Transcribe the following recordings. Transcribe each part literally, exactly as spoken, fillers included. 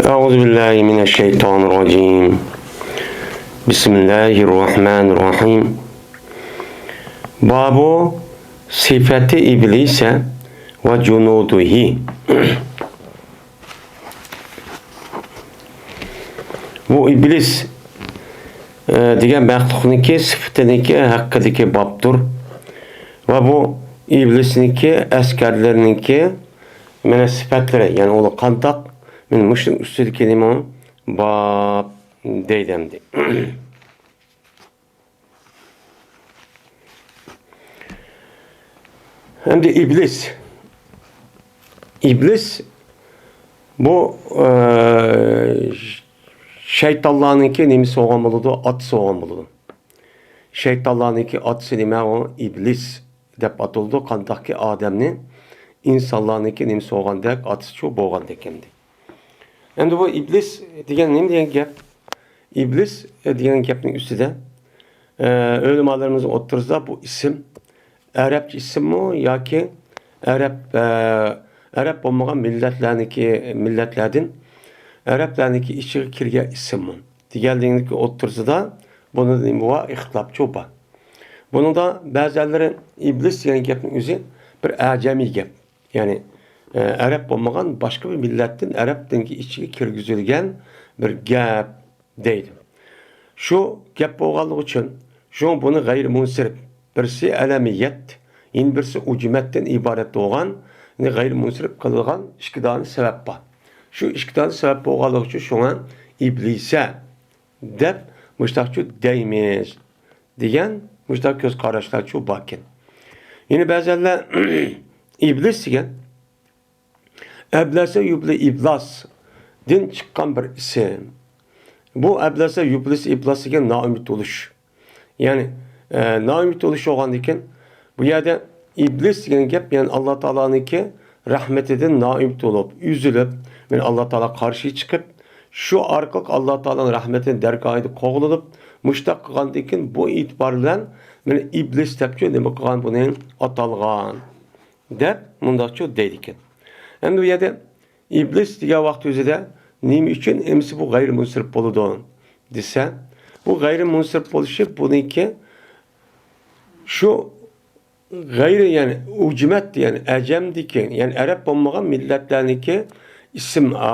أعوذ بالله من الشيطان الرجيم. بسم الله الرحمن الرحيم. باب صفة إبليس وجنوده. بۇ ئىبلىس، ئە، دېگەن مەخلۇقنىڭكى سۈپىتىنىڭكى ھەققىدىكى بابتۇر. ۋە بۇ ئىبلىسنىڭكى ئەسكەرلىرىنىڭكى مانا سۈپەتلىرى، يەنى ئۇلار قانداق، مانا مۇشۇنىڭ ئۈستىدىكى نېمە باب دەيدۇ ئەمدى. ئەمدى ئىبلىس. ئىبلىس بۇ، ئە، شەيتانلارنىڭكى نېمىسى بولغان بولىدۇ؟ ئاتىسى بولغان بولىدۇ. شەيتانلارنىڭكى ئاتىسى نېمە ئۇ؟ ئىبلىس دەپ ئاتىلىدۇ. قانداقكى ئادەمنى ئىنسانلارنىڭكى نېمىسى بولغاندەك، ئاتىسىچۇ بولغاندەك ئەمدى. ئەمدى بۇ ئىبلىس دېگەن نېمە دېگەن گەپ؟ ئىبلىس، ئە، دېگەن گەپنىڭ ئۈستىدە، ئە، ئۆلىمالىرىمىزنىڭ ئوتتۇرىسىدا بۇ ئىسىم ئەرەبچە ئىسىممۇ ياكى ئەرەب، ئە، ئەرەب بولمىغان مىللەتلەرنىڭكى، مىللەتلەردىن ئەرەبلەرنىڭكى ئىچىگە كىرگەن ئىسىممۇ دېگەنلىكنىڭكى ئوتتۇرىسىدا بۇنىڭدا نېمە بار؟ ئىختىلاپچۇ بار. بۇنىڭدا بەزەنلىرى ئىبلىس دېگەن گەپنىڭ ئۆزى بىر ئەجەمىي گەپ. يەنى، ئە، ئەرەب بولمىغان باشقا بىر مىللەتتىن ئەرەب دىنىگە ئىچىگە كىرگۈزۈلگەن بىر گەپ دەيدۇ. شۇ گەپ بولغانلىقى ئۈچۈن، شۇڭا بۇنى غەيرىي مۇنسىرىپ، بىرسى ئەلەمىيەت، يەنە بىرسى ئۇجمەتتىن ئىبارەت بولغان، يەنى غەيرىي مۇنسىرىپ قىلىدىغان ئىككى دانە سەۋەب بار. شۇ ئىككى دانە سەۋەب بولغانلىقى ئۈچۈن شۇڭا ئىبلىسە دەپ مۇشتاقچۇ دەيمىز دېگەن مۇشتاق كۆز قاراشلارچۇ باركەن. يەنە بەزەنلەر ئىبلىس دېگەن ئەبلەسە يۇبلى ئىبلاسدىن چىققان بىر ئىسىم. بۇ ئەبلەسە يۇبلىس ئىبلاس دېگەن نائۈمىد بولۇش. يەنى، ئە، نائۈمىد بولۇش بولغاندىكىن، بۇ يەردە ئىبلىس دېگەن گەپ، يەنى ئاللا تائالانىڭكى رەھمىتىدىن نائۈمىد بولۇپ، ئۈزۈلۈپ، يەنى ئاللا تائالا قارشى چىقىپ، شۇ ئارقىلىق ئاللا تائالانىڭ رەھمىتىنى دەرگاھىدا قوغلىنىپ، مۇشتاق قىلغاندىكىن، بۇ ئېتىبار بىلەن مېنى ئىبلىس دەپچۇ نېمە قىلغان، بۇنى ئاتالغان. دەپ مۇنداقچۇ دەيدىكەن. ئەمدى بۇ يەردە ئىبلىس دېگەن ۋاقىت ئۆزىدە نېمە ئۈچۈن ئەمىسە بۇ غەيرىي مۇنسىرىپ بولىدۇ دېسە، بۇ غەيرىي مۇنسىرىپ بولۇشى بۇنىڭكى شۇ غەيرىي، يەنى ئۇجمەت، يەنى ئەجەمدىكى، يەنى ئەرەب بولمىغان مىللەتلەرنىڭكى ئىسىم، ئا،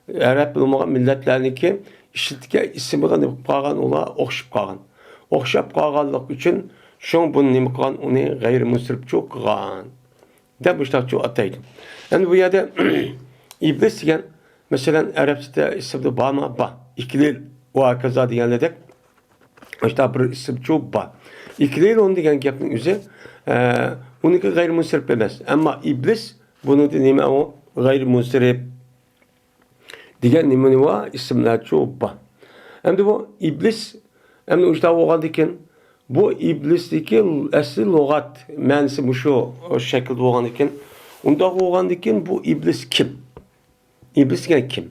ئەرەب بولمىغان مىللەتلەرنىڭكى ئىشلىتىدىكەن ئىسمىغا نېمە قىلىپ قالغان، ئۇلار ئوخشىشىپ قالغان. ئوخشاپ قالغانلىقى ئۈچۈن شۇڭا بۇنى نېمە قىلغان، ئۇنى غەيرىي مۇنسىرىپچۇ قىلغان. دەپ مۇشۇنداقچۇ ئاتايدۇ. ئەمدى بۇ يەردە ئىبلىس دېگەن، مەسىلەن، ئەرەبچىدە ئىسىمدا بارمۇ؟ بار. ئىكلىل، ۋە ھاكازا دېگەنلەردەك مۇشۇنداق بىر ئىسىمچۇ بار. ئىكلىلون دېگەن گەپنىڭ ئۆزى، ئە، ئۇنىڭكى غەيرىي مۇنسىرىپ ئەمەس. ئەمما ئىبلىس بۇنىڭدا نېمە ئۇ؟ غەيرىي مۇنسىرىپ دېگەن نېمە نېمە بار؟ ئىسىملەرچۇ بار. ئەمدى بۇ ئىبلىس، ئەمدى ئۇشتا بولغاندىكىن، بۇ ئىبلىسنىڭكى ئەسلى لۇغەت مەنىسى مۇشۇ شەكىلدە بولغاندىكىن، ئۇنداق بولغاندىكىن بۇ ئىبلىس كىم؟ ئىبلىس دېگەن كىم؟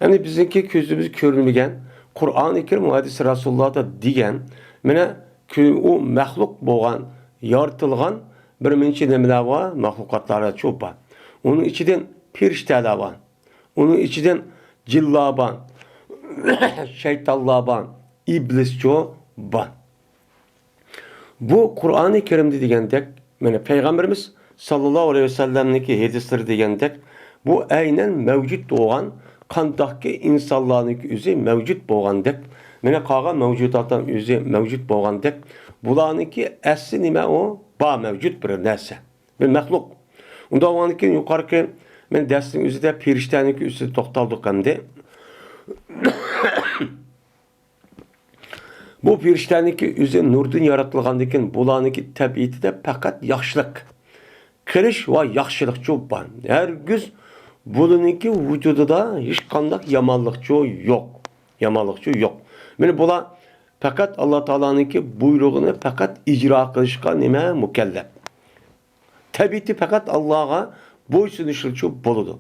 ئەمدى بىزنىڭكى كۆزىمىز كۆرمىگەن، قۇرئانى كەرىم، ھەدىس رەسۇلۇللاھدا دېگەن، مانا، كۆ-، ئۇ مەخلۇق بولغان، يارىتىلغان بىر مۇنچە نېمىلەر بار، مەخلۇقاتلارچۇ بار. ئۇنىڭ ئىچىدىن پېرىشتەلەر بار. ئۇنىڭ ئىچىدىن جىنلار بار، شەيتانلار بار، ئىبلىسچۇ بار. بۇ قۇرئانى كەرىمدە دېگەندەك، مانا پەيغەمبىرىمىز ساللاللاھۇ ئەلەيھى ۋەسەللەمنىڭكى ھەدىسلىرى دېگەندەك، بۇ ئەينەن مەۋجۇت بولغان، قانداقكى ئىنسانلارنىڭكى ئۆزى مەۋجۇت بولغاندەك، مانا قالغان مەۋجۇداتلارنىڭ ئۆزى مەۋجۇت بولغاندەك، بۇلارنىڭكى ئەسلى نېمە ئۇ؟ بار، مەۋجۇت بىر نەرسە. بىر مەخلۇق. ئۇنداق بولغاندىكىن يۇقىرىقى مەن دەرسنىڭ ئۆزىدە پېرىشتەنىڭكى ئۈستىدە توختالدۇق ئەمدى. بۇ پېرىشتەنىڭكى ئۆزى نۇردىن ياراتىلغاندىكىن بۇلارنىڭكى تەبىئىتىدە پەقەت ياخشىلىق قىلىش ۋە ياخشىلىقچۇ بار. ھەرگىز بۇلىنىڭكى ۋۇجۇدىدا ھېچقانداق يامانلىقچۇ يوق. يامانلىقچۇ يوق. مانا بۇلار پەقەت ئاللا تائالانىڭكى بۇيرۇغىنى پەقەت ئىجرا قىلىشقا نېمە مۇكەللەپ. تەبىئىتى پەقەت ئاللاغا بويسۇنۇشلىقچۇ بولىدۇ.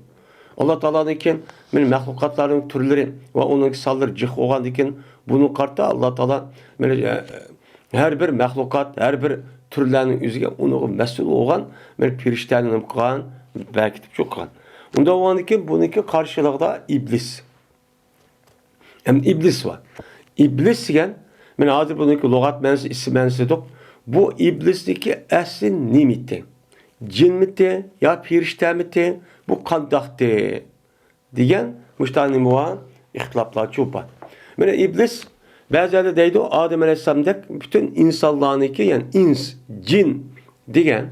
ئاللا تائالادىن كېيىن مانا مەخلۇقاتلارنىڭ تۈرلىرى ۋە ئۇنىڭ سانلىرى جىق بولغاندىن كېيىن بۇنى قارىتا ئاللا تائالا مانا، ئە، ھەر بىر مەخلۇقات، ھەر بىر تۈرلەرنىڭ ئۆزىگە ئۇنىڭغا مەسئۇل بولغان مانا پېرىشتەنى نېمە قىلغان؟ بەركىتىپ چوققان. ئۇنداق بولغاندىن كېيىن بۇنىڭكى قارشىلىقىدا ئىبلىس. ئەمدى ئىبلىس بار. ئىبلىس دېگەن، مانا ھازىر بۇنىڭكى لۇغەت مەنىسى، ئىسىم مەنىسى دېدۇق. بۇ ئىبلىسنىڭكى ئەسلى نېمىتى؟ جىنمىتى يا پېرىشتەمىتى؟ بۇ قانداقتى؟ دېگەن مۇشۇنداق نېمە بار؟ ئىختىلاپلارچۇ بار. مانا ئىبلىس بەزىلەر دەيدۇ، ئادەم ئەلەيھىسسالامدەك پۈتۈن ئىنسانلارنىڭكى، يەنى ئىنس، جىن دېگەن.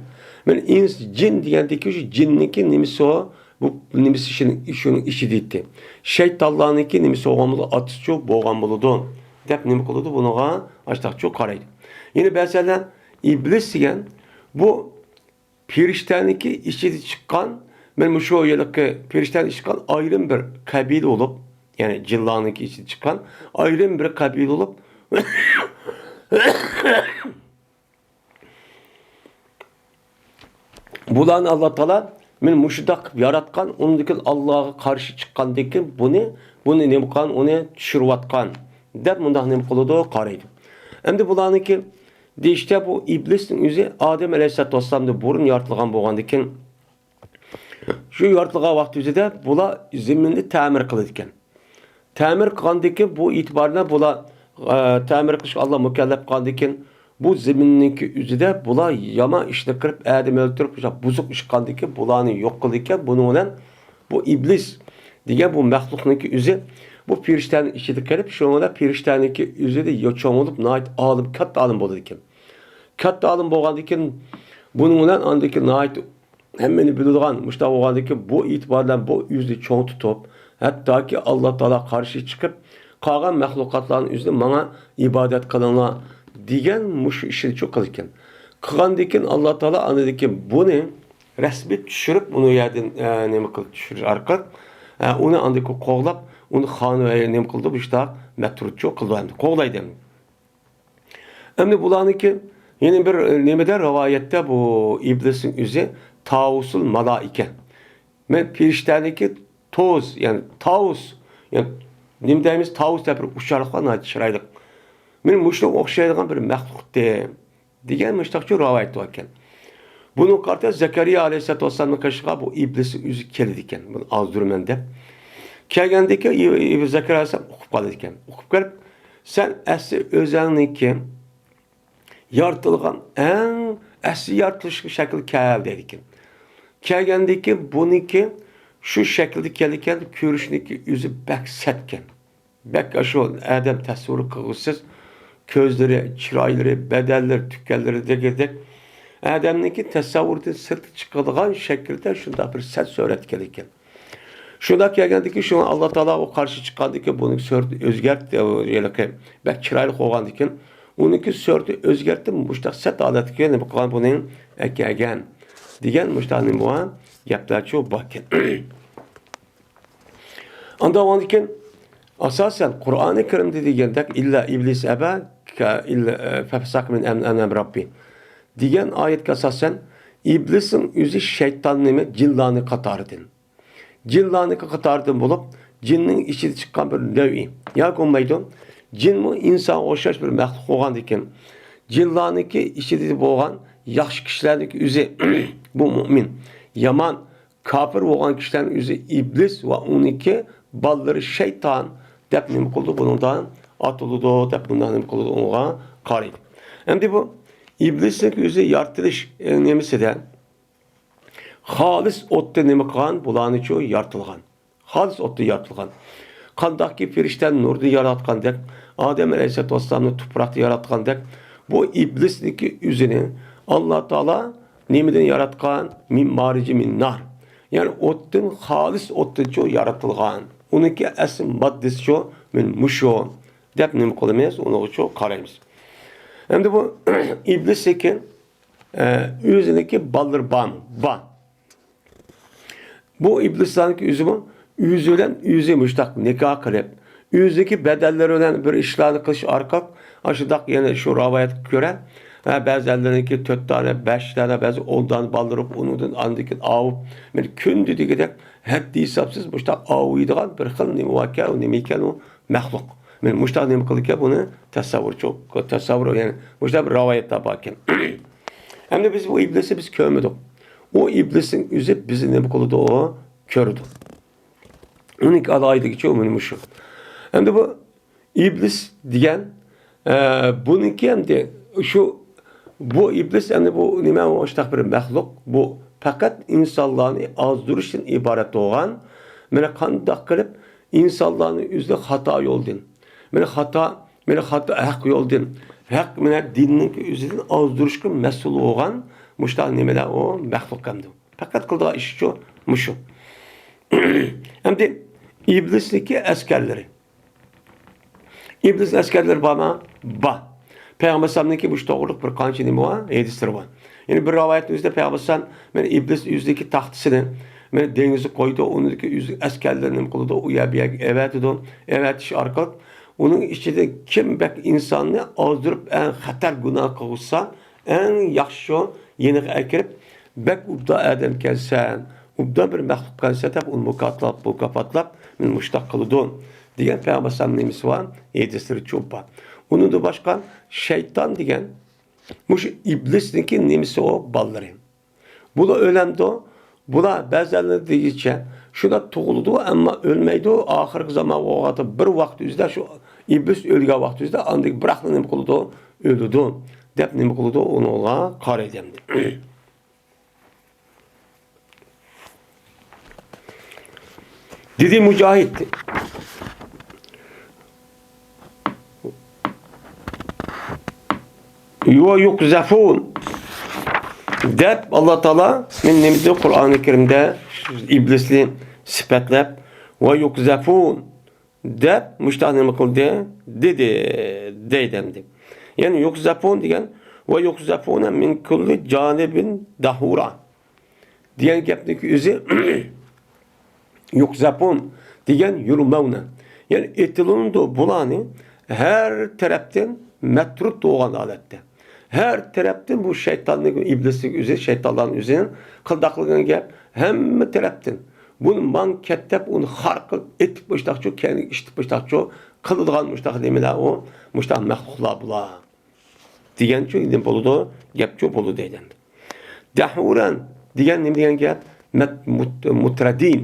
مانا ئىنس، جىن دېگەندىكى شۇ جىننىڭكى نېمىسى بار؟ بۇ نېمىسى شۇنىڭ، شۇنىڭ ئىچىدە ئىدى. شەيتانلارنىڭكى نېمىسى بولغان بولىدۇ، ئاتىسىچۇ بولغان بولىدۇ، دەپ نېمە قىلىدۇ؟ بۇنىڭغا ئاشتاقچۇ قارايدۇ. يەنە بەزىلەر ئىبلىس دېگەن بۇ پېرىشتەنىڭكى ئىچىدە چىققان، مانا مۇشۇ ھېلىقى پېرىشتەنىڭ ئىچىدە چىققان ئايرىم بىر قەبىلە بولۇپ، يەنى جىنلارنىڭكى ئىچىدە چىققان ئايرىم بىر قەبىلە بولۇپ، بۇلارنى ئاللا تائالا مانا مۇشۇنداق قىلىپ ياراتقان، ئۇندىن كېيىن ئاللاغا قارشى چىققاندىن كېيىن بۇنى، بۇنى نېمە قىلغان، ئۇنى چۈشۈرۈۋاتقان دەپ مۇنداق نېمە قىلىدۇ، قارايدۇ. ئەمدى بۇلارنىڭكى دېيىشىچە، بۇ ئىبلىسنىڭ ئۆزى ئادەم ئەلەيھىسسالاتۇ ۋەسسالامدىن بۇرۇن يارىتىلغان بولغاندىكىن، شۇ يارىتىلغان ۋاقتى ئۆزىدە بۇلار زېمىننى تەمىر قىلىدىكەن. تەمىر قىلغاندىكىن بۇ ئېتىباردا بۇلار، ئە، تەمىر قىلىشقا ئاللا مۇكەللەپ قىلغاندىكىن، بۇ زېمىننىڭكى ئۆزىدە بۇلار يامان ئىشنى قىلىپ، ئادەم ئۆلتۈرۈپ، بۇزۇق ئىش قىلغاندىكىن بۇلارنى يوق قىلىدىكەن. بۇنىڭ بىلەن بۇ ئىبلىس دېگەن بۇ مەخلۇقنىڭكى ئۆزى بۇ پېرىشتەنىڭ ئىچىدە قېلىپ، شۇنىڭ بىلەن پېرىشتەنىڭكى ئۆزىدە يوچۇن بولۇپ، ناھايىتى ئالىم، كاتتا ئالىم بولىدىكەن. كاتتا ئالىم بولغاندىكىن، بۇنىڭ بىلەن ئاندىكى ناھايىتى ھەممىنى بىلىدىغان، مۇشۇنداق بولغاندىكىن، بۇ ئېتىبار بىلەن بۇ ئۆزىنى چوڭ تۇتۇپ، ھەتتاكى ئاللا تائالا قارشى چىقىپ، قالغان مەخلۇقاتلارنىڭ ئۆزىنى ماڭا ئىبادەت قىلىڭلار دېگەن مۇشۇ ئىشنى چۇ قىلىدىكەن. قىلغاندىكىن ئاللا تائالا ئاندىكىن بۇنى رەسمىي چۈشۈرۈپ، ئۇنى يەردىن، ئە، نېمە قىلىپ چۈشۈرۈش ئارقىلىق، ئە، ئۇنى ئاندىكى قوغلاپ، ئۇنى خانىۋە نېمە قىلىدۇ، مۇشۇنداق مەترۇتچۇ قىلىدۇ ئەمدى، قوغلايدۇ ئەمدى. ئەمدى بۇلارنىڭكى يەنە بىر، ئە، نېمىدە، رىۋايەتتە بۇ ئىبلىسنىڭ ئۆزى تاۋۇسۇل مالائىكە. مەن پېرىشتەنىڭكى توز، يەنى تاۋۇس، يەنى نېمە دەيمىز، تاۋۇس دەپ بىر ئۇچارلىق بار، ناھايىتى چىرايلىق. مەن مۇشۇنىڭغا ئوخشايدىغان بىر مەخلۇقتى دېگەن مۇشۇنداقچۇ رىۋايەت بار ئىكەن. بۇنىڭغا قارىتا زەكەرىيا ئەلەيھىسسالاتۇ ۋەسسالامنىڭ قېشىغا بۇ ئىبلىس ئۆزى كېلىدىكەن، بۇنى ئازدۇرىمەن دەپ. كەلگەندىكىن ئىبلىس زەكەرىيا ئەلەيھىسسالام ئۇقۇپ قالىدىكەن. ئۇقۇپ كېلىپ، سەن ئەسلى ئۆزۈڭنىڭكى يارىتىلغان ئەڭ ئەسلى يارىتىلىش شەكلى كەل دەيدىكەن. كەلگەندىكىن بۇنىڭكى شۇ شەكىلدە كەلگەن، كۆرۈشنىكى ئۆزى بەك سەتكەن. بەك ئاشۇ ئادەم تەسەۋۋۇر قىلغۇسىز، كۆزلىرى، چىرايلىرى، بەدەنلىرى، تۈككەنلىرى دېگۈدەك ئادەمنىڭكى تەسەۋۋۇرىدىن سىرتقا چىقىدىغان شەكىلدە شۇنداق بىر سەت سۈرەتكەن ئىكەن. شۇنداق كەلگەندىكىن، شۇڭا ئاللا تائالا ئۇ قارشى چىققاندىكىن، بۇنىڭ سۈرىتىنى ئۆزگەرتتى، ھېلىقى بەك چىرايلىق بولغاندىكىن، ئۇنىڭكى سۈرىتىنى ئۆزگەرتتى، مۇشۇنداق سەت ھالەتكە نېمە قىلغان، بۇنى ئەكەلگەن دېگەن مۇشۇنداق نېمە بولغان گەپلەرچۇ باركەن. ئاندىن ئاندىن كېيىن، ئاساسەن، قۇرئانى كەرىمدە دېگەندەك، «ئىللا ئىبلىس ئەبا، كە-، ئىللا، ئە، فەپەسەقە مىن ئەم-، ئەمرى رەببى» دېگەن ئايەتكە ئاساسەن، ئىبلىسنىڭ ئۆزى شەيتان نېمە؟ جىنلارنىڭ قاتارىدىن. جىنلارنىڭكى قاتارىدىن بولۇپ، جىننىڭ ئىچىدە چىققان بىر نەۋئى. ياكى بولمايدۇ، جىنمۇ ئىنسانغا ئوخشاش بىر مەخلۇق بولغاندىكىن، جىنلارنىڭكى ئىچىدە بولغان ياخشى كىشىلەرنىڭكى ئۆزى، بۇ مۇئمىن، يامان، كاپىر بولغان كىشىلەرنىڭ ئۆزى ئىبلىس ۋە ئۇنىڭكى بالىلىرى شەيتان دەپ نېمە قىلىدۇ؟ بۇنىڭدا ئاتىلىدۇ دەپ، بۇنداق نېمە قىلىدۇ؟ ئۇنىڭغا قارايدۇ. ئەمدى بۇ ئىبلىسنىڭ ئۆزى يارىتىلىش، ئە، نېمىسىدە خالىس ئوتتا نېمە قىلغان؟ بۇلارنىچۇ يارىتىلغان. خالىس ئوتتا يارىتىلغان. قانداقكى پېرىشتەنى نۇردىن ياراتقاندەك، ئادەم ئەلەيھىسسالاتۇ ۋەسسالامنى تۇپراقتا ياراتقاندەك، بۇ ئىبلىسنىڭكى ئۆزىنى ئاللا تائالا نېمىدىن ياراتقان؟ مىن مارىجى مىن نار. يەنى ئوتتىن، خالىس ئوتتىنچۇ يارىتىلغان. ئۇنىڭكى ئەسلى ماددىسىچۇ مىن مۇشۇ دەپ نېمە قىلىمىز؟ ئۇنىڭغىچۇ قارايمىز. ئەمدى بۇ ئىبلىسنىڭكى، ئە، ئۆزىنىڭكى بالىلىرى بارمۇ؟ بار. بۇ ئىبلىسلارنىڭكى ئۆزىمۇ ئۆزى بىلەن ئۆزى مۇشتاق نىكاھ قىلىپ، ئۆزىنىڭكى بەدەنلىرى بىلەن بىر ئىشلارنى قىلىش ئارقىلىق، ئاشۇنداق يەنە شۇ رىۋايەتكە كۆرە، ھە، بەزىلەرنىڭكى تۆت دانە، بەش دانە، بەزى ئون دانە بالىلىرى بولۇپ، ئۇنىڭدىن ئاندىن كېيىن ئاۋۇپ، مانا كۈندە دېگۈدەك ھەددى ھېسابسىز مۇشتاق ئاۋۇيدىغان بىر خىل نېمە باركەن، ئۇ نېمە ئىكەن ئۇ؟ مەخلۇق. مانا مۇشتاق نېمە قىلىدىكەن بۇنى؟ تەسەۋۋۇرچۇ، تەسەۋۋۇر، يەنى مۇشتاق بىر رىۋايەتلەر باركەن. ئەمدى بىز بۇ ئىبلىسنى بىز كۆرمىدۇق. ئۇ ئىبلىسنىڭ ئۆزى بىزنى نېمە قىلىدۇ؟ ئۇ كۆرىدۇ. ئۇنىڭكى ئالاھىدىلىكىچۇ مانا مۇشۇ. ئەمدى بۇ ئىبلىس دېگەن، ئە، بۇنىڭكى ئەمدى شۇ، بۇ ئىبلىس ئەمدى بۇ نېمە، مۇشۇنداق بىر مەخلۇق، بۇ پەقەت ئىنسانلارنى ئازدۇرۇشتىن ئىبارەت بولغان، مانا قانداق قىلىپ ئىنسانلارنى ئۆزىنى خاتا يولدىن، مانا خاتا، مانا خاتا ھەق يولدىن، ھەق مانا دىننىڭ ئۆزىدىن ئازدۇرۇشقا مەسئۇل بولغان مۇشۇنداق نېمىلەر ئۇ مەخلۇق ئەمدى. پەقەت قىلىدىغان ئىشىچۇ مۇشۇ. ئەمدى ئىبلىسنىڭكى ئەسكەرلىرى. ئىبلىس ئەسكەرلىرى بارمۇ؟ بار. پەيغەمبەر ئەلەيھىسسالامنىڭكى مۇشۇ توغرىلىق بىر قانچە نېمە بار؟ ھەدىسلىرى بار. يەنە بىر رىۋايەتنىڭ ئۆزىدە پەيغەمبەر ئەلەيھىسسالام، مانا ئىبلىس ئۆزىدىكى تاختىسىنى، مانا دېڭىزغا قويىدۇ، ئۇنىڭدىكى ئۆزى ئەسكەرلىرىنى نېمە قىلىدۇ، ئۇ يەر بۇ يەرگە ئەۋەتىدۇ. ئەۋەتىش ئارقىلىق ئۇنىڭ ئىچىدە كىم بەك ئىنساننى ئازدۇرۇپ، ئەڭ خەتەر گۇناھ قىلغۇسا، ئەڭ ياخشى شۇ يېنىغا ئەكىرىپ، بەك ئوبدان ئادەمكەنسەن، ئوبدان بىر مەخلۇقكەنسەن دەپ ئۇنى مۇكاپاتلاپ، مۇكاپاتلاپ، مېنى مۇشۇنداق قىلىدۇ دېگەن پەيغەمبەر ئەلەيھىسسالام نېمىسى بار؟ ھەدىسلىرى چوپ بار. ئۇنىڭدىن باشقا شەيتان دېگەن مۇشۇ ئىبلىسنىڭكى نېمىسى ئۇ بالىلىرى. بۇلار ئۆلەمدۇ؟ بۇلار بەزەنلەر دېگىچە شۇنداق تۇغۇلىدۇ، ئەمما ئۆلمەيدۇ. ئاخىرقى زامان بولغاندا بىر ۋاقىت ئۆزىدە شۇ ئىبلىس ئۆلگەن ۋاقىت ئۆزىدە ئاندىن بىراقلا نېمە قىلىدۇ؟ ئۆلىدۇ دەپ نېمە قىلىدۇ؟ ئۇنىڭغا قارايدۇ ئەمدى. دېدى مۇجاھىد. ۋە يۇقزەفۇن دەپ ئاللا تائالا مەن نېمىدە قۇرئانى كەرىمدە ئىبلىسنى سۈپەتلەپ، ۋە يۇقزەفۇن دەپ مۇشۇنداق نېمە قىلدى؟ دېدى، دەيدۇ ئەمدى. يەنى يۇقزەفۇن دېگەن، ۋە يۇقزەفۇنە مىن كۇللى جانىبىن دەھۇرا دېگەن گەپنىڭكى ئۆزى يۇقزەفۇن دېگەن يۇرمەۋنە. يەنى ئېتىلىنىدۇ بۇلارنى ھەر تەرەپتىن مەترۇد بولغان ھالەتتە. ھەر تەرەپتىن بۇ شەيتاننىڭ، ئىبلىسنىڭ ئۆزى، شەيتانلارنىڭ ئۆزى قىلداقلىغان گەپ، ھەممە تەرەپتىن. بۇنى ماڭ كەت دەپ، ئۇنى خار قىلىپ، ئېتىپ مۇشتاقچۇ، كەينىگە ئىشتىپ مۇشتاقچۇ قىلىدىغان مۇشتاق نېمىلەر ئۇ، مۇشتاق مەخلۇقلار بۇلار. دېگەنچۇ نېمە بولىدۇ؟ گەپچۇ بولىدۇ دەيدۇ. دەھۇرەن دېگەن نېمە دېگەن گەپ؟ مەت-، مۇت-، مۇترەدىن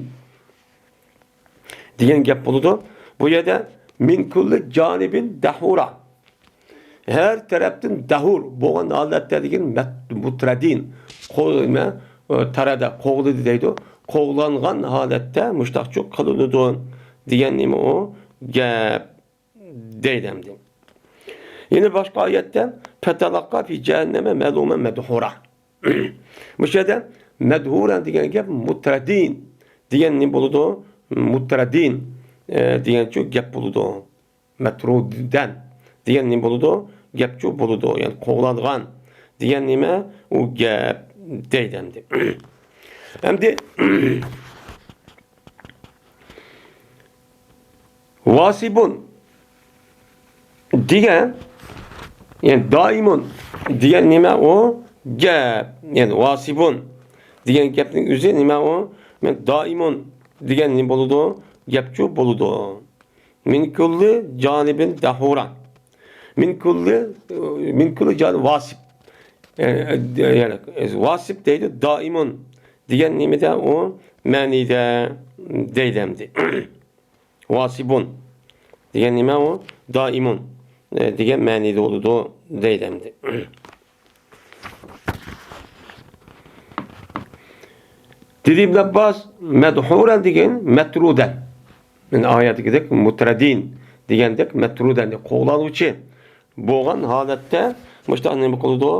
دېگەن گەپ بولىدۇ. بۇ يەردە مىن كۇللى جانىبىن دەھۇرا. ھەر تەرەپتىن دەھۇر بولغان ھالەتتە دېگەن مەت-، مۇترەدىن. قو-، نېمە؟ تەرەدە، قوغلىدى دەيدۇ. قوغلانغان ھالەتتە مۇشتاقچۇ قىلىنىدۇ دېگەن نېمە ئۇ؟ گەپ. دەيدۇ ئەمدى. يەنە باشقا ئايەتتە، پەتەلەققا فى جەھەننەمە مەلۇمەن مەدھۇرا. مۇشۇ يەردە مەدھۇرا دېگەن گەپ مۇترەدىن دېگەن نېمە بولىدۇ؟ مۇترەدىن، ئە، دېگەنچۇ گەپ بولىدۇ. مەترۇدەن دېگەن نېمە بولىدۇ؟ گەپچۇ بولىدۇ. يەنى قوغلانغان دېگەن نېمە؟ ئۇ گەپ دەيدۇ ئەمدى. ئەمدى ۋاسىبۇن دېگەن، يەنى دائىمۇن دېگەن نېمە ئۇ؟ گەپ. يەنى ۋاسىبۇن دېگەن گەپنىڭ ئۆزى نېمە ئۇ؟ يەنى دائىمۇن دېگەن نېمە بولىدۇ؟ گەپچۇ بولىدۇ. مىن كۇللى جانىبىن دەھۇرا. مىن كۇللى، مىن كۇللى جانىب ۋاسىب. يەنى، يەنى ۋاسىب دەيدۇ، دائىمۇن دېگەن نېمىدە ئۇ؟ مەنىدە دەيدۇ ئەمدى. ۋاسىبۇن دېگەن نېمە ئۇ؟ دائىمۇن، ئە، دېگەن مەنىدە بولىدۇ دەيدۇ ئەمدى. دېدى ئىبن ئابباس، مەدھۇرەن دېگەن مەترۇدەن. مانا ئايەتتىكىدەك مۇترەدىن دېگەندەك مەترۇدەن، قوغلانغۇچى بولغان ھالەتتە مۇشۇنداق نېمە قىلىدۇ؟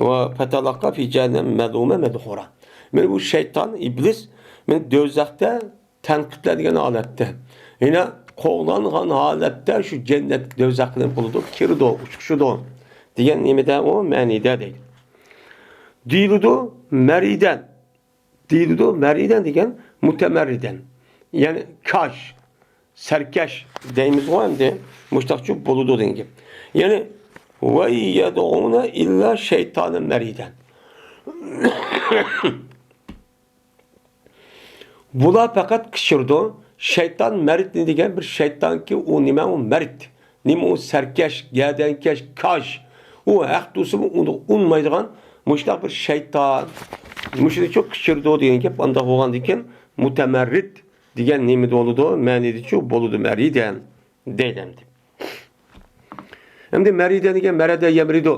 ۋە پەتەلەققا فى جەھەننەم مەلۇمە مەدھۇرا. مانا بۇ شەيتان، ئىبلىس، مانا دوزاختا تەنقىدلەنگەن ھالەتتە، يەنە قوغلانغان ھالەتتە شۇ جەننەت، دوزاخقا نېمە قىلىدۇ؟ كىرىدۇ، ئۇچرىشىدۇ دېگەن نېمىدە ئۇ؟ مەنىدە دەيدۇ. دېيىلىدۇ مەرىدەن. دېيىلىدۇ مەرىدەن دېگەن مۇتەمەررىدەن. يەنى كاش، سەركەش دەيمىزغۇ ئەمدى. مۇشتاقچۇ بولىدۇ دېگەن گەپ. يەنى ۋە يەدئۇنە ئىللا شەيتانەن مەرىدەن. بۇلار پەقەت قىچقىرىدۇ. شەيتان مەرىدنى دېگەن بىر شەيتانكى، ئۇ نېمە ئۇ مەرىد؟ نېمە ئۇ سەركەش، گەدەنكەش، كاش؟ ئۇ ھەق تۇرسىمۇ ئۇنى ئۇنىمايدىغان مۇشۇنداق بىر شەيتان. مۇشۇنىچۇ قىچقىرىدۇ دېگەن گەپ. ئانداق بولغاندىن كېيىن مۇتەمەررىد دېگەن نېمە بولىدۇ؟ مەنىدىچۇ بولىدۇ مەرىدەن. دەيدۇ ئەمدى. ئەمدى مەرىدە دېگەن مەرەدە يەمرىدۇ،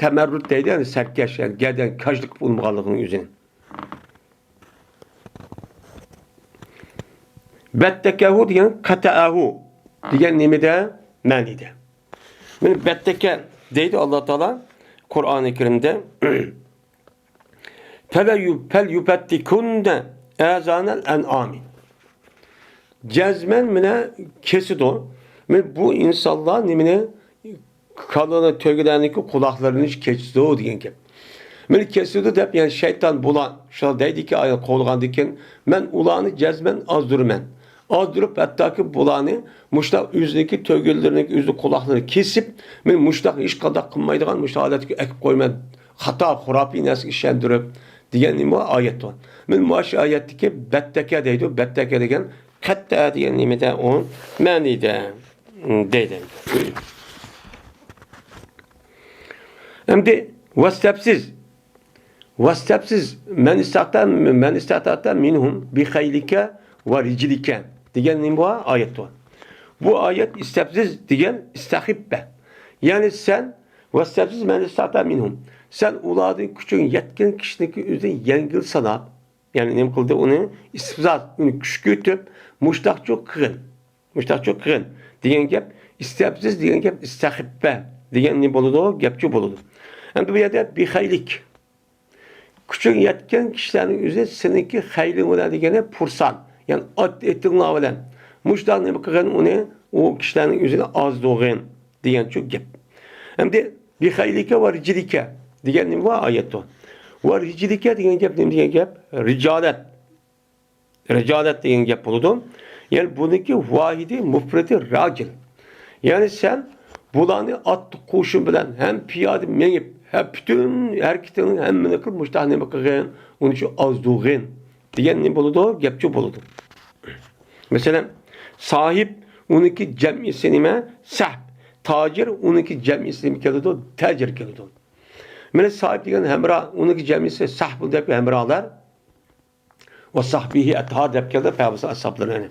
تەمەررۇت دەيدۇ، يەنى سەركەش، يەنى گەدەن، كاجلىق بولمىغانلىقىنىڭ ئۆزىنى. بەتتەكەھۇ دېگەن قەتەئەھۇ دېگەن نېمىدە؟ مەنىدە. مانا بەتتەكە دەيدۇ ئاللا تائالا قۇرئانى كەرىمدە. فَلَيُ-، فَلْيُبَتِّكُنَّ آذَانَ الْأَنْعَامِ. جەزمەن مانا كېسىدۇ. مانا بۇ ئىنسانلار نېمىنى؟ كالىنى، تۆگىلەرنىڭكى قۇلاقلىرىنى كېسىدۇ دېگەن گەپ. مانا كېسىدۇ دەپ، يەنى شەيتان بۇلار شۇنداق دەيدىكى، ئايال قوغلىغاندىن كېيىن، مەن ئۇلارنى جەزمەن ئازدۇرىمەن. ئازدۇرۇپ، ھەتتاكى بۇلارنى مۇشۇنداق ئۆزىنىڭكى تۆگىلىرىنىڭ ئۆزى قۇلاقلىرىنى كېسىپ، مانا مۇشۇنداق ھېچقانداق قىلمايدىغان، مۇشۇنداق ھالەتكە ئەكىپ قويىمەن، خاتا، خۇراپىي نەرسىگە ئىشەندۈرۈپ، دېگەن نېمە ئايەت بار. مانا مۇشۇ ئايەتتىكى بەتتەكە دەيدۇ، بەتتەكە دېگەن قەتتە دېگەن نېمىدە ئۇ مەنىدە دەيدۇ. ئەمدى ۋەستەپسىز. ۋەستەپسىز مەن ئىستەتە، مەن ئىستەتە مىنھۇم بىخەيلىكە ۋە رىجلىكە دېگەن نېمە بار؟ ئايەت بار. بۇ ئايەت ئىستەپسىز دېگەن ئىستەخىپپە. يەنى سەن ۋەستەپسىز مەن ئىستەتە مىنھۇم. سەن ئۇلاردىن كۈچۈڭ يەتكەن كىشىنىڭكى ئۆزىنى يەڭگىل ساناپ، يەنى نېمە قىلدى ئۇنى؟ ئىستىپزاز، ئۇنى كۈچكە ئۆتۈپ، مۇشتاقچۇ قىلغىن. مۇشتاقچۇ قىلغىن دېگەن گەپ، ئىستەپسىز دېگەن گەپ، ئىستەخىپپە دېگەن نېمە بولىدۇ؟ گەپچۇ بولىدۇ. ئەمدى بۇ يەردە بىخەيلىك. كۈچۈڭ يەتكەن كىشىلەرنىڭ ئۆزى سېنىڭكى خەيلىڭ بىلەن دېگىنى پۇرسان، يەنى ئات ئېتىڭلار بىلەن مۇشتاق نېمە قىلغىن ئۇنى، ئۇ كىشىلەرنىڭ ئۆزىنى ئازدۇرغىن دېگەنچۇ گەپ. ئەمدى بىخەيلىكە ۋە رىجلىكە دېگەن نېمە بار؟ ئايەتتۇ. ۋە رىجلىكە دېگەن گەپ نېمە دېگەن گەپ؟ رىجالەت. رىجالەت دېگەن گەپ بولىدۇ. يەنى بۇنىڭكى ۋاھىدى مۇفرىدى راجىل. يەنى سەن بۇلارنى ئات قوشۇن بىلەن ھەم پىيادە مېڭىپ، ھەم پۈتۈن ھەرىكىتىڭنى ھەممىنى قىلىپ مۇشتاق نېمە قىلغىن، ئۇنى شۇ ئازدۇرغىن دېگەن نېمە بولىدۇ؟ گەپچۇ بولىدۇ. مەسىلەن، ساھىب ئۇنىڭكى جەمئىسى نېمە؟ سەھب. تاجىر ئۇنىڭكى جەمئىسى نېمە كېلىدۇ؟ تەجىر كېلىدۇ. مانا ساھىب دېگەن ھەمراھ، ئۇنىڭكى جەمئىسى سەھبۇ دەپ ھەمراھلار. ۋە سەھبىھى ئەتھار دەپ كەلدى، پەيغەمبەر ئەسھابلىرىنى.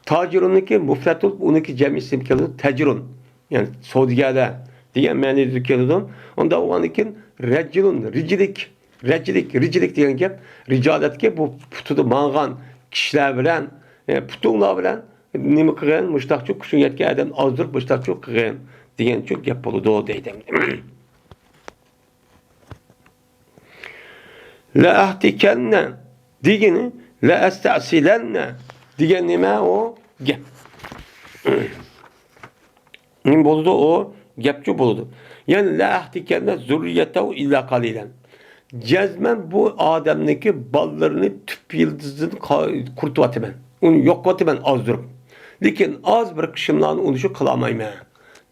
تاجىرۇننىڭكى مۇفرەتۇل، ئۇنىڭكى جەمئىسى نېمە كېلىدۇ؟ تەجرۇن. يەنى سودىگەرلەر دېگەن مەنىدە كېلىدۇ. ئۇنداق بولغاندىن كېيىن رەجۇلۇن، رىجلىك، رەجلىك، رىجلىك دېگەن گەپ رىجالەتكە، بۇ پۇتىدا ماڭغان كىشىلەر بىلەن، ئە، پۇتۇڭلار بىلەن نېمە قىلغىن؟ مۇشتاقچۇ كۈچۈڭ يەتكەن ئادەمنى ئازدۇرۇپ مۇشتاقچۇ قىلغىن دېگەنچۇ گەپ بولىدۇ دەيدۇ. لەئەھتىكەننە دېگىنى، لەئەستەسىلەننە دېگەن نېمە ئۇ؟ گەپ. نېمە بولىدۇ ئۇ؟ گەپچۇ بولىدۇ. يەنى لەئەھتىكەننە زۇررىيەتەھۇ ئىللا قەلىلەن. جەزمەن بۇ ئادەمنىڭكى بالىلىرىنى تۈپ يىلتىزىدىن قا-، قۇرۇتۇۋاتىمەن. ئۇنى يوق قىلىۋاتىمەن ئازدۇرۇپ. لېكىن ئاز بىر قىسىملارنى ئۇنى شۇ قىلالمايمەن.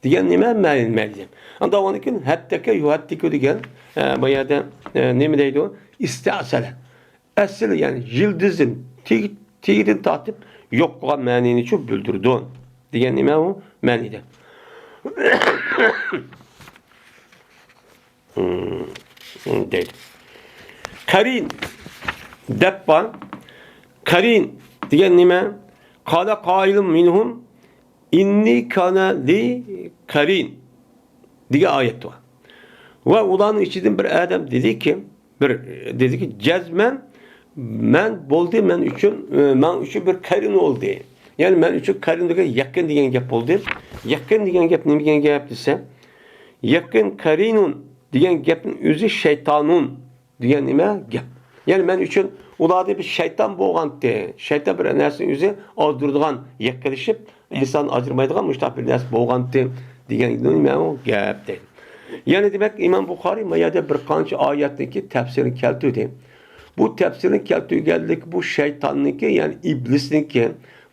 دېگەن نېمە؟ مەنىدە. ئاندىن كېيىن ھەتتەكە يۇھەتتىكۇ دېگەن، ئە، بۇ يەردە، ئە، نېمە دەيدۇ؟ ئىستەسەلە. ئەسلى، يەنى يىلتىزىدىن، تېگى-، تېگىدىن تارتىپ يوق قىلغان مەنىنى شۇ بىلدۈرىدۇ. دېگەن نېمە ئۇ؟ مەنىدە. دەيدۇ. قەرىن دەپ بار. قەرىن دېگەن نېمە؟ قالە قائىلۇن مىنھۇم ئىننى كانە لى قەرىن دېگەن ئايەت بار. ۋە ئۇلارنىڭ ئىچىدىن بىر ئادەم دېدىكى، بىر دېدىكى، جەزمەن مەن بولدى، مەن ئۈچۈن، مەن ئۈچۈن بىر قەرىن بولدى. يەنى مەن ئۈچۈن قەرىن دېگەن يېقىن دېگەن گەپ بولدى. يېقىن دېگەن گەپ نېمە دېگەن گەپ دېسە، يېقىن قەرىنۇن دېگەن گەپنىڭ ئۆزى شەيتانۇن دېگەن نېمە گەپ؟ يەنى مەن ئۈچۈن ئۇلاردا بىر شەيتان بولغانتى. شەيتان بىر نەرسىنى ئۆزى ئازدۇرىدىغان، يېقىلىشىپ، ئىنسان ئاجرىمايدىغان مۇشۇنداق بىر نەرسە بولغانتى دېگەن نېمە ئۇ گەپ دەيدۇ. يەنى دېمەك، ئىمام بۇخارىي ما يەردە بىر قانچە ئايەتنىڭكى تەپسىرىنى كەلتۈردى. بۇ تەپسىرنى كەلتۈرگەنلىك بۇ شەيتاننىڭكى، يەنى ئىبلىسنىڭكى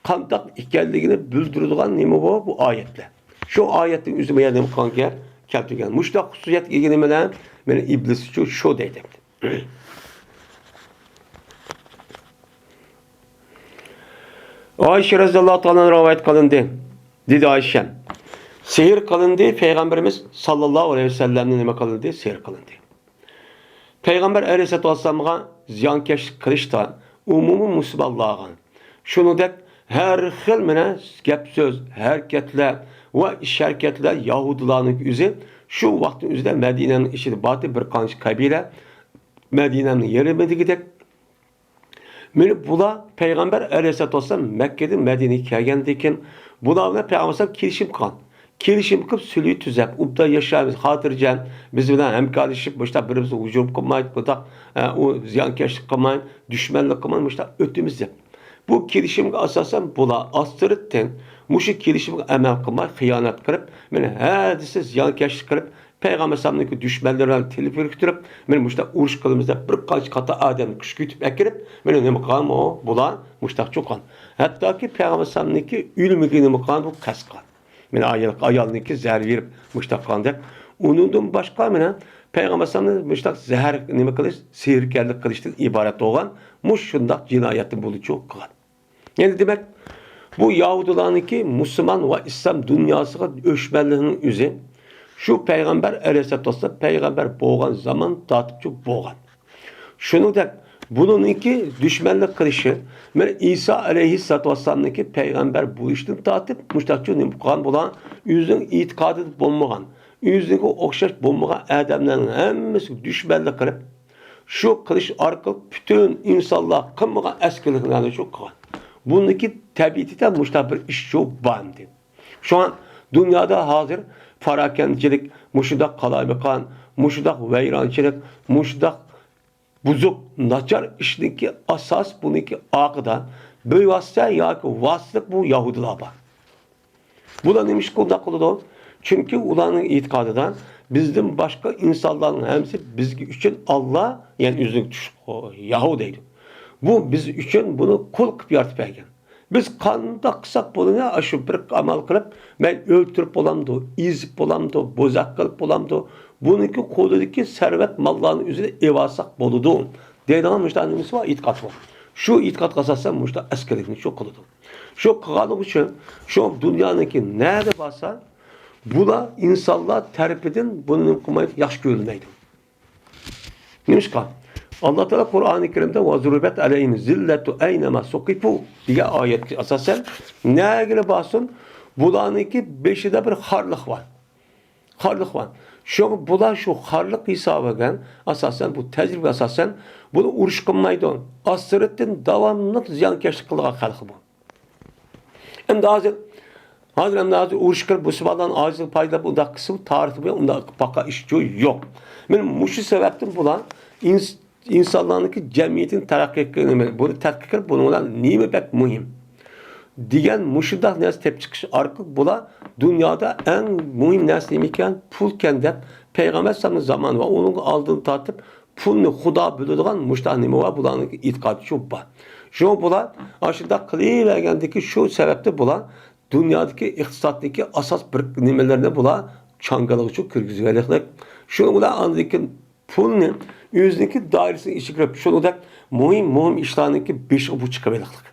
قانداق ئىكەنلىكىنى بىلدۈرىدىغان نېمە بۇ؟ بۇ ئايەتلەر. شۇ ئايەتنىڭ ئۆزى ما يەردە نېمە قىلغان گەپ؟ كەلتۈرگەن. مۇشۇنداق خۇسۇسىيەتكە ئىگە نېمىلەر؟ مانا ئىبلىسچۇ شۇ دەيدۇ. ئائىشە رەزىياللاھۇ تائالا ئەنھا رىۋايەت قىلىندى. دېدى ئائىشە، سېھىر قىلىندى، پەيغەمبىرىمىز ساللاللاھۇ ئەلەيھى ۋەسەللەمنى نېمە قىلىندى؟ سېھىر قىلىندى. پەيغەمبەر ئەلەيھىسسالاتۇ ۋەسسالامغا زىيانكەشلىك قىلىشتا ئومۇمىي مۇسۇلمانلارغا، شۇنىڭدەك ھەر خىل مانا گەپ سۆز، ھەرىكەتلەر ۋە ئىش ھەرىكەتلەر يەھۇدىيلارنىڭ ئۆزى شۇ ۋاقىتنىڭ ئۆزىدە مەدىنەنىڭ ئىچىدە بارتى بىر قانچە قەبىلە، مەدىنەنىڭ يېرىمى دېگۈدەك. مانا بۇلار پەيغەمبەر ئەلەيھىسسالاتۇ ۋەسسالام مەككىدىن مەدىنىگە كەلگەندىن كېيىن بۇلار بىلەن پەيغەمبەر ئەلەيھىسسالام كېلىشىم قىلغان. كېلىشىم قىلىپ، سۈلھى تۈزەپ، ئوبدان ياشايمىز، خاتىرجەم، بىز بىلەن ھەمكارلىشىپ، مۇشۇنداق بىر-بىرىمىزگە ھۇجۇم قىلماي، بۇنداق، ئە، ئۇ زىيانكەشلىك قىلماي، دۈشمەنلىك قىلماي، مۇشۇنداق ئۆتىمىز دەپ. بۇ كېلىشىمگە ئاساسەن بۇلار ئاستىرتتىن مۇشۇ كېلىشىمگە ئەمەل قىلماي، خىيانەت قىلىپ، مانا ھەدىسى زىيانكەشلىك قىلىپ، پەيغەمبەر ئەلەيھىسسالامنىڭكى دۈشمەنلىرى بىلەن تېلېفون كۆتۈرۈپ، مانا مۇشۇنداق ئۇرۇش قىلىمىز دەپ، بىر قانچە قاتار ئادەمنى كۈشكۈرتۈپ ئەكىرىپ، مانا نېمە قىلغان بۇلار؟ مۇشۇنداق چوققان. ھەتتاكى پەيغەمبەر ئەلەيھىسسالامنىڭكى ئۆلۈمىگە نېمە قىلغان؟ بۇ قەست قىلغان. مانا ئايال، ئايالنىڭكى زەھەر بېرىپ مۇشۇنداق قىلغاندەك. ئۇنىڭدىن باشقا مانا پەيغەمبەر ئەلەيھىسسالامنى مۇشۇنداق زەھەر نېمە قىلىش، سېھىركارلىق قىلىشتىن ئىبارەت بولغان مۇشۇنداق جىنايەتنى بۇلىچۇ قىلغان. يەنى دېمەك، بۇ يەھۇدىيلارنىڭكى مۇسۇلمان ۋە ئىسلام دۇنياسىغا ئۆچمەنلىكىنىڭ ئۆزى شۇ پەيغەمبەر ئەلەيھىسسالاتۇ ۋەسسالام پەيغەمبەر بولغان زامان تارتىپچۇ بولغان. شۇنىڭدەك بۇلارنىڭكى دۈشمەنلىك قىلىشى، مانا ئىسا ئەلەيھىسسالاتۇ ۋەسسالامنىڭكى پەيغەمبەر بولۇشتىن تارتىپ مۇشتاقچۇ نېمە قىلغان بۇلار، ئۆزىنىڭ ئېتىقادىدا بولمىغان، ئۆزىگە ئوخشاش بولمىغان ئادەملەرنىڭ ھەممىسىگە دۈشمەنلىك قىلىپ، شۇ قىلىش ئارقىلىق پۈتۈن ئىنسانلار قىلمىغان ئەسكىلىكلەرنى شۇ قىلغان. بۇنىڭكى تەبىئىتىدە مۇشۇنداق بىر ئىش شۇ بار ئىدى. شۇڭا دۇنيادا ھازىر پاراكەندىچىلىك، مۇشۇنداق قالايمىقان، مۇشۇنداق ۋەيرانچىلىق، مۇشۇنداق بۇزۇق، ناچار ئىشنىڭكى ئاساس، بۇنىڭكى ئارقىدا بىۋاسىتە ياكى ۋاسىتىلىق بۇ يەھۇدىيلار بار. بۇلار نېمە ئىشقا ئۇنداق قىلىدۇ؟ چۈنكى ئۇلارنىڭ ئېتىقادىدا بىزدىن باشقا ئىنسانلارنىڭ ھەممىسى بىزگە ئۈچۈن ئاللا، يەنى ئۆزىنىڭ تۇش-، يەھۇ دەيدۇ. بۇ بىز ئۈچۈن بۇنى قۇل قىلىپ يارىتىپ بەرگەن. بىز قانداق قىلساق بولىدۇ، ئاشۇ بىر ئامال قىلىپ، مەيلى ئۆلتۈرۈپ بولامدۇ، ئېزىپ بولامدۇ، بوزەك قىلىپ بولامدۇ، بۇنىڭكى قولىدىكى سەرۋەت ماللارنى ئۆزىنى ئېۋالساق بولىدۇ دەيدىغان مۇشۇنداق نېمىسى بار، ئېتىقادى بار. شۇ ئېتىقادقا ئاساسەن مۇشۇنداق ئەسكىرىكنى شۇ قىلىدۇ. شۇ قىلغانلىقى ئۈچۈن شۇ دۇنيانىڭكى نەدە بارسا، بۇلار ئىنسانلار تەرىپىدىن بۇنى نېمە قىلمايدۇ، ياخشى كۆرۈلمەيدۇ. نېمىشقا؟ ئاللا تائالا قۇرئانى كەرىمدە «ۋەزۇرىبەت ئەلەيھىمۇ زىللەتۇ ئەينەما سۇقىفۇ» دېگەن ئايەتكە ئاساسەن، نەگىلا بارسۇن، بۇلارنىڭكى بېشىدا بىر خارلىق بار. خارلىق بار. شۇڭا بۇلار شۇ خارلىق ھېسابى بىلەن ئاساسەن، بۇ تەجرىبىگە ئاساسەن، بۇلار ئۇرۇش قىلمايدۇ. ئاستىرتتىن داۋاملىق زىيانكەشلىك قىلىدىغان خەلق بۇ. ئەمدى ھازىر، ھازىر ئەمدى ھازىر ئۇرۇش قىلىپ، مۇسۇلمانلارنىڭ ئاجىزلىقىنى پايدىلاپ، ئۇنداق قىلسا، تارىختا بىر ئۇنداق باقا ئىشچۇ يوق. مانا مۇشۇ سەۋەبتىن بۇلار ئىنس-، ئىنسانلارنىڭكى جەمئىيىتىنى تەرەققىي قىلىپ، بۇنى تەتقىق قىلىپ، بۇنىڭ بىلەن نېمە بەك مۇھىم دېگەن مۇشۇنداق نەرسە تېپىپ چىقىش ئارقىلىق بۇلار دۇنيادا ئەڭ مۇھىم نەرسە نېمە ئىكەن؟ پۇلكەن دەپ، پەيغەمبەر ئەلەيھىسسالامنىڭ زامانى ۋە ئۇنىڭ ئالدىدىن تارتىپ، پۇلنى خۇدا بىلىدىغان مۇشۇنداق نېمە بار، بۇلارنىڭ ئېتىقادى شۇ بار. شۇڭا بۇلار ئاشۇنداق قىلىۋەرگەندىكى شۇ سەۋەبتىن بۇلار دۇنيادىكى ئىقتىسادتىكى ئاساس بىر نېمىلىرىنى بۇلار چاڭگىلىغىچە كىرگۈزۈۋېلىقلىق. شۇنىڭ بىلەن ئاندىن كېيىن پۇلنى ئۆزىنىڭكى دائىرىسىنىڭ ئىچىگە كىرىپ، شۇنىڭدەك مۇھىم، مۇھىم ئىشلارنىڭكى بېشىغا بۇ چىقىۋېلىقلىق.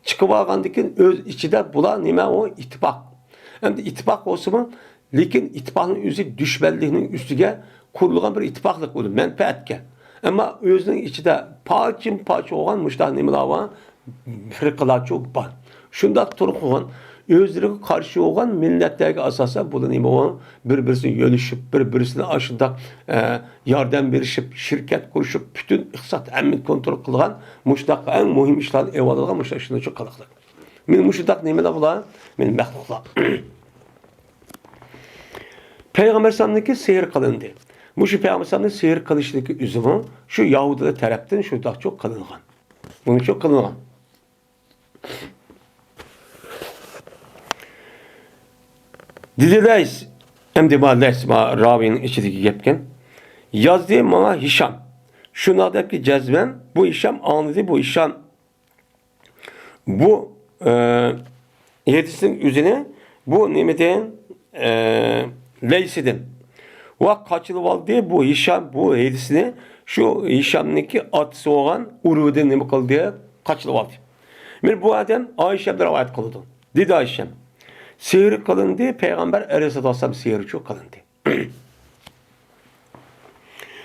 چىقىۋالغاندىن كېيىن ئۆز ئىچىدە بۇلار نېمە ئۇ؟ ئىتتىپاق. ئەمدى ئىتتىپاق بولسىمۇ، لېكىن ئىتتىپاقنىڭ ئۆزى دۈشمەنلىكنىڭ ئۈستىگە قۇرۇلغان بىر ئىتتىپاقلىق بولىدۇ، مەنپەئەتكە. ئەمما ئۆزىنىڭ ئىچىدە پارچىمۇ پارچە بولغان مۇشۇنداق نېمىلەر بار، پىرقىلارچۇ بار. شۇنداق تۇرۇپ قالغان، ئۆزلىرىگە قارشى بولغان مىللەتلەرگە ئاساسەن بۇلار نېمە بولغان، بىر-بىرسىگە يۆلىشىپ، بىر-بىرسىنى ئاشۇنداق، ئە، ياردەم بېرىشىپ، شىركەت قۇرۇشۇپ، پۈتۈن ئىقتىساد ھەممىنى كونترول قىلغان مۇشۇنداق ئەڭ مۇھىم ئىشلارنى ئېلىۋالىدىغان مۇشۇنداق ئىشلارنى قىلىقلىق. مانا مۇشۇنداق نېمىلەر بۇلار؟ مانا مەخلۇقلار. پەيغەمبەر ئەلەيھىسسالامنىڭكى سېھىر قىلىندى. مۇشۇ پەيغەمبەر ئەلەيھىسسالامنى سېھىر قىلىشنىڭكى ئۆزىمۇ شۇ يەھۇدىيلار تەرەپتىن شۇنداقچۇ قىلىنغان. بۇنىچۇ قىلىنغان. دېدى لەيس، ئەمدى ما لەيس، ما راۋىنىڭ ئىچىدىكى گەپكەن. يازدى ماڭا ھىشام. شۇنداق دەپكى جەزمەن، بۇ ھىشام ئاڭلىدى، بۇ ھىشام بۇ، ئە، ھېدىسنىڭ ئۆزىنى بۇ نېمىدىن، ئە، لەيسىدىن. ۋە قاچىلىۋالدى بۇ ھىشام بۇ ھېدىسنى شۇ ھىشامنىڭكى ئاتىسى بولغان ئۇرۋىدىن نېمە قىلدى؟ قاچىلىۋالدى. مانا بۇ ئادەم ئائىشەمدىن رىۋايەت قىلىدۇ. دېدى ئائىشەم، سېھىر قىلىندى، پەيغەمبەر ئەلەيھىسسالاتۇ ۋەسسالام سېھىرچۇ قىلىندى.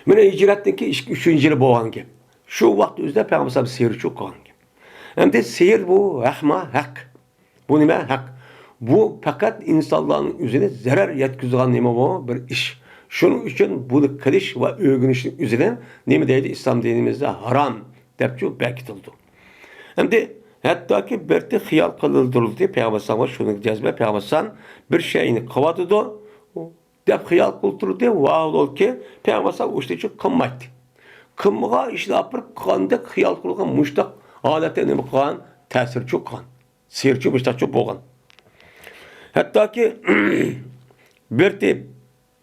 مانا ھىجرەتتىكى ئىككى، ئۈچىنچى يىلى بولغان گەپ. شۇ ۋاقىت ئۆزىدە پەيغەمبەر ئەلەيھىسسالام سېھىرچۇ قىلغان گەپ. ئەمدى سېھىر بۇ ھەقما؟ ھەق. بۇ نېمە؟ ھەق. بۇ پەقەت ئىنسانلارنىڭ ئۆزىنى زەرەر يەتكۈزىدىغان نېمە بۇ؟ بىر ئىش. شۇنىڭ ئۈچۈن بۇنى قىلىش ۋە ئۆگىنىشنىڭ ئۆزىنى نېمە دەيدۇ؟ ئىسلام دىنىمىزدا ھارام دەپچۇ بەكىتىلىدۇ. ئەمدى ھەتتاكى بىرتى خىيال قىلدۇرۇلدى پەيغەمبەر ئەلەيھىسسالامغا، شۇنىڭ جەزمە پەيغەمبەر ئەلەيھىسسالام بىر شەينى قىلىۋاتىدۇ دەپ خىيال قىلدۇرۇلدى. ۋاھالۇكى پەيغەمبەر ئەلەيھىسسالام ئۇ ئىشنى قىلمايتتى. قىلمىغان ئىشنى ئاپىرىپ قىلغاندەك خىيال قىلغان مۇشتاق ھالەتتە نېمە قىلغان؟ تەسىرچۇ قىلغان. سېھىرچۇ مۇشتاقچۇ بولغان. ھەتتاكى بىرتى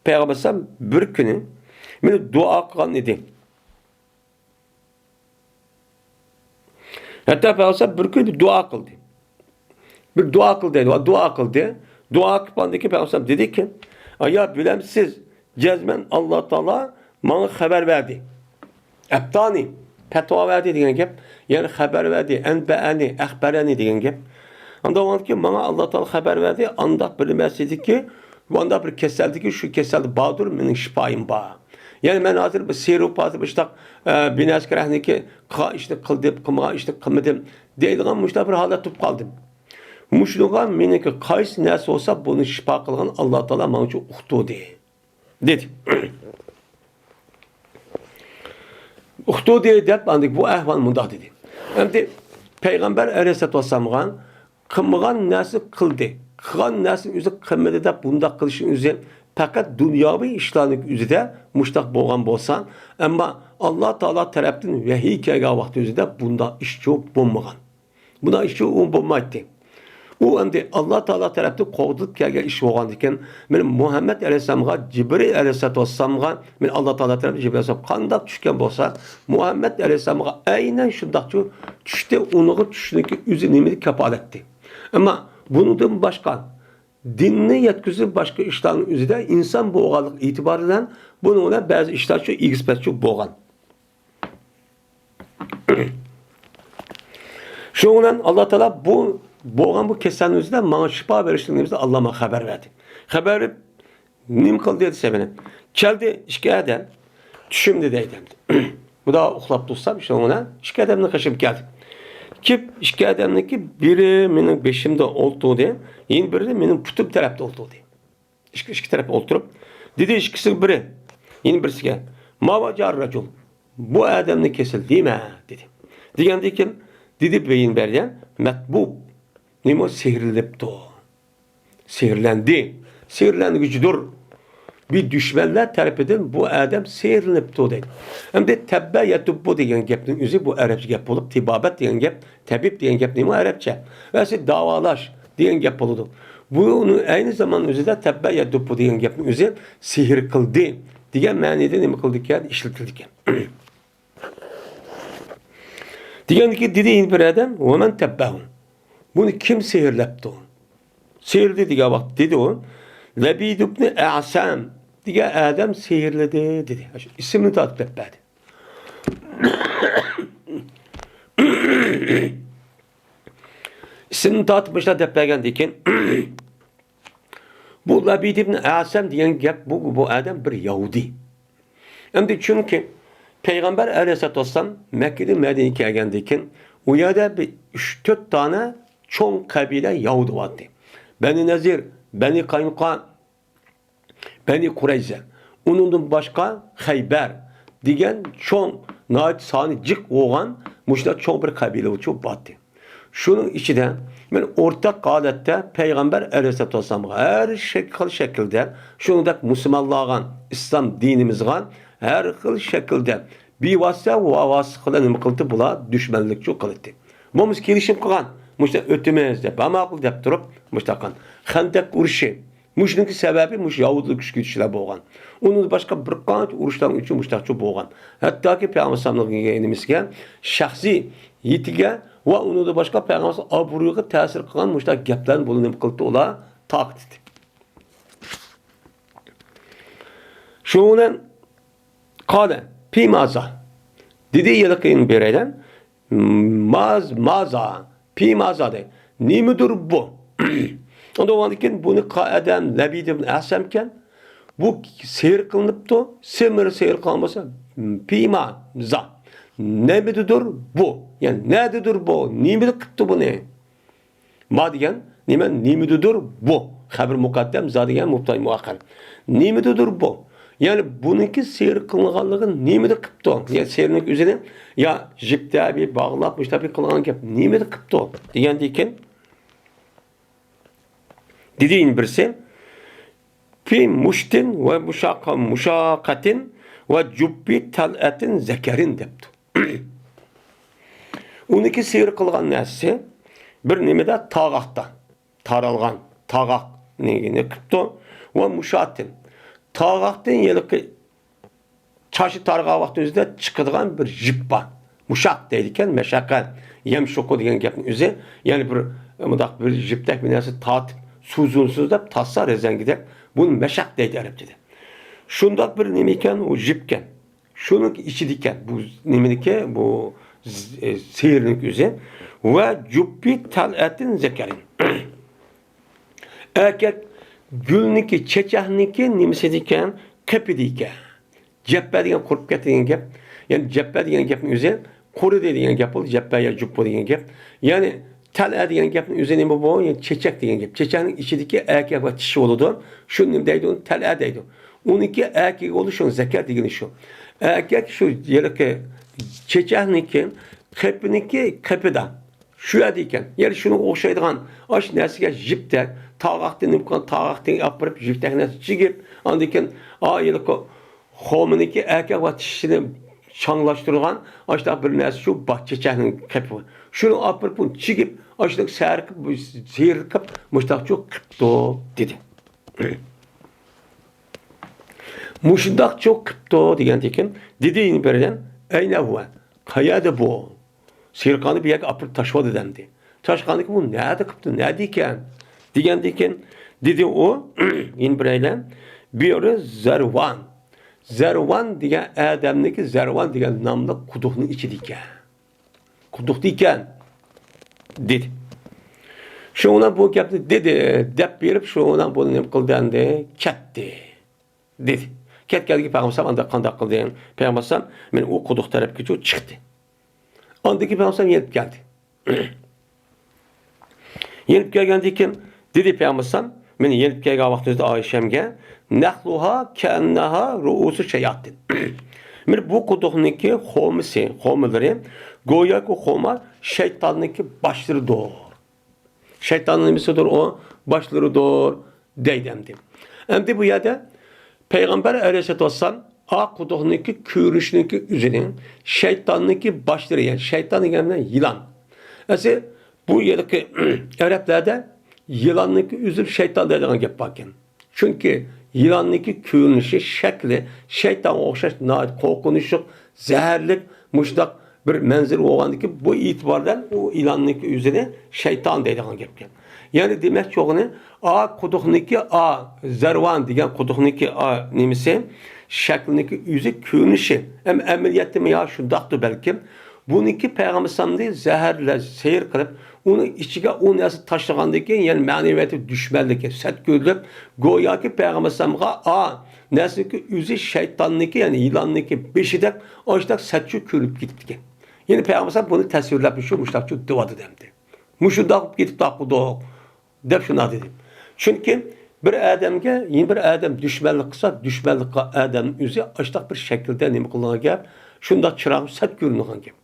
پەيغەمبەر ئەلەيھىسسالام بىر كۈنى مېنى دۇئا قىلغان ئىدى. ھەتتا پەيغەمبەر بىر كۈنى بىر دۇئا قىلدى. بىر دۇئا قىلدى دەيدۇ. دۇئا قىلدى. دۇئا قىلغاندىن كېيىن پەيغەمبەر دېدىكى، ئايا، بىلەمسىز، جەزمەن ئاللا تائالا ماڭا خەۋەر بەردى. ئەپتانى، پەتىۋا بەردى دېگەن گەپ. يەنى خەۋەر بەردى، ئەنبەئەنى، ئەخبەرەنى دېگەن گەپ. ئاندىن كېيىن ماڭا ئاللا تائالا خەۋەر بەردى، ئانداق بىر نەرسىدىكى، ئانداق بىر كېسەلدىكى، شۇ كېسەلدە باردۇر، مېنىڭ شىپايىم بار. يەنى مەن ھازىر بىر سېھىر ئوقۇۋاتىپ، مۇشۇنداق، ئە، بىر نەرسىگە رەھنىكى قىلغان ئىشنى قىلدىم، قىلمىغان ئىشنى قىلمىدىم دەيدىغان مۇشۇنداق بىر ھالەت تۇرۇپ قالدىم. مۇشۇنىڭغا مېنىڭكى قايسى نەرسە بولسا، بۇنى شىپا قىلغان ئاللا تائالا ماڭا شۇ ئۇقتۇردى، دېدى. ئۇقتۇردى دەپ، ئاندىن بۇ ئەھۋال مۇنداق دېدى. ئەمدى پەيغەمبەر ئەلەيھىسسالاتۇ ۋەسسالامغا قىلمىغان نەرسىنى قىلدى، قىلغان نەرسىنى ئۆزى قىلمىدى دەپ بۇنداق قىلىشنىڭ ئۆزى پەقەت دۇنياۋى ئىشلارنىڭ ئۆزىدە مۇشتاق بولغان بولسا، ئەمما ئاللا تائالا تەرەپتىن ۋەھىي كەلگەن ۋاقىت ئۆزىدە بۇنداق ئىشچۇ بولمىغان. بۇنداق ئىشچۇ ئۇ بولمايتتى. ئۇ ئەمدى ئاللا تائالا تەرەپتىن قوغدىلىپ كەلگەن ئىش بولغاندىكىن، مانا مۇھەممەد ئەلەيھىسسالامغا جىبرىل ئەلەيھىسسالاتۇ ۋەسسالامغا، مانا ئاللا تائالا تەرەپتىن جىبرىل ئەلەيھىسسالام قانداق چۈشكەن بولسا، مۇھەممەد ئەلەيھىسسالامغا ئەينەن شۇنداقچۇ چۈشتى، ئۇنىڭغا چۈشنىڭكى ئۆزى نېمىدە كاپالەتتى. ئەمما بۇنىڭدىن باشقا، دىننى يەتكۈزۈپ باشقا ئىشلارنىڭ ئۆزىدە ئىنسان بولغانلىق ئېتىبارى بىلەن بۇنىڭ بىلەن بەزى ئىشلارچۇ ئېگىز-پەسچۇ بولغان. شۇنىڭ بىلەن ئاللا تائالا بۇ بولغان بۇ كېسەلنىڭ ئۆزىدە ماڭا شىپا بېرىشنىڭ ئۆزىدە ئاللا ماڭا خەۋەر بەردى. خەۋەر بېرىپ، نېمە قىلدى دېسە مېنى. كەلدى ئىككى ئادەم، چۈشۈمدە دەيدۇ ئەمدى. بۇدا ئۇخلاپ تۇرسام، شۇنىڭ بىلەن ئىككى ئادەمنىڭ قېشىمغا كەلدى. كېلىپ، ئىككى ئادەمنىڭكى بىرى مېنىڭ بېشىمدا ئولتۇردى، يەنە بىرى مېنىڭ پۇتۇم تەرەپتە ئولتۇردى. ئىككى، ئىككى تەرەپ ئولتۇرۇپ، دېدى ئىككىسىگە بىرى، يەنە بىرسىگە، ما ۋەجەئەر رەجۇل، بۇ ئادەمنىڭ كېسىلى نېمە؟ دېدى. دېگەندىن كېيىن، دېدى بىر يەنە بىر ئادەم، مەتبۇب، نېمە، سېھىرلىنىپتۇ. سېھىرلەندى. سېھىرلەنگۈچىدۇر. بىر دۈشمەنلەر تەرىپىدىن بۇ ئادەم سېھىرلىنىپتۇ دەيدۇ. ئەمدى تەببە يەتۇببۇ دېگەن گەپنىڭ ئۆزى بۇ ئەرەبچە گەپ بولۇپ، تىبابەت دېگەن گەپ، تەبىب دېگەن گەپ نېمە ئەرەبچە؟ ۋە سىز داۋالاش دېگەن گەپ بولىدۇ. بۇ ئەينى زامان ئۆزىدە تەببە يەتۇببۇ دېگەن گەپنىڭ ئۆزى سېھىر قىلدى دېگەن مەنىدە نېمە قىلىدىكەن؟ ئىشلىتىلىدىكەن. دېگەندىكى دېدى يەنە بىر ئادەم، ۋەمەن تەببەھۇ. بۇنى كىم سېھىرلەپتۇ؟ سېھىرلىدى دېگەن ۋاقىت دېدى ئۇ، لەبىد ئىبنى ئەسەم دېگەن ئادەم سېھىرلىدى دېدى. شۇ ئىسىمنى تارتىپ دەپ بەردى. ئىسىمنى تارتىپ مۇشۇنداق دەپ بەرگەندىن كېيىن، بۇ لەبىد ئىبنى ئەسەم دېگەن گەپ، بۇ، بۇ ئادەم بىر يەھۇدىي. ئەمدى چۈنكى پەيغەمبەر ئەلەيھىسسالاتۇ ۋەسسالام مەككىدىن مەدىنىگە كەلگەندىن كېيىن، ئۇ يەردە بىر ئۈچ، تۆت دانە چوڭ قەبىلە يەھۇدىي بارتى. بەنى نەزىر، بەنى قاينۇقا، بەنى قۇرەيزە، ئۇنىڭدىن باشقا خەيبەر دېگەن چوڭ، ناھايىتى سانى جىق بولغان مۇشۇنداق چوڭ بىر قەبىلە ئۇچۇپ بارتى. شۇنىڭ ئىچىدە مەن ئورتاق ھالەتتە پەيغەمبەر ئەلەيھىسسالاتۇ ۋەسسالامغا ھەر شەك-، خىل شەكىلدە، شۇنىڭدەك مۇسۇلمانلارغا، ئىسلام دىنىمىزغا ھەر خىل شەكىلدە بىۋاسىتە ۋە ۋاسىتە قىلىپ نېمە قىلدى؟ بۇلار دۈشمەنلىكچۇ قىلدى. بولمىسا كېلىشىم قىلغان، مۇشۇنداق ئۆتىمىز دەپ، ھە، ماقۇل دەپ تۇرۇپ، مۇشۇنداق قىلغان. خەندەق ئۇرۇشى، مۇشۇنىڭكى سەۋەبى مۇشۇ يەھۇدىيلار كۈچكە يېتىشلەر بولغان. ئۇنىڭدىن باشقا بىر قانچە ئۇرۇشلارنىڭ ئۈچۈن مۇشۇنداقچە بولغان. ھەتتاكى پەيغەمبەر ئەلەيھىسسالامنىڭ نېمىسىگە، شەخسىيىتىگە ۋە ئۇنىڭدىن باشقا پەيغەمبەر ئابرۇيىغا تەسىر قىلغان مۇشۇنداق گەپلەرنى بۇلار نېمە قىلدى؟ ئۇلار تارقىتتى. شۇنىڭ بىلەن قالە، پىمازا. دېدى ھېلىقى بىر ئادەم، ماز-، مازا، پىمازا دەي. نېمىدۇر بۇ؟ ئۇندا بولغاندىن كېيىن بۇنى قا-، ئادەم لەبىد ئىبن ئەسەمكەن. بۇ سېھىر قىلىنىپتۇ. سېمىر سېھىر قىلغان بولسا، پىمازا. نېمىدىدۇر بۇ؟ يەنى نەدىدۇر بۇ؟ نېمىدە قىپتۇ بۇنى؟ ما دېگەن نېمە؟ نېمىدۇدۇر بۇ. خەبىر مۇقەددەم، زا دېگەن مۇبتەدا مۇئەخخەر. نېمىدۇدۇر بۇ. يەنى بۇنىڭكى سېھىر قىلىنغانلىقى نېمىدە قىپتۇ؟ يەنى سېھىرنىڭ ئۆزىنى يا جىپتە بىر باغلاپ، مۇشتاق بىر قىلغان گەپ نېمىدە قىپتۇ دېگەندىن كېيىن، دېدى يەنە بىرسى، في مشت ومشاق-، مشاقة وجب طلعة ذكر دەپتۇ. ئۇنىڭكى سېھىر قىلغان نەرسىسى بىر نېمىدە، تاغاقتا، تارالغان تاغاقنى قىپتۇ. ۋە مۇشاتىن، تاغاقتىن ھېلىقى چاچى تارىغان ۋاقتى ئۆزىدە چىقىدىغان بىر يىپ بار. مۇشاق دەيدىكەن، مەشەققەت، يەمشۇقۇ دېگەن گەپنىڭ ئۆزى، يەنى بىر مۇنداق بىر يىپتەك بىر نەرسە تارتىپ، سوزۇلسۇنسىز دەپ تارتسا رېزەنگىدەك، بۇنى مەشەق دەيدۇ ئەرەب تىلىدا. شۇنداق بىر نېمە ئىكەن، ئۇ يىپكەن. شۇنىڭ ئىچىدىكەن، بۇ نېمىنىكى، بۇ ز-، ئە، سېھىرنىڭ ئۆزى. ۋە جۇببى تەلئەتىن زەكەرىن. ئەركەك گۈلنىڭكى، چېچەكنىڭكى نېمىسىدىكەن، قېپىدىكەن. جەپپە دېگەن قۇرۇپ كەتتى دېگەن گەپ. يەنى جەپپە دېگەن گەپنىڭ ئۆزى قۇرۇدى دېگەن گەپ بولدى. جەپپە يا جۇپپۇ دېگەن گەپ. يەنى تەلئە دېگەن گەپنىڭ ئۆزى نېمە بۇ؟ يەنى چېچەك دېگەن گەپ. چېچەكنىڭ ئىچىدىكى ئەركەك ۋە چىشى بولىدۇ. شۇ نېمە دەيدۇ؟ ئۇنى تەلئە دەيدۇ. ئۇنىڭكى ئەركىكى بولدى، شۇ زەكەر دېگىنى شۇ. ئەركەك شۇ ھېلىقى چېچەكنىڭكى، قېپىنىڭكى قېپىدا. شۇ يەردە ئىكەن. يەنى شۇنىڭغا ئوخشايدىغان ئاشۇ نەرسىگە يىپتەك، تاغاقتىن نېمە قىلغان، تاغاقتىن ئاپىرىپ يىپتەك نەرسە چىگىپ، ئاندىن كېيىن، ئا، ھېلىقى خومىنىڭكى ئەركەك ۋە چىشىنى چاڭلاشتۇرغان ئاشۇنداق بىر نەرسە شۇ بار، چېچەكنىڭ قېپى. شۇنى ئاپىرىپ، بۇنى چىگىپ، ئاشۇنداق سەھەر قىلىپ، سېھىر قىلىپ، مۇشۇنداقچۇ قىپتۇ، دېدى. مۇشۇنداقچۇ قىپتۇ دېگەندىن كېيىن، دېدى يەنە بىرىدىن، ئەينە ھۇۋە، قەيەردە بۇ؟ سېھىرخانىنى بۇ يەرگە ئاپىرىپ تاشلىۋالدى دەمدى. تاشلىغاندىن كېيىن بۇ نەدە قىپتۇ، نەدە ئىكەن؟ دېگەندىن كېيىن دېدى ئۇ، يەنە بىرەيلەن، بىرى زەرۋان. زەرۋان دېگەن ئادەمنىڭكى، زەرۋان دېگەن ناملىق قۇدۇقنىڭ ئىچىدە ئىكەن. قۇدۇقتا ئىكەن، دېدى. شۇنىڭ بىلەن بۇ گەپنى دېدى، دەپ بېرىپ، شۇنىڭ بىلەن بۇنى نېمە قىلدى ئەمدى؟ كەتتى، دېدى. كەتكەندىن كېيىن پەيغەمبەر ئەلەيھىسسالام ئاندىن قانداق قىلدى؟ پەيغەمبەر ئەلەيھىسسالام مانا ئۇ قۇدۇق تەرەپكىچە چىقتى. ئاندىن كېيىن پەيغەمبەر ئەلەيھىسسالام يېنىپ كەلدى. يېنىپ كەلگەندىن كېيىن دېدى پەيغەمبەر ئەلەيھىسسالام، مېنى يېنىپ كەلگەن ۋاقتىمىزدا ئائىشەمگە، نەخلۇھا كەئەننەھا رۇئۇسۇ شەياتىن. مانا بۇ قۇدۇقنىڭكى خومىسى، خومىلىرى، گوياكى خوما شەيتاننىڭكى باشلىرىدۇر. شەيتاننىڭ نېمىسىدۇر ئۇ؟ باشلىرىدۇر، دەيدۇ ئەمدى. ئەمدى بۇ يەردە پەيغەمبەر ئەلەيھىسسالاتۇ ۋەسسالام ئا قۇدۇقنىڭكى كۆرۈنۈشىنىڭكى ئۆزىنىڭ شەيتاننىڭكى باشلىرى، يەنى شەيتان دېگەن بىلەن يىلان. ئەسلى بۇ يەردىكى ئەرەبلەردە يىلاننىڭكى ئۆزى شەيتان دەيدىغان گەپ باركەن. چۈنكى يىلاننىڭكى كۆرۈنۈشى، شەكلى شەيتانغا ئوخشاش ناھايىتى قورقۇنچلۇق، زەھەرلىك، مۇشۇنداق بىر مەنزىرە بولغاندىكىن، بۇ ئېتىبار بىلەن ئۇ يىلاننىڭكى ئۆزىنى شەيتان دەيدىغان گەپكەن. يەنى دېمەكچى بولغىنى، ئا قۇدۇقنىڭكى، ئا زەرۋان دېگەن قۇدۇقنىڭكى، ئا نېمىسى، شەكلىنىڭكى ئۆزى، كۆرۈنۈشى. ئەم-، ئەمەلىيەتتىمۇ يا شۇنداقتۇ بەلكىم. بۇنىڭكى پەيغەمبەر ئەلەيھىسسالامنى زەھەرلەش، سېھىر قىلىپ، ئۇنىڭ ئىچىگە ئۇ نەرسە تاشلىغاندىن كېيىن، يەنى مەنىۋىيەتتە دۈشمەنلىكى، سەت كۆرۈلۈپ، گوياكى پەيغەمبەر ئەلەيھىسسالامغا، ئا نەرسىنىڭكى ئۆزى شەيتاننىڭكى، يەنى يىلاننىڭكى بېشىدەك ئاشۇنداق سەتچۇ كۆرۈنۈپ كېتىپتىكەن. يەنى پەيغەمبەر ئەلەيھىسسالام بۇنى تەسۋىرلەپ، شۇ مۇشۇنداقچۇ دېۋاتىدۇ ئەمدى. مۇشۇنداق بولۇپ كېتىپتۇ قۇدۇق، دەپ شۇنداق دېدى. چۈنكى بىر ئادەمگە يەنە بىر ئادەم دۈشمەنلىك قىلسا، دۈشمەنلىك قىلغان ئادەمنىڭ ئۆزى ئاشۇنداق بىر شەكىلدە نېمە قىلىنغان گەپ، شۇنداق چىراغ سەت كۆرۈنىدىغان گەپ.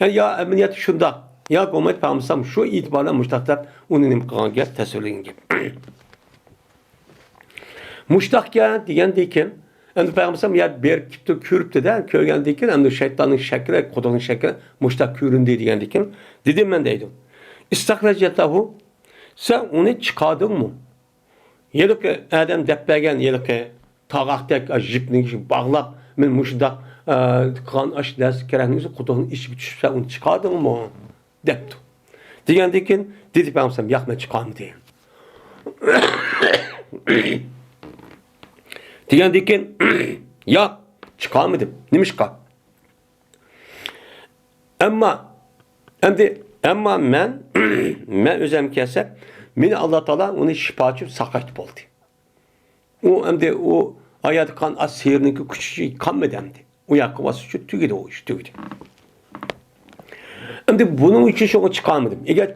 يەنى يا ئەمەلىيەتتە شۇنداق، يا بولمايدۇ، پەيغەمبەر ئەلەيھىسسالام شۇ ئېتىبار بىلەن مۇشۇنداق دەپ ئۇنى نېمە قىلغان گەپ، تەسۋىرلىگەن گەپ. مۇشۇنداقكەن دېگەندىن كېيىن، ئەمدى پەيغەمبەر ئەلەيھىسسالام يا بېرىپ كېپتۇ، كۆرۈپتۇ-دە، كۆرگەندىن كېيىن، ئەمدى شەيتاننىڭ شەكلى، قۇدۇقنىڭ شەكلى مۇشۇنداق كۆرۈندى دېگەندىن كېيىن، دېدىم مەن دەيدۇ. ئىستەخرەجتەھۇ، سەن ئۇنى چىقاردىڭمۇ؟ ھېلىقى ئادەم دەپ بەرگەن، ھېلىقى تاغاقتەك، ئا، يىپنى باغلاپ، مەن مۇشۇنداق، ئا، قىلغان ئاشۇ نەرسە كېرەكنى ئۆزى قۇدۇقنىڭ ئىچىگە چۈشۈپ، سەن ئۇنى چىقاردىڭمۇ؟ دەپتۇ. دېگەندىن كېيىن دېدى پەيغەمبەر ئەلەيھىسسالام، ياق، مەن چىقارمىدىم. دېگەندىن كېيىن، ياق، چىقارمىدىم. نېمىشقا؟ ئەمما، ئەمدى، ئەمما مەن، مەن ئۆزۈم كەلسە، مېنى ئاللا تائالا ئۇنى شىپاچى ساقايتىپ بولدى. ئۇ ئەمدى ئۇ ئاياغدا قان ئاز سېھىرنىڭكى كۈچى قالمىدى ئەمدى. ئۇ ياققا بارسا شۇ تۈگىدى، ئۇ ئىش تۈگىدى. ئەمدى بۇنىڭ ئۈچۈن شۇڭا چىقارمىدىم. ئەگەر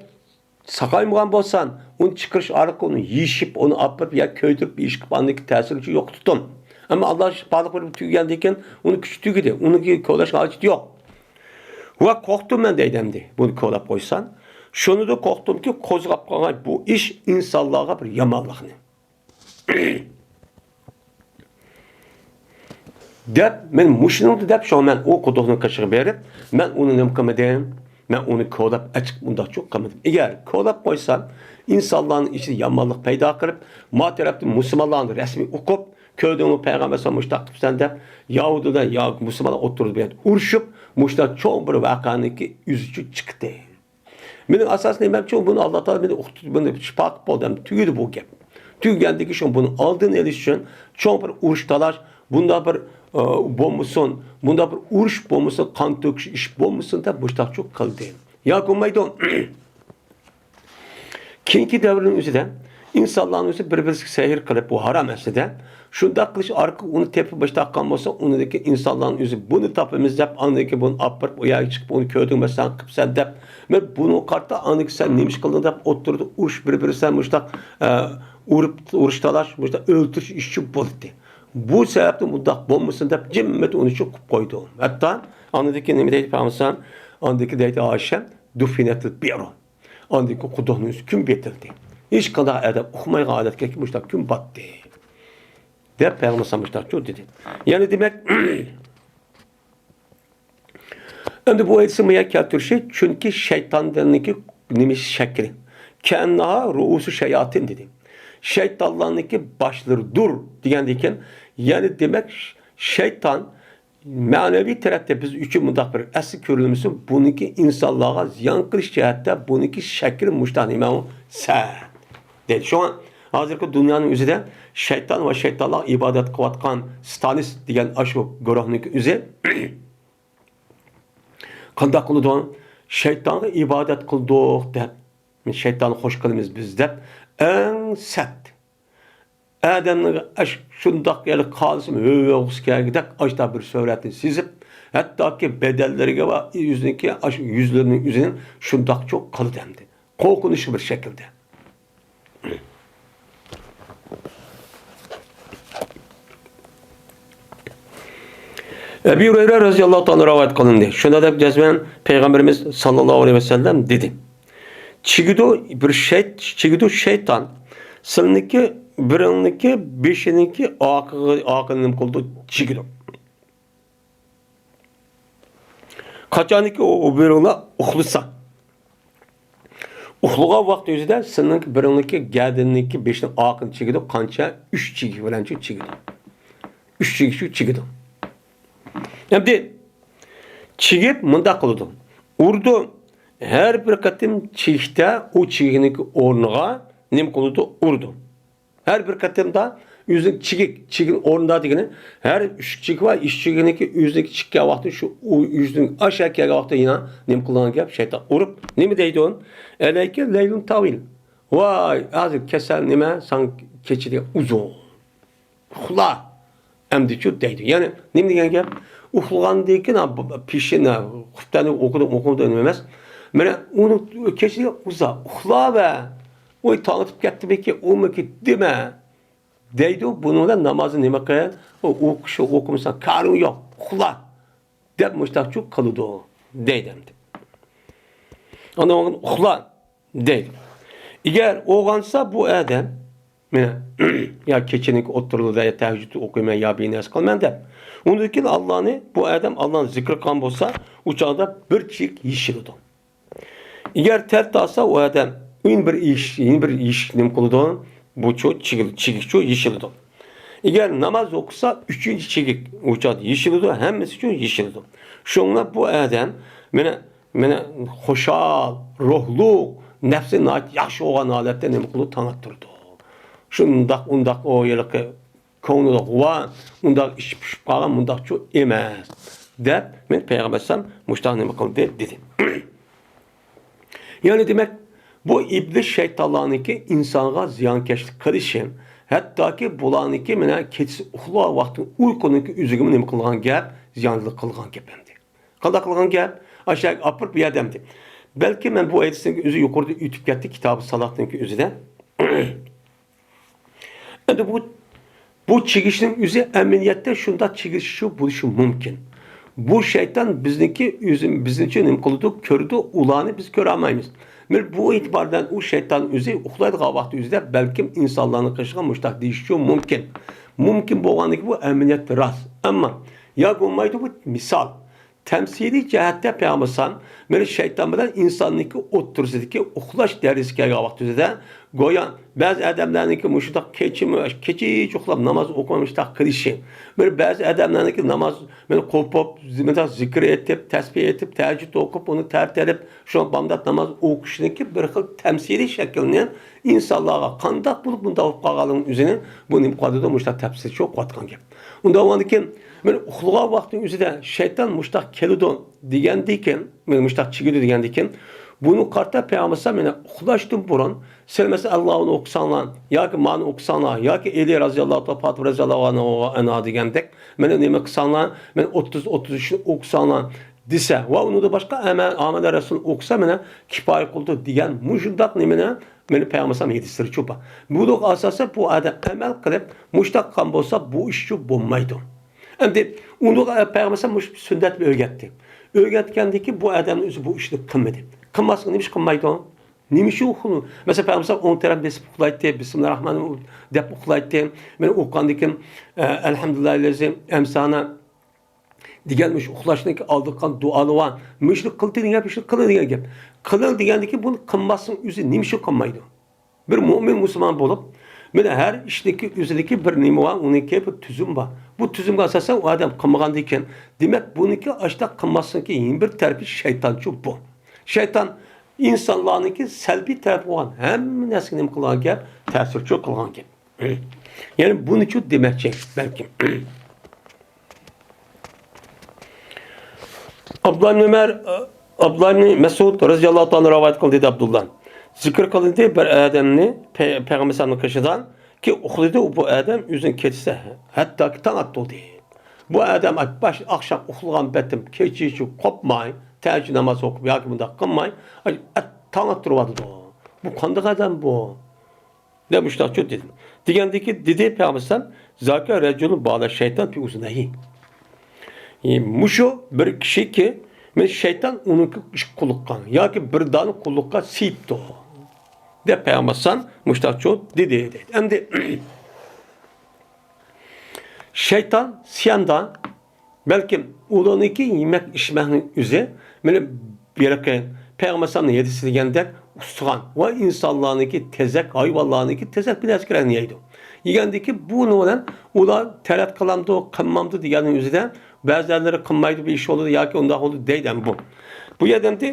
ساقايمىغان بولسام، ئۇنى چىقىرىش ئارقىلىق ئۇنى يېشىپ، ئۇنى ئاپىرىپ يا كۆيدۈرۈپ يېشىپ، ئاندىن كېيىن تەسىرگە يوقىتىتتىم. ئەمما ئاللا شىپالىق بېرىپ تۈگىگەندىن كېيىن ئۇنىڭ كۈچى تۈگىدى. ئۇنىڭكى كولاش ھاجىتى يوق. ۋە قورقتۇم مەن دەيدۇ ئەمدى. بۇنى كولاپ قويسام، شۇنىدىن قورقتۇمكى، قوزغاپ قالغان بۇ ئىش ئىنسانلارغا بىر يامانلىقنى. دەپ، مەن مۇشۇنىڭدا دەپ، شۇڭا مەن ئۇ قۇدۇقنىڭ قېشىغا بېرىپ، مەن ئۇنى نېمە قىلمىدىم؟ مەن ئۇنى كولاپ ئەچىقىپ ئۇنداقچۇ قىلمىدىم. ئەگەر كولاپ قويسام، ئىنسانلارنىڭ ئىچىدە يامانلىق پەيدا قىلىپ، ما تەرەپتىن مۇسۇلمانلارنى رەسمىي ئوقۇپ، كۆردۈڭمۇ پەيغەمبەر سەن مۇشۇنداق قىپسەن دەپ، يەھۇدىيلار يا مۇسۇلمانلار ئوتتۇرىدا بىلەن ئۇرۇشۇپ، مۇشۇنداق چوڭ بىر ۋەقەنىڭكى يۈزىچە چىقتى. مېنىڭ ئاساسىي نېمەمچۇ، بۇنى ئاللا تائالا مېنى ئۇقتۇردى، بۇنى شىپا قىلىپ بولدى، تۈگىدى بۇ گەپ. تۈگىگەندىن كېيىن شۇ بۇنىڭ ئالدىنى ئېلىش ئۈچۈن چوڭ بىر ئۇرۇش تالاش، بۇنداق بىر، ئە، بولمىسۇن، بۇنداق بىر ئۇرۇش بولمىسۇن، قان تۆكۈش ئىش بولمىسۇن دەپ مۇشتاقچۇ قىلدى. ياكى بولمايدۇ. كېيىنكى دەۋرنىڭ ئۆزىدە ئىنسانلارنىڭ ئۆزى بىر-بىرسىگە سەھىر قىلىپ، بۇ ھارام ئەسلىدە. شۇنداق قىلىش ئارقىلىق ئۇنى تېپىپ باشلاپ قالمىسا، ئۇنىڭدىكى ئىنسانلارنىڭ ئۆزى بۇنى تاپىمىز دەپ، ئاندىن كېيىن بۇنى ئاپىرىپ، ئۇ يەرگە چىقىپ، ئۇنى كۆردۈڭ، مەسىلەن، قىپسەن دەپ، مەن بۇنىڭغا قارىتا، ئاندىن كېيىن سەن نېمە ئىش قىلدىڭ دەپ ئوتتۇرىدا ئۇرۇش، بىر-بىرسىگە مۇشتاق، ئە، ئۇرۇپ، ئۇرۇش تالاش، مۇشتاق ئۆلتۈرۈش ئىشى بولدى. بۇ سەۋەبتىن مۇنداق بولمىسۇن دەپ، جىممىدە ئۇنى شۇ قىلىپ قويدۇم. ھەتتا ئاندىن كېيىن نېمە دەيدۇ پەيغەمبەر؟ ئاندىن كېيىن دەيدۇ ئائىشە، دۇفىنەتىل بىئرۇ. ئاندىن كېيىن قۇدۇقنىڭ ئۈستى كۈن بېتىلدى. ھېچقانداق ئادەم ئۇقمايدىغان ھالەتكە كېلىپ مۇشۇنداق كۈن باتتى. دەپ پەيغەمبەر مۇشۇنداق دېدى. يەنى دېمەك، ئەمدى بۇ ھەدىسنى بۇ يەرگە كەلتۈرۈشى، چۈنكى شەيتاننىڭكى نېمە شەكلى؟ كەئەننەھا رۇئۇسۇ شەياتىن دېدى. شەيتانلارنىڭكى باشلىرىدۇر دېگەندىن كېيىن، يەنى دېمەك، شەيتان مەنىۋى تەرەپتە بىز ئۈچۈن مۇنداق بىر ئەسلى كۆرۈلمىسى، بۇنىڭكى ئىنسانلارغا زىيان قىلىش جەھەتتە بۇنىڭكى شەكلى مۇشۇنداق نېمە ئۇ؟ سەت دەيدۇ. شۇڭا ھازىرقى دۇنيانىڭ ئۆزىدە شەيتان ۋە شەيتانلارغا ئىبادەت قىلىۋاتقان ستالىست دېگەن ئاشۇ گۇرۇھنىڭكى ئۆزى قانداق قىلىدۇ؟ شەيتانغا ئىبادەت قىلدۇق دەپ، شەيتانغا خوش قىلىمىز بىز دەپ، ئەڭ سەت ئادەمنىڭ ئەش-، شۇنداق يەنە قالسىمۇ ھۆ-، ھۆۋىسى كەلگۈدەك ئاشتا بىر سۈرەتنى سىزىپ، ھەتتاكى بەدەنلىرىگە ۋە ئۆزىنىڭكى ئاشۇ يۈزلىرىنىڭ ئۆزىنى شۇنداقچۇ قىلدى ئەمدى. قورقۇنچلۇق بىر شەكىلدە. ئەبى ھۇرەيرە رەزىياللاھۇ تائالا رىۋايەت قىلىندى. شۇنداق دەپ جەزمەن پەيغەمبىرىمىز ساللاللاھۇ ئەلەيھى ۋەسەللەم دېدى. چىگىدۇ بىر شەيت-، چىگىدۇ شەيتان. سىلنىڭكى، بىرىڭنىڭكى بېشىنىڭكى ئارقىغا، ئارقىنى نېمە قىلىدۇ؟ چىگىدۇ. قاچانكى ئۇ، ئۇ بىرىڭلار ئۇخلىسا. ئۇخلىغان ۋاقتى ئۆزىدە سىلنىڭكى بىرىڭنىڭكى گەدىنىنىڭكى بېشىنىڭ ئارقىنى چىگىدۇ، قانچە؟ ئۈچ چىگىك بىلەن چىگىدۇ. ئۈچ چىگىك شۇ چىگىدۇ. ئەمدى چىگىپ مۇنداق قىلىدۇ. ئۇرىدۇ. ھەر بىر قېتىم چىگىكتە ئۇ چىگىكنىڭكى ئورنىغا نېمە قىلىدۇ؟ ئۇرىدۇ. ھەر بىر قېتىمدا ئۆزىنىڭ چىگىك، چىگىكنى ئورنىدا دېگىنى، ھەر ئۈچ چىگىك ۋە ئۈچ چىگىكنىڭكى ئۆزىنىڭكى چىققان ۋاقتى شۇ ئۇ ئۆزىنىڭ ئاشۇ كەلگەن ۋاقتىدا يەنە نېمە قىلغان گەپ؟ شەيتان ئۇرۇپ، نېمە دەيدۇ؟ ئەلەيكە لەيلۇن تاۋىل. ۋاي، ھازىر كېسەل نېمە؟ ساڭا كېچە دېگەن ئۇزۇن. ئۇخلا ئەمدىچۇ دەيدۇ. يەنى نېمە دېگەن گەپ؟ ئۇخلىغاندىن كېيىن، ھا، ب-، ب-، پېشىن، ھا، خۇپتەننى ئوقۇدۇم، ئوقۇدۇم دېگەن ئەمەس. مانا ئۇنى كېچىدە ئۇزا ئۇخلا ۋە، ۋاي، تاڭ ئېتىپ كەتتىمىكى، ئۇمىكى دېمە دەيدۇ. بۇنىڭ بىلەن نامازنى نېمە قىل؟ ئۇ، ئۇ كىشى ئوقۇمىسا كارىڭ يوق، ئۇخلا دەپ مۇشتاقچۇ قىلىدۇ دەيدۇ ئەمدى. ئاندىن ئۇخلا دەيدۇ. ئەگەر ئويغانسا بۇ ئادەم، مانا، يا كېچىنىڭ ئوتتۇرىلىرىدا يا تەھەججۇد ئوقۇيمەن يا بىر نەرسە قىلىمەن دەپ، ئۇندىن كېيىن ئاللانى، بۇ ئادەم ئاللانى زىكىر قىلغان بولسا، ئۇ چاغدا بىر چېك يېشىلىدۇ. ئەگەر تەل تارتسا، ئۇ ئادەم يەنە بىر يېش-، يەنە بىر يېشىك نېمە قىلىدۇ؟ بۇچۇ چىگىل-، چېكىچۇ يېشىلىدۇ. ئەگەر ناماز ئوقۇسا، ئۈچىنچى چېكىك ئۇ چاغدا يېشىلىدۇ، ھەممىسىچۇ يېشىلىدۇ. شۇڭا بۇ ئادەم مانا مانا خۇشال، روھلۇق، نەپسى ناھايىتى ياخشى بولغان ھالەتتە نېمە قىلىدۇ؟ تاڭ ئاتتۇرىدۇ. شۇنداق، ئۇنداق، ئۇ ھېلىقى كۆڭلىدە غۇۋا، ئۇنداق ئىچى پۇشۇپ قالغان، مۇنداقچۇ ئەمەس، دەپ مەن پەيغەمبەر ئەلەيھىسسالام مۇشۇنداق نېمە قىلدى، دېدى. يەنى دېمەك، بۇ ئىبلىس شەيتانلارنىڭكى ئىنسانغا زىيانكەشلىك قىلىشى، ھەتتاكى بۇلارنىڭكى مانا كېچىسى ئۇخلاۋاتقان ۋاقتىنىڭ ئۇيقۇنىڭكى ئۆزىگىمۇ نېمە قىلغان گەپ؟ زىيانلىق قىلغان گەپ ئەمدى. قانداق قىلغان گەپ؟ ئاشۇ يەرگە ئاپىرىپ بۇ يەردە ئەمدى. بەلكى مەن بۇ ھەدىسنىڭ ئۆزى يۇقىرىدا ئۆتۈپ كەتتى، كىتابى سالاھنىڭكى ئۆزىدە. ئەمدى بۇ، بۇ چىگىشنىڭ ئۆزى ئەمەلىيەتتە شۇنداق چىگىشى بولۇشى مۇمكىن. بۇ شەيتان بىزنىڭكى ئۆزى، بىزنىچە نېمە قىلىدۇ، كۆرىدۇ، ئۇلارنى بىز كۆرەلمەيمىز. مەن بۇ ئېتىباردىن ئۇ شەيتان ئۆزى ئۇخلايدىغان ۋاقتى ئۆزىدە بەلكىم ئىنسانلارنىڭ قېشىغا مۇشتاق دېيىشىچۇ مۇمكىن. مۇمكىن بولغاندىكى بۇ ئەمەلىيەتتە راست. ئەمما يا بولمايدۇ بۇ مىسال. تەمسىلىي جەھەتتە پەيغەمبەر ئەلەيھىسسالام مېنى شەيتان بىلەن ئىنساننىڭكى ئوتتۇرىسىدىكى ئۇخلاش دەرىجىسىگە كەلگەن ۋاقتىدا، گويا بەزى ئادەملەرنىڭكى مۇشۇنداق كېچىمۇ، كېچىچە ئۇخلاپ ناماز ئوقۇماي مۇشۇنداق قىلىشى، بىر بەزى ئادەملەرنىڭكى ناماز مېنى قوپۇپ، مۇنداق زىكىر ئېيتىپ، تەسبىھ ئېيتىپ، تەھەججۇد ئوقۇپ، ئۇنى تەرتىلىپ، شۇ بامدات ناماز ئوقۇشنىڭكى بىر خىل تەمسىلىي شەكلىنى ئىنسانلارغا قانداق بولۇپ بۇنداق بولۇپ قالغانلىقىنىڭ ئۆزىنى بۇ نېمە قىلىۋاتىدۇ، مۇشۇنداق تەپسىلىي چۈشىنىۋاتقان گەپ. ئۇنداق بولغاندىكىن، مەن ئۇخلىغان ۋاقتىنىڭ ئۆزىدە شەيتان مۇشتاق كېلىدۇ دېگەندىكىن، مەن مۇشتاق چىگىدۇ دېگەندىكىن، بۇنى قارىتا پەيغەمبەر مانا ئۇخلاشتىن بۇرۇن، سىلەر مەسىلەن، ئاللاھۇنى ئوقۇساڭلار، ياكى مانى ئوقۇساڭلار، ياكى ئەلى رازىياللاھۇ تائالا، پاتىمە رازىياللاھۇ ئەنھا دېگەندەك، مانا نېمە قىلساڭلار، مانا ئوتتۇز، ئوتتۇز ئۈچنى ئوقۇساڭلار دېسە، ۋە ئۇنىڭدىن باشقا ئەمە-، ئامەنە رەسۇل ئوقۇسا، مانا كىپايە قىلىدۇ دېگەن مۇشۇنداق نېمىنى، مانا پەيغەمبەر ھەدىسلىرى چوپا. بۇنىڭغا ئاساسەن بۇ ئادەم ئەمەل قىلىپ، مۇشۇنداق قىلغان بولسا، بۇ ئىشچۇ بولمايدۇ. ئەمدى ئۇنىڭغا پەيغەمبەر مۇشۇ سۈننەتنى ئۆگەتتى. ئۆگەتكەندىن كېيىن بۇ ئادەمنىڭ ئۆزى بۇ ئىشنى قىلمىدى. قىلماسلىق نېمە ئىش قىلمايدۇ؟ نېمە ئىش ئۇ؟ مەسىلەن، پەيغەمبەر ئوڭ تەرەپ بېسىپ ئۇخلايتتى، بىسمىللاھىررەھمانىررەھىم دەپ ئۇخلايتتى. مانا ئۇخلىغاندىن كېيىن، ئە، ئەلھەمدۇلىللاھىللەزى ئەمسانا دېگەن مۇشۇ ئۇخلاشنىڭ ئالدىغا قىلغان دۇئالىرى بار. مۇشۇنى قىلدى دېگەن گەپ، شۇنى قىلىڭ دېگەن گەپ. قىلىڭ دېگەندىن كېيىن بۇنى قىلماسلىق ئۆزى نېمە ئىش قىلمايدۇ؟ بىر مۆمىن مۇسۇلمان بولۇپ، مانا ھەر ئىشنىڭكى ئۆزىدىكى بىر نېمە بار، ئۇنىڭكى بىر تۈزۈم بار. بۇ تۈزۈمگە ئاساسەن ئۇ ئادەم قىلمىغاندىكىن، دېمەك، بۇنىڭكى ئاشۇنداق قىلماسلىقنىڭكى يەنە بىر تەرىپى شەيتانچۇ بۇ. شەيتان ئىنسانلارنىڭكى سەلبىي تەرەپ بولغان ھەممە نەرسىگە نېمە قىلغان گەپ؟ تەسىرچۇ قىلغان گەپ. يەنى بۇنىچۇ دېمەكچى بەلكىم. ئابدۇللا ئىبن ئۆمەر، ئابدۇللا ئىبن مەسئۇد رەزىياللاھۇ تائالا رىۋايەت قىلدى، دېدى ئابدۇللا. زىكىر قىلىندى بىر ئادەمنى پەي-، پەيغەمبەر ئەلەيھىسسالامنىڭ قېشىدا كى ئۇخلىدى، بۇ ئادەم ئۆزىنىڭ كېچىسى ھەتتاكى تاڭ ئاتتۇردى. بۇ ئادەم باش-، ئاخشام ئۇخلىغان پېتىم كېچىچە قوپماي، تەھەججۇد ناماز ئوقۇپ ياكى بۇنداق قىلماي، ئەت-، تاڭ ئاتتۇرۇۋاتىدۇ. بۇ قانداق ئادەم بۇ؟ دەپ مۇشۇنداقچۇ دېدىم. دېگەندىكى دېدى پەيغەمبەر ئەلەيھىسسالام، زاكا رەجۇلۇن بالا شەيتان پى ئۇزۇنەيھى. ئى، مۇشۇ بىر كىشىكى، مەن شەيتان ئۇنىڭكى ئىشقا قۇلۇققا ياكى بىر دانە قۇلۇققا سىيىپتۇ. دەپ پەيغەمبەر ئەلەيھىسسالام مۇشۇنداقچۇ دېدى، دەيدۇ. ئەمدى شەيتان سىياندا بەلكىم ئۇلارنىڭكى يېمەك ئىچمەكنىڭ ئۆزى، مانا، ھېلىقى پەيغەمبەر ئەلەيھىسسالامنىڭ ھەدىسى دېگەندەك ئۇستىخان ۋە ئىنسانلارنىڭكى تېزەك، ھايۋانلارنىڭكى تېزەك بىر نەرسىگە يەيدۇ. يېگەندىكى بۇنىڭ بىلەن ئۇلار تەرەت قىلامدۇ، قىلمامدۇ دېگەننىڭ ئۆزىدە بەزىلەرلىرى قىلمايدۇ، بىر ئىش بولىدۇ ياكى ئۇنداق بولىدۇ دەيدۇ. بۇ، بۇ يەردە ئەمدى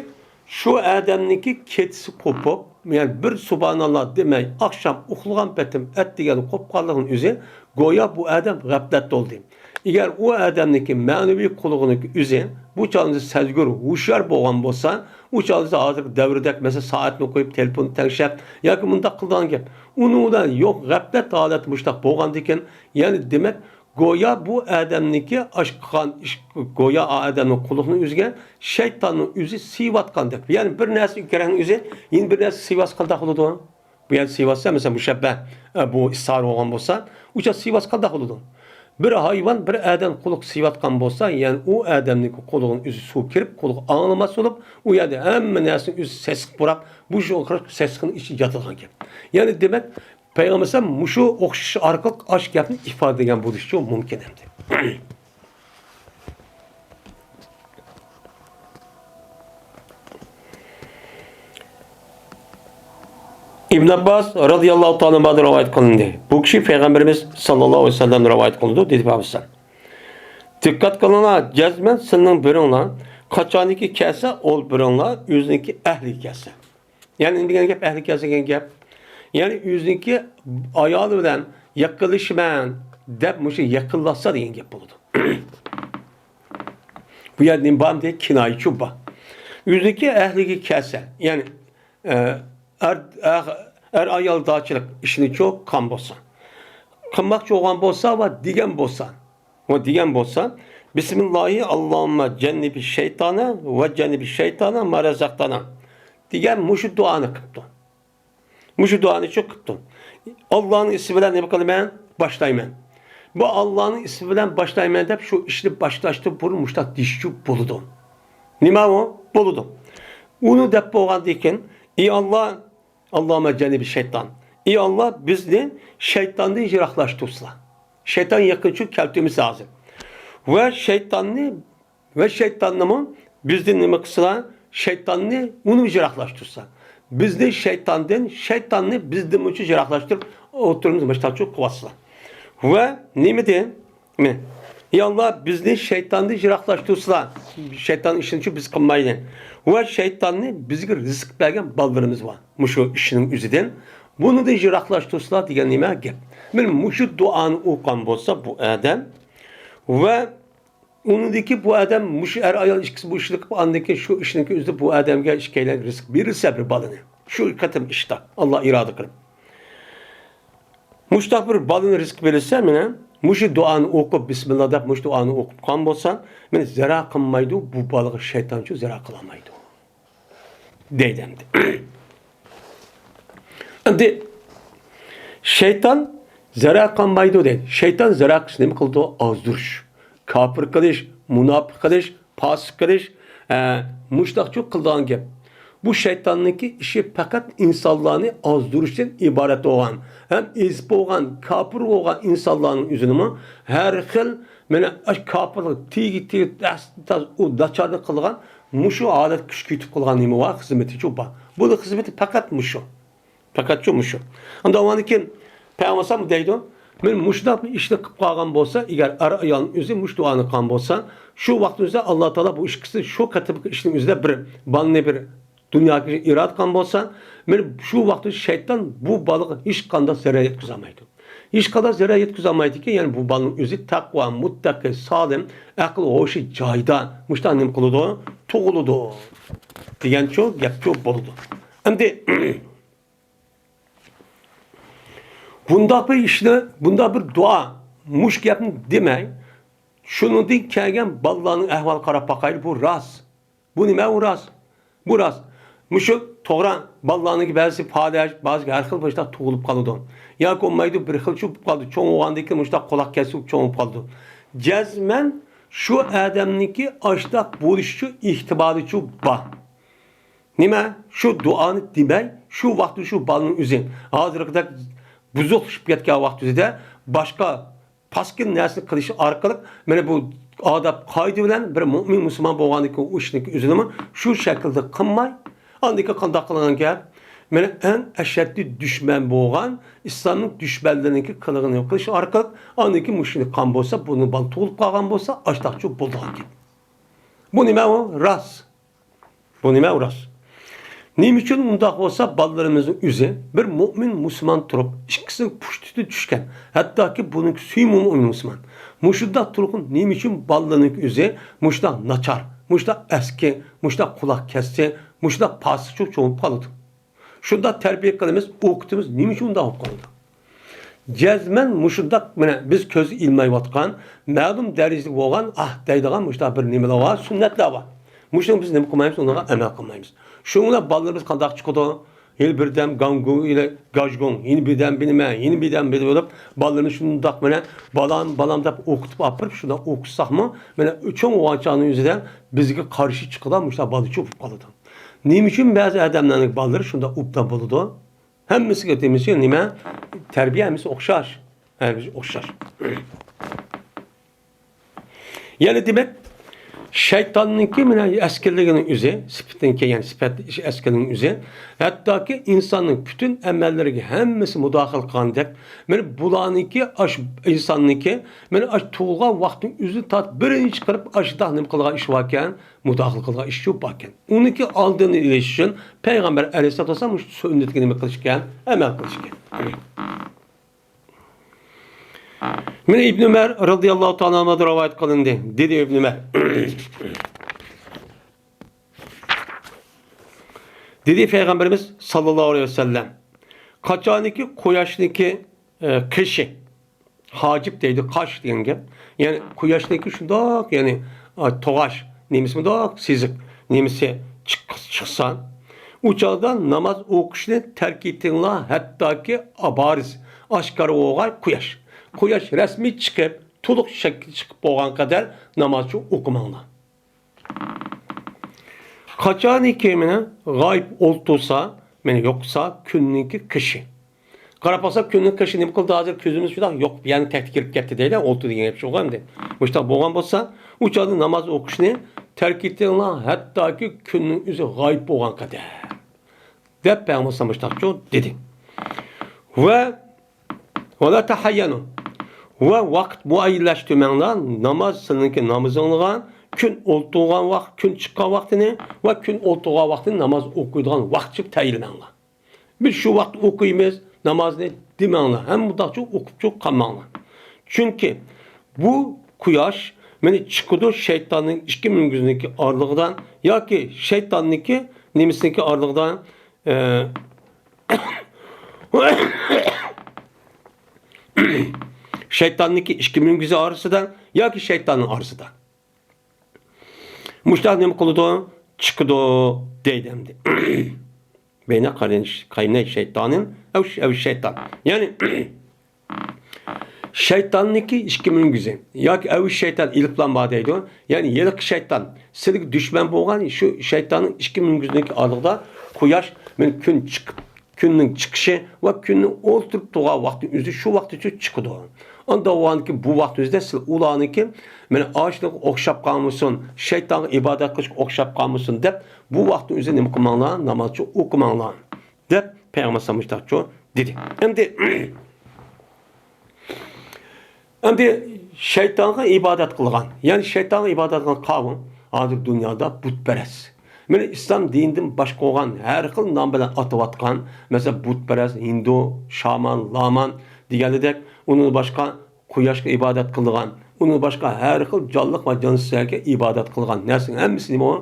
شۇ ئادەمنىڭكى كېچىسى قوپۇپ، يەنى بىر سۇبھاناللا دېمەي، ئاخشام ئۇخلىغان پېتىم ئەتىگەن قوپقانلىقىنىڭ ئۆزى، گويا بۇ ئادەم غەپلەتتە بولدى. ئەگەر ئۇ ئادەمنىڭكى مەنىۋى قۇلىقىنىڭكى ئۆزى بۇ چاغدا سەزگۈر، ھوشيار بولغان بولسا، ئۇ چاغدا ھازىرقى دەۋردەك، مەسىلەن، سائەتنى قويۇپ، تېلېفوننى تەڭشەپ ياكى مۇنداق قىلىدىغان گەپ. ئۇنىڭ بىلەن يوق، غەپلەت ھالەتتە مۇشۇنداق بولغاندىكىن، يەنى دېمەك، گويا بۇ ئادەمنىڭكى ئاش قىلغان ئىش، گويا ئا ئادەمنىڭ قۇلىقىنى ئۈزگەن شەيتاننىڭ ئۆزى سىيىۋاتقاندەك. يەنى بىر نەرسە ئۆتكەننىڭ ئۆزى يەنە بىر نەرسە سىيىۋاتسا قانداق بولىدۇ؟ بۇ يەردە سىيىۋاتسا، مەسىلەن، مۇشەببە، ئە، بۇ ئىستىئارە بولغان بولسا، ئۇ چاغ سىيىۋاتسا قانداق بولىدۇ؟ بىر ھايۋان بىر ئادەم قۇلىقى سىيىۋاتقان بولسا، يەنى ئۇ ئادەمنىڭكى قۇلىقىنىڭ ئۆزى سۇ كىرىپ، قۇلىقى ئاڭلىماس بولۇپ، ئۇ يەردە ھەممە نەرسىنىڭ ئۆزى سېسىق پۇراپ، بۇ شۇ سېسىقنىڭ ئىچىگە ياتىدىغان گەپ. يەنى دېمەك، پەيغەمبەر ئەلەيھىسسالام مۇشۇ ئوخشىشى ئارقىلىق ئاشۇ گەپنى ئىپادىلىگەن بولۇشىچۇ مۇمكىن ئەمدى. ئىبن ئابباس رازىياللاھۇ تائالا ئەنھۇدىن رىۋايەت قىلىندى. بۇ كىشى پەيغەمبىرىمىز ساللاللاھۇ ئەلەيھى ۋەسەللەمدىن رىۋايەت قىلىنىدۇ، دېدى پەيغەمبەر ئەلەيھىسسالام. دىققەت قىلىڭلار، جەزمەن سىلىنىڭ بىرىڭلار قاچانكى كەلسە، ئول بىرىڭلار ئۆزىنىڭكى ئەھلىگە كەلسە. يەنى نېمە دېگەن گەپ؟ ئەھلى كەلسە دېگەن گەپ. يەنى ئۆزىنىڭكى ئايالى بىلەن يېقىنلىشىمەن دەپ مۇشۇ يېقىنلاشسا دېگەن گەپ بولىدۇ. بۇ يەردە نېمە بار دېدى؟ كىنايىچۇ بار. ئۆزىنىڭكى ئەھلىگە كەلسە، يەنى، ئە، ئەر، ئە، ئەر-ئايالدارچىلىق ئىشىنىچۇ قىلغان بولسا، قىلماقچى بولغان بولسا ۋە دېگەن بولسا، ۋە دېگەن بولسا، بىسمىللاھى ئاللاھۇممە جەننىبى شەيتانە ۋە جەننىبى شەيتانە ما رەزەقتانا. دېگەن مۇشۇ دۇئانى قىپتۇ. مۇشۇ دۇئانى شۇ قىپتۇ. ئاللانىڭ ئىسمى بىلەن نېمە قىلىمەن؟ باشلايمەن. بۇ ئاللانىڭ ئىسمى بىلەن باشلايمەن دەپ شۇ ئىشنى باشلاشتىن بۇرۇن مۇشۇنداق دېيىشچۇ بولىدۇ. نېمە ئۇ؟ بولىدۇ. ئۇنى دەپ بولغاندىن كېيىن، ئى ئاللا، ئاللاھۇممە جەننىبنە شەيتان. ئى ئاللا، بىزنى شەيتاندىن يىراقلاشتۇرسىلا. شەيتان يېقىنچۇ كەلتۈرمىسە ھازىر. ۋە شەيتاننى ۋە شەيتاننىمۇ بىزدىن نېمە قىلسىلا، شەيتاننى ئۇنىمۇ يىراقلاشتۇرسا. بىزنى شەيتاندىن، شەيتاننى بىزدىن مۇنچە يىراقلاشتۇرۇپ ئولتۇرىمىز، مۇشتاچۇ قىلىۋاتسىلا. ۋە نېمىدىن؟ يا ئاللا، بىزنى شەيتاندىن يىراقلاشتۇرسىلا. شەيتان ئىشىنىچۇ بىز قىلمايلى. ۋە شەيتاننى بىزگە رىزىق بەرگەن بالىلىرىمىز بار. مۇشۇ ئىشنىڭ ئۆزىدىن. بۇنىدىن يىراقلاشتۇرسىلا دېگەن نېمە گەپ؟ مانا مۇشۇ دۇئانى ئوقۇغان بولسا بۇ ئادەم ۋە ئۇنىڭدىن كېيىن بۇ ئادەم مۇشۇ ئەر-ئايال ئىككىسى بۇ ئىشنى قىلىپ، ئاندىن كېيىن شۇ ئىشنىڭ ئۆزىدە بۇ ئادەمگە ئىككىيلەن رىزىق بېرىلسە بىر بالىنى، شۇ قېتىم ئىشتا ئاللا ئىرادە قىلىپ، مۇشۇنداق بىر بالىنى رىزىق بېرىلسە، مانا مۇشۇ دۇئانى ئوقۇپ، بىسمىللا دەپ مۇشۇ دۇئانى ئوقۇپ قالغان بولسا، مانا زەرەر قىلمايدۇ، بۇ بالىغا شەيتانچۇ زەرەر قىلالمايدۇ. دەيدۇ ئەمدى. ئەمدى شەيتان زەرەر قىلمايدۇ دەيدۇ. شەيتان زەرەر قىلىش نېمە قىلىدۇ؟ ئازدۇرۇش، كاپىر قىلىش، مۇناپىق قىلىش، پاسىق قىلىش، ئە، مۇشتاقچۇ قىلىدىغان گەپ. بۇ شەيتاننىڭكى ئىشى پەقەت ئىنسانلارنى ئازدۇرۇشتىن ئىبارەت بولغان، ھەم ئېزىپ بولغان، كاپىر بولغان ئىنسانلارنىڭ ئۆزىنىمۇ ھەر خىل، مانا، ئاش كاپىرلىق، تېگى، تېگى، تەس-، تاس-، ئۇ ناچارنى قىلغان، مۇشۇ ھالەتكە كۈچ كېتىپ قالغان نېمە بار؟ خىزمىتىچۇ بار. بۇنىڭ خىزمىتى پەقەت مۇشۇ. پەقەتچۇ مۇشۇ. ئەمدى ئۇنىڭدىن كېيىن پەيغەمبەر دەيدۇ، مانا مۇشۇنداق بىر ئىشنى قىلىپ قالغان بولسا، ئەگەر ئەر-ئايالنىڭ ئۆزى مۇشۇ دۇئانى قىلغان بولسا، شۇ ۋاقىتنىڭ ئۆزىدە ئاللا تائالا بۇ ئىككىسى شۇ قېتىمقى ئىشنىڭ ئۆزىدە بىر بالىنى بىر دۇنياغا ئىرادە قىلغان بولسا، مانا شۇ ۋاقىتتا شەيتان بۇ بالىغا ھېچقانداق زەرەر يەتكۈزەلمەيدۇ. ھېچقانداق زەرەر يەتكۈزەلمەيدىكەن، يەنى بۇ بالىنىڭ ئۆزى تەقۋا، مۇتتەقى، سالىم، ئەقىل ھوشى جايىدا، مۇشۇنداق نېمە قىلىدۇ؟ تۇغۇلىدۇ. دېگەنچۇ گەپچۇ بولىدۇ. ئەمدى بۇنداق بىر ئىشنى، بۇنداق بىر دۇئا، مۇشۇ گەپنى دېمەي، شۇنىڭدىن كەلگەن بالىلارنىڭ ئەھۋالىغا قاراپ باقايلى، بۇ راست. بۇ نېمە ئۇ راست؟ بۇ راست. مۇشۇ توغرا، بالىلارنىڭكى بەزىسى پاداش، بەزىسى ھەر خىل مۇشۇنداق تۇغۇلۇپ قالىدۇ. ياكى بولمايدۇ، بىر خىل چوپۇپ قالىدۇ. چوڭ بولغاندىن كېيىن مۇشۇنداق قۇلاق كەسىپ چوڭ بولۇپ قالىدۇ. جەزمەن شۇ ئادەمنىڭكى ئاشۇنداق بولۇشىچۇ ئېھتىمالىچۇ بار. نېمە؟ شۇ دۇئانى دېمەي، شۇ ۋاقىتتا شۇ بالىنىڭ ئۆزى ھازىرقىدەك بۇزۇقلىشىپ كەتكەن ۋاقىت ئۆزىدە باشقا پاسكىنا نەرسىنى قىلىش ئارقىلىق، مانا بۇ ئادەپ قائىدە بىلەن بىر مۆمىن مۇسۇلمان بولغاندىن كېيىن ئۇ ئىشنى ئۆزىنىمۇ شۇ شەكىلدە قىلماي، ئاندىن كېيىن قانداق قىلغان گەپ؟ مانا ئەڭ ئەشەددىي دۈشمەن بولغان ئىسلامنىڭ دۈشمەنلىرىنىڭكى قىلىقىنى قىلىش ئارقىلىق، ئاندىن كېيىن مۇشۇنى قىلغان بولسا، بۇنى بالا تۇغۇلۇپ قالغان بولسا، ئاشتاقچۇ بولىدىغان گەپ. بۇ نېمە ئۇ؟ راست. بۇ نېمە ئۇ راست؟ نېمە ئۈچۈن ئۇنداق بولسا، بالىلىرىمىزنىڭ ئۆزى بىر مۆمىن مۇسۇلمان تۇرۇپ، ئىككىسىنىڭ پۇشتىدىن چۈشكەن، ھەتتاكى بۇنىڭ سۈيى مۆمىن مۇسۇلمان. مۇشۇنداق تۇرغۇن نېمە ئۈچۈن بالىلىرىنىڭ ئۆزى مۇشۇنداق ناچار، مۇشۇنداق ئەسكى، مۇشۇنداق قۇلاق كەسسى، مۇشۇنداق پاسىقچە چوڭىيىپ قالىدۇ؟ شۇنداق تەربىيە قىلىمىز، ئوقۇتىمىز، نېمە ئۈچۈن ئۇنداق بولۇپ قالىدۇ؟ جەزمەن مۇشۇنداق، مانا، بىز كۆزگە ئىلمايۋاتقان، مەلۇم دەرىجىدە بولغان، ئاھ دەيدىغان مۇشۇنداق بىر نېمىلەر بار، سۈننەتلەر بار. مۇشۇنى بىز نېمە قىلمايمىز، ئۇنىڭغا ئەمەل قىلمايمىز. شۇنىڭ بىلەن بالىلىرىمىز قانداق چىقىدۇ؟ ھېلى بىردەم گاڭگۇ ئىلى گاژگۇڭ، يەنە بىردەم بىنىمە، يەنە بىردەم بىنى بولۇپ، بالىلىرىمىز شۇنداق، مانا، بالام، بالام دەپ ئوقۇتۇپ ئاپىرىپ، شۇنداق ئوقۇتساقمۇ، مانا، چوڭ بولغان چاغنىڭ ئۆزىدە بىزگە قارشى چىقىدىغان مۇشۇنداق بالىچۇ بولۇپ قالىدۇ. نېمە ئۈچۈن بەزى ئادەملەرنىڭ بالىلىرى شۇنداق ئوبدان بولىدۇ؟ ھەممىسىگە دېمىسى نېمە؟ تەربىيە ھەممىسى ئوخشاش. ھەممىسى ئوخشاش. يەنى دېمەك، شەيتاننىڭكى مانا ئەسكىلىكىنىڭ ئۆزى، سۈپىتىنىڭكى، يەنى سۈپەت ئەسكىلىكىنىڭ ئۆزى، ھەتتاكى ئىنساننىڭ پۈتۈن ئەمەللىرىگە ھەممىسى مۇداخىلە قىلغاندەك، مانا بۇلارنىڭكى، ئاش، ئىنساننىڭكى، مانا ئاش تۇغۇلغان ۋاقتىنىڭ ئۆزىدىن تارتىپ بىرىنچى قىلىپ ئاشۇنداق نېمە قىلغان ئىشى باركەن، مۇداخىلە قىلغان ئىشى باركەن. ئۇنىڭكى ئالدىنى ئېلىش ئۈچۈن پەيغەمبەر ئەلەيھىسسالاتۇ ۋەسسالام مۇشۇ سۈننىتىگە نېمە قىلىشكەن؟ ئەمەل قىلىشكەن. مانا ئىبن ئۆمەر رازىياللاھۇ تائالا ئەنھۇدىن رىۋايەت قىلىندى. دېدى ئىبن ئۆمەر. دېدى پەيغەمبىرىمىز ساللاللاھۇ ئەلەيھى ۋەسەللەم، قاچانكى قۇياشنىڭكى، ئە، قېشى، ھاجىب دەيدۇ، قاش دېگەن گەپ. يەنى قۇياشنىڭكى شۇنداق، يەنى، ئا، توغاش نېمىسى مۇنداق سېزىق نېمىسى چىق-، چىقسا، ئۇ چاغدا ناماز ئوقۇشنى تەرك ئېتىڭلار، ھەتتاكى ئابارىس، ئاشكارا بولغان قۇياش. قۇياش رەسمىي چىقىپ، تولۇق شەكىل چىقىپ بولغان قەدەر نامازچۇ ئوقۇماڭلار. قاچانكى مېنى غايىب ئولتۇرسا، مېنى يوقىسا كۈننىڭكى قېشى. قاراپ باقسا، كۈننىڭ قېشى نېمە قىلدى؟ ھازىر كۆزىمىز شۇنداق يوق، يەنى تەكتە كىرىپ كەتتى دەيلى، ئولتۇر دېگەن گەپ شۇغۇ ئەمدى. مۇشۇنداق بولغان بولسا، ئۇ چاغدا ناماز ئوقۇشنى تەرك ئېتىڭلار، ھەتتاكى كۈننىڭ ئۆزى غايىب بولغان قەدەر، دەپ پەيغەمبەر مۇشۇنداقچۇ دېدى. ۋە ۋەلا تەھەييەنۇ. ۋە ۋاقىت مۇئەييەنلەشتۈرمەڭلار، ناماز سىلىنىڭكى نامىزىڭلارغا، كۈن ئولتۇرغان ۋاقىت، كۈن چىققان ۋاقتىنى ۋە كۈن ئولتۇرغان ۋاقتىنى ناماز ئوقۇيدىغان ۋاقىت دەپ تەيىنلىمەڭلار. بىز شۇ ۋاقىتتا ئوقۇيمىز نامازنى دېمەڭلار، ھەم مۇنداقچە ئوقۇپچۇ قالماڭلار. چۈنكى بۇ قۇياش مېنى چىقىدۇ شەيتاننىڭ ئىككى مۈڭگۈزىنىڭكى ئارىلىقىدا ياكى شەيتاننىڭكى نېمىسىنىڭكى ئارىلىقىدا، ئە، شەيتاننىڭكى ئىككى مۈڭگۈزى ئارىسىدا ياكى شەيتاننىڭ ئارىسىدا. مۇشۇنداق نېمە قىلىدۇ؟ چىقىدۇ دەيدۇ ئەمدى. بەينە قارنەي، قارنەي شەيتانىن، ئەۋ، ئەۋ شەيتان. يەنى، شەيتاننىڭكى ئىككى مۈڭگۈزى ياكى ئەۋ شەيتان ئېلىپلام بار دەيدۇ. يەنى ھېلىقى شەيتان، سىلىگە دۈشمەن بولغان شۇ شەيتاننىڭ ئىككى مۈڭگۈزىنىڭكى ئالدىدا قۇياش، مەن كۈن چىقىپ، كۈننىڭ چىقىشى ۋە كۈننىڭ ئولتۇرۇپ تۇرغان ۋاقتى ئۆزى شۇ ۋاقىتتا چىقىدۇ. ئاندىن بۇ ۋاقىت ئۆزىدە سىز ئۇلارنىڭكى، مانا، ئاشۇنىڭغا ئوخشاپ قالمىسۇن، شەيتانغا ئىبادەت قىلىشقا ئوخشاپ قالمىسۇن دەپ، بۇ ۋاقىتنىڭ ئۆزىدە نېمە قىلماڭلار؟ نامازچۇ ئوقۇماڭلار، دەپ پەيغەمبەر ئەلەيھىسسالام مۇشۇنداقچۇ دېدى. ئەمدى ئەمدى شەيتانغا ئىبادەت قىلغان، يەنى شەيتانغا ئىبادەت قىلغان قاۋۇم ھازىر دۇنيادا بۇتپەرەس. مانا ئىسلام دىنىدىن باشقا بولغان ھەر خىل نام بىلەن ئاتىۋاتقان، مەسىلەن، بۇتپەرەس، ھىندۇ، شامان، لامان دېگەنلىدەك، ئۇنىڭدىن باشقا قۇياشقا ئىبادەت قىلىدىغان، ئۇنىڭدىن باشقا ھەر خىل جانلىق ۋە جانسىزلارغا ئىبادەت قىلىدىغان نەرسىنىڭ ھەممىسى نېمە ئۇ؟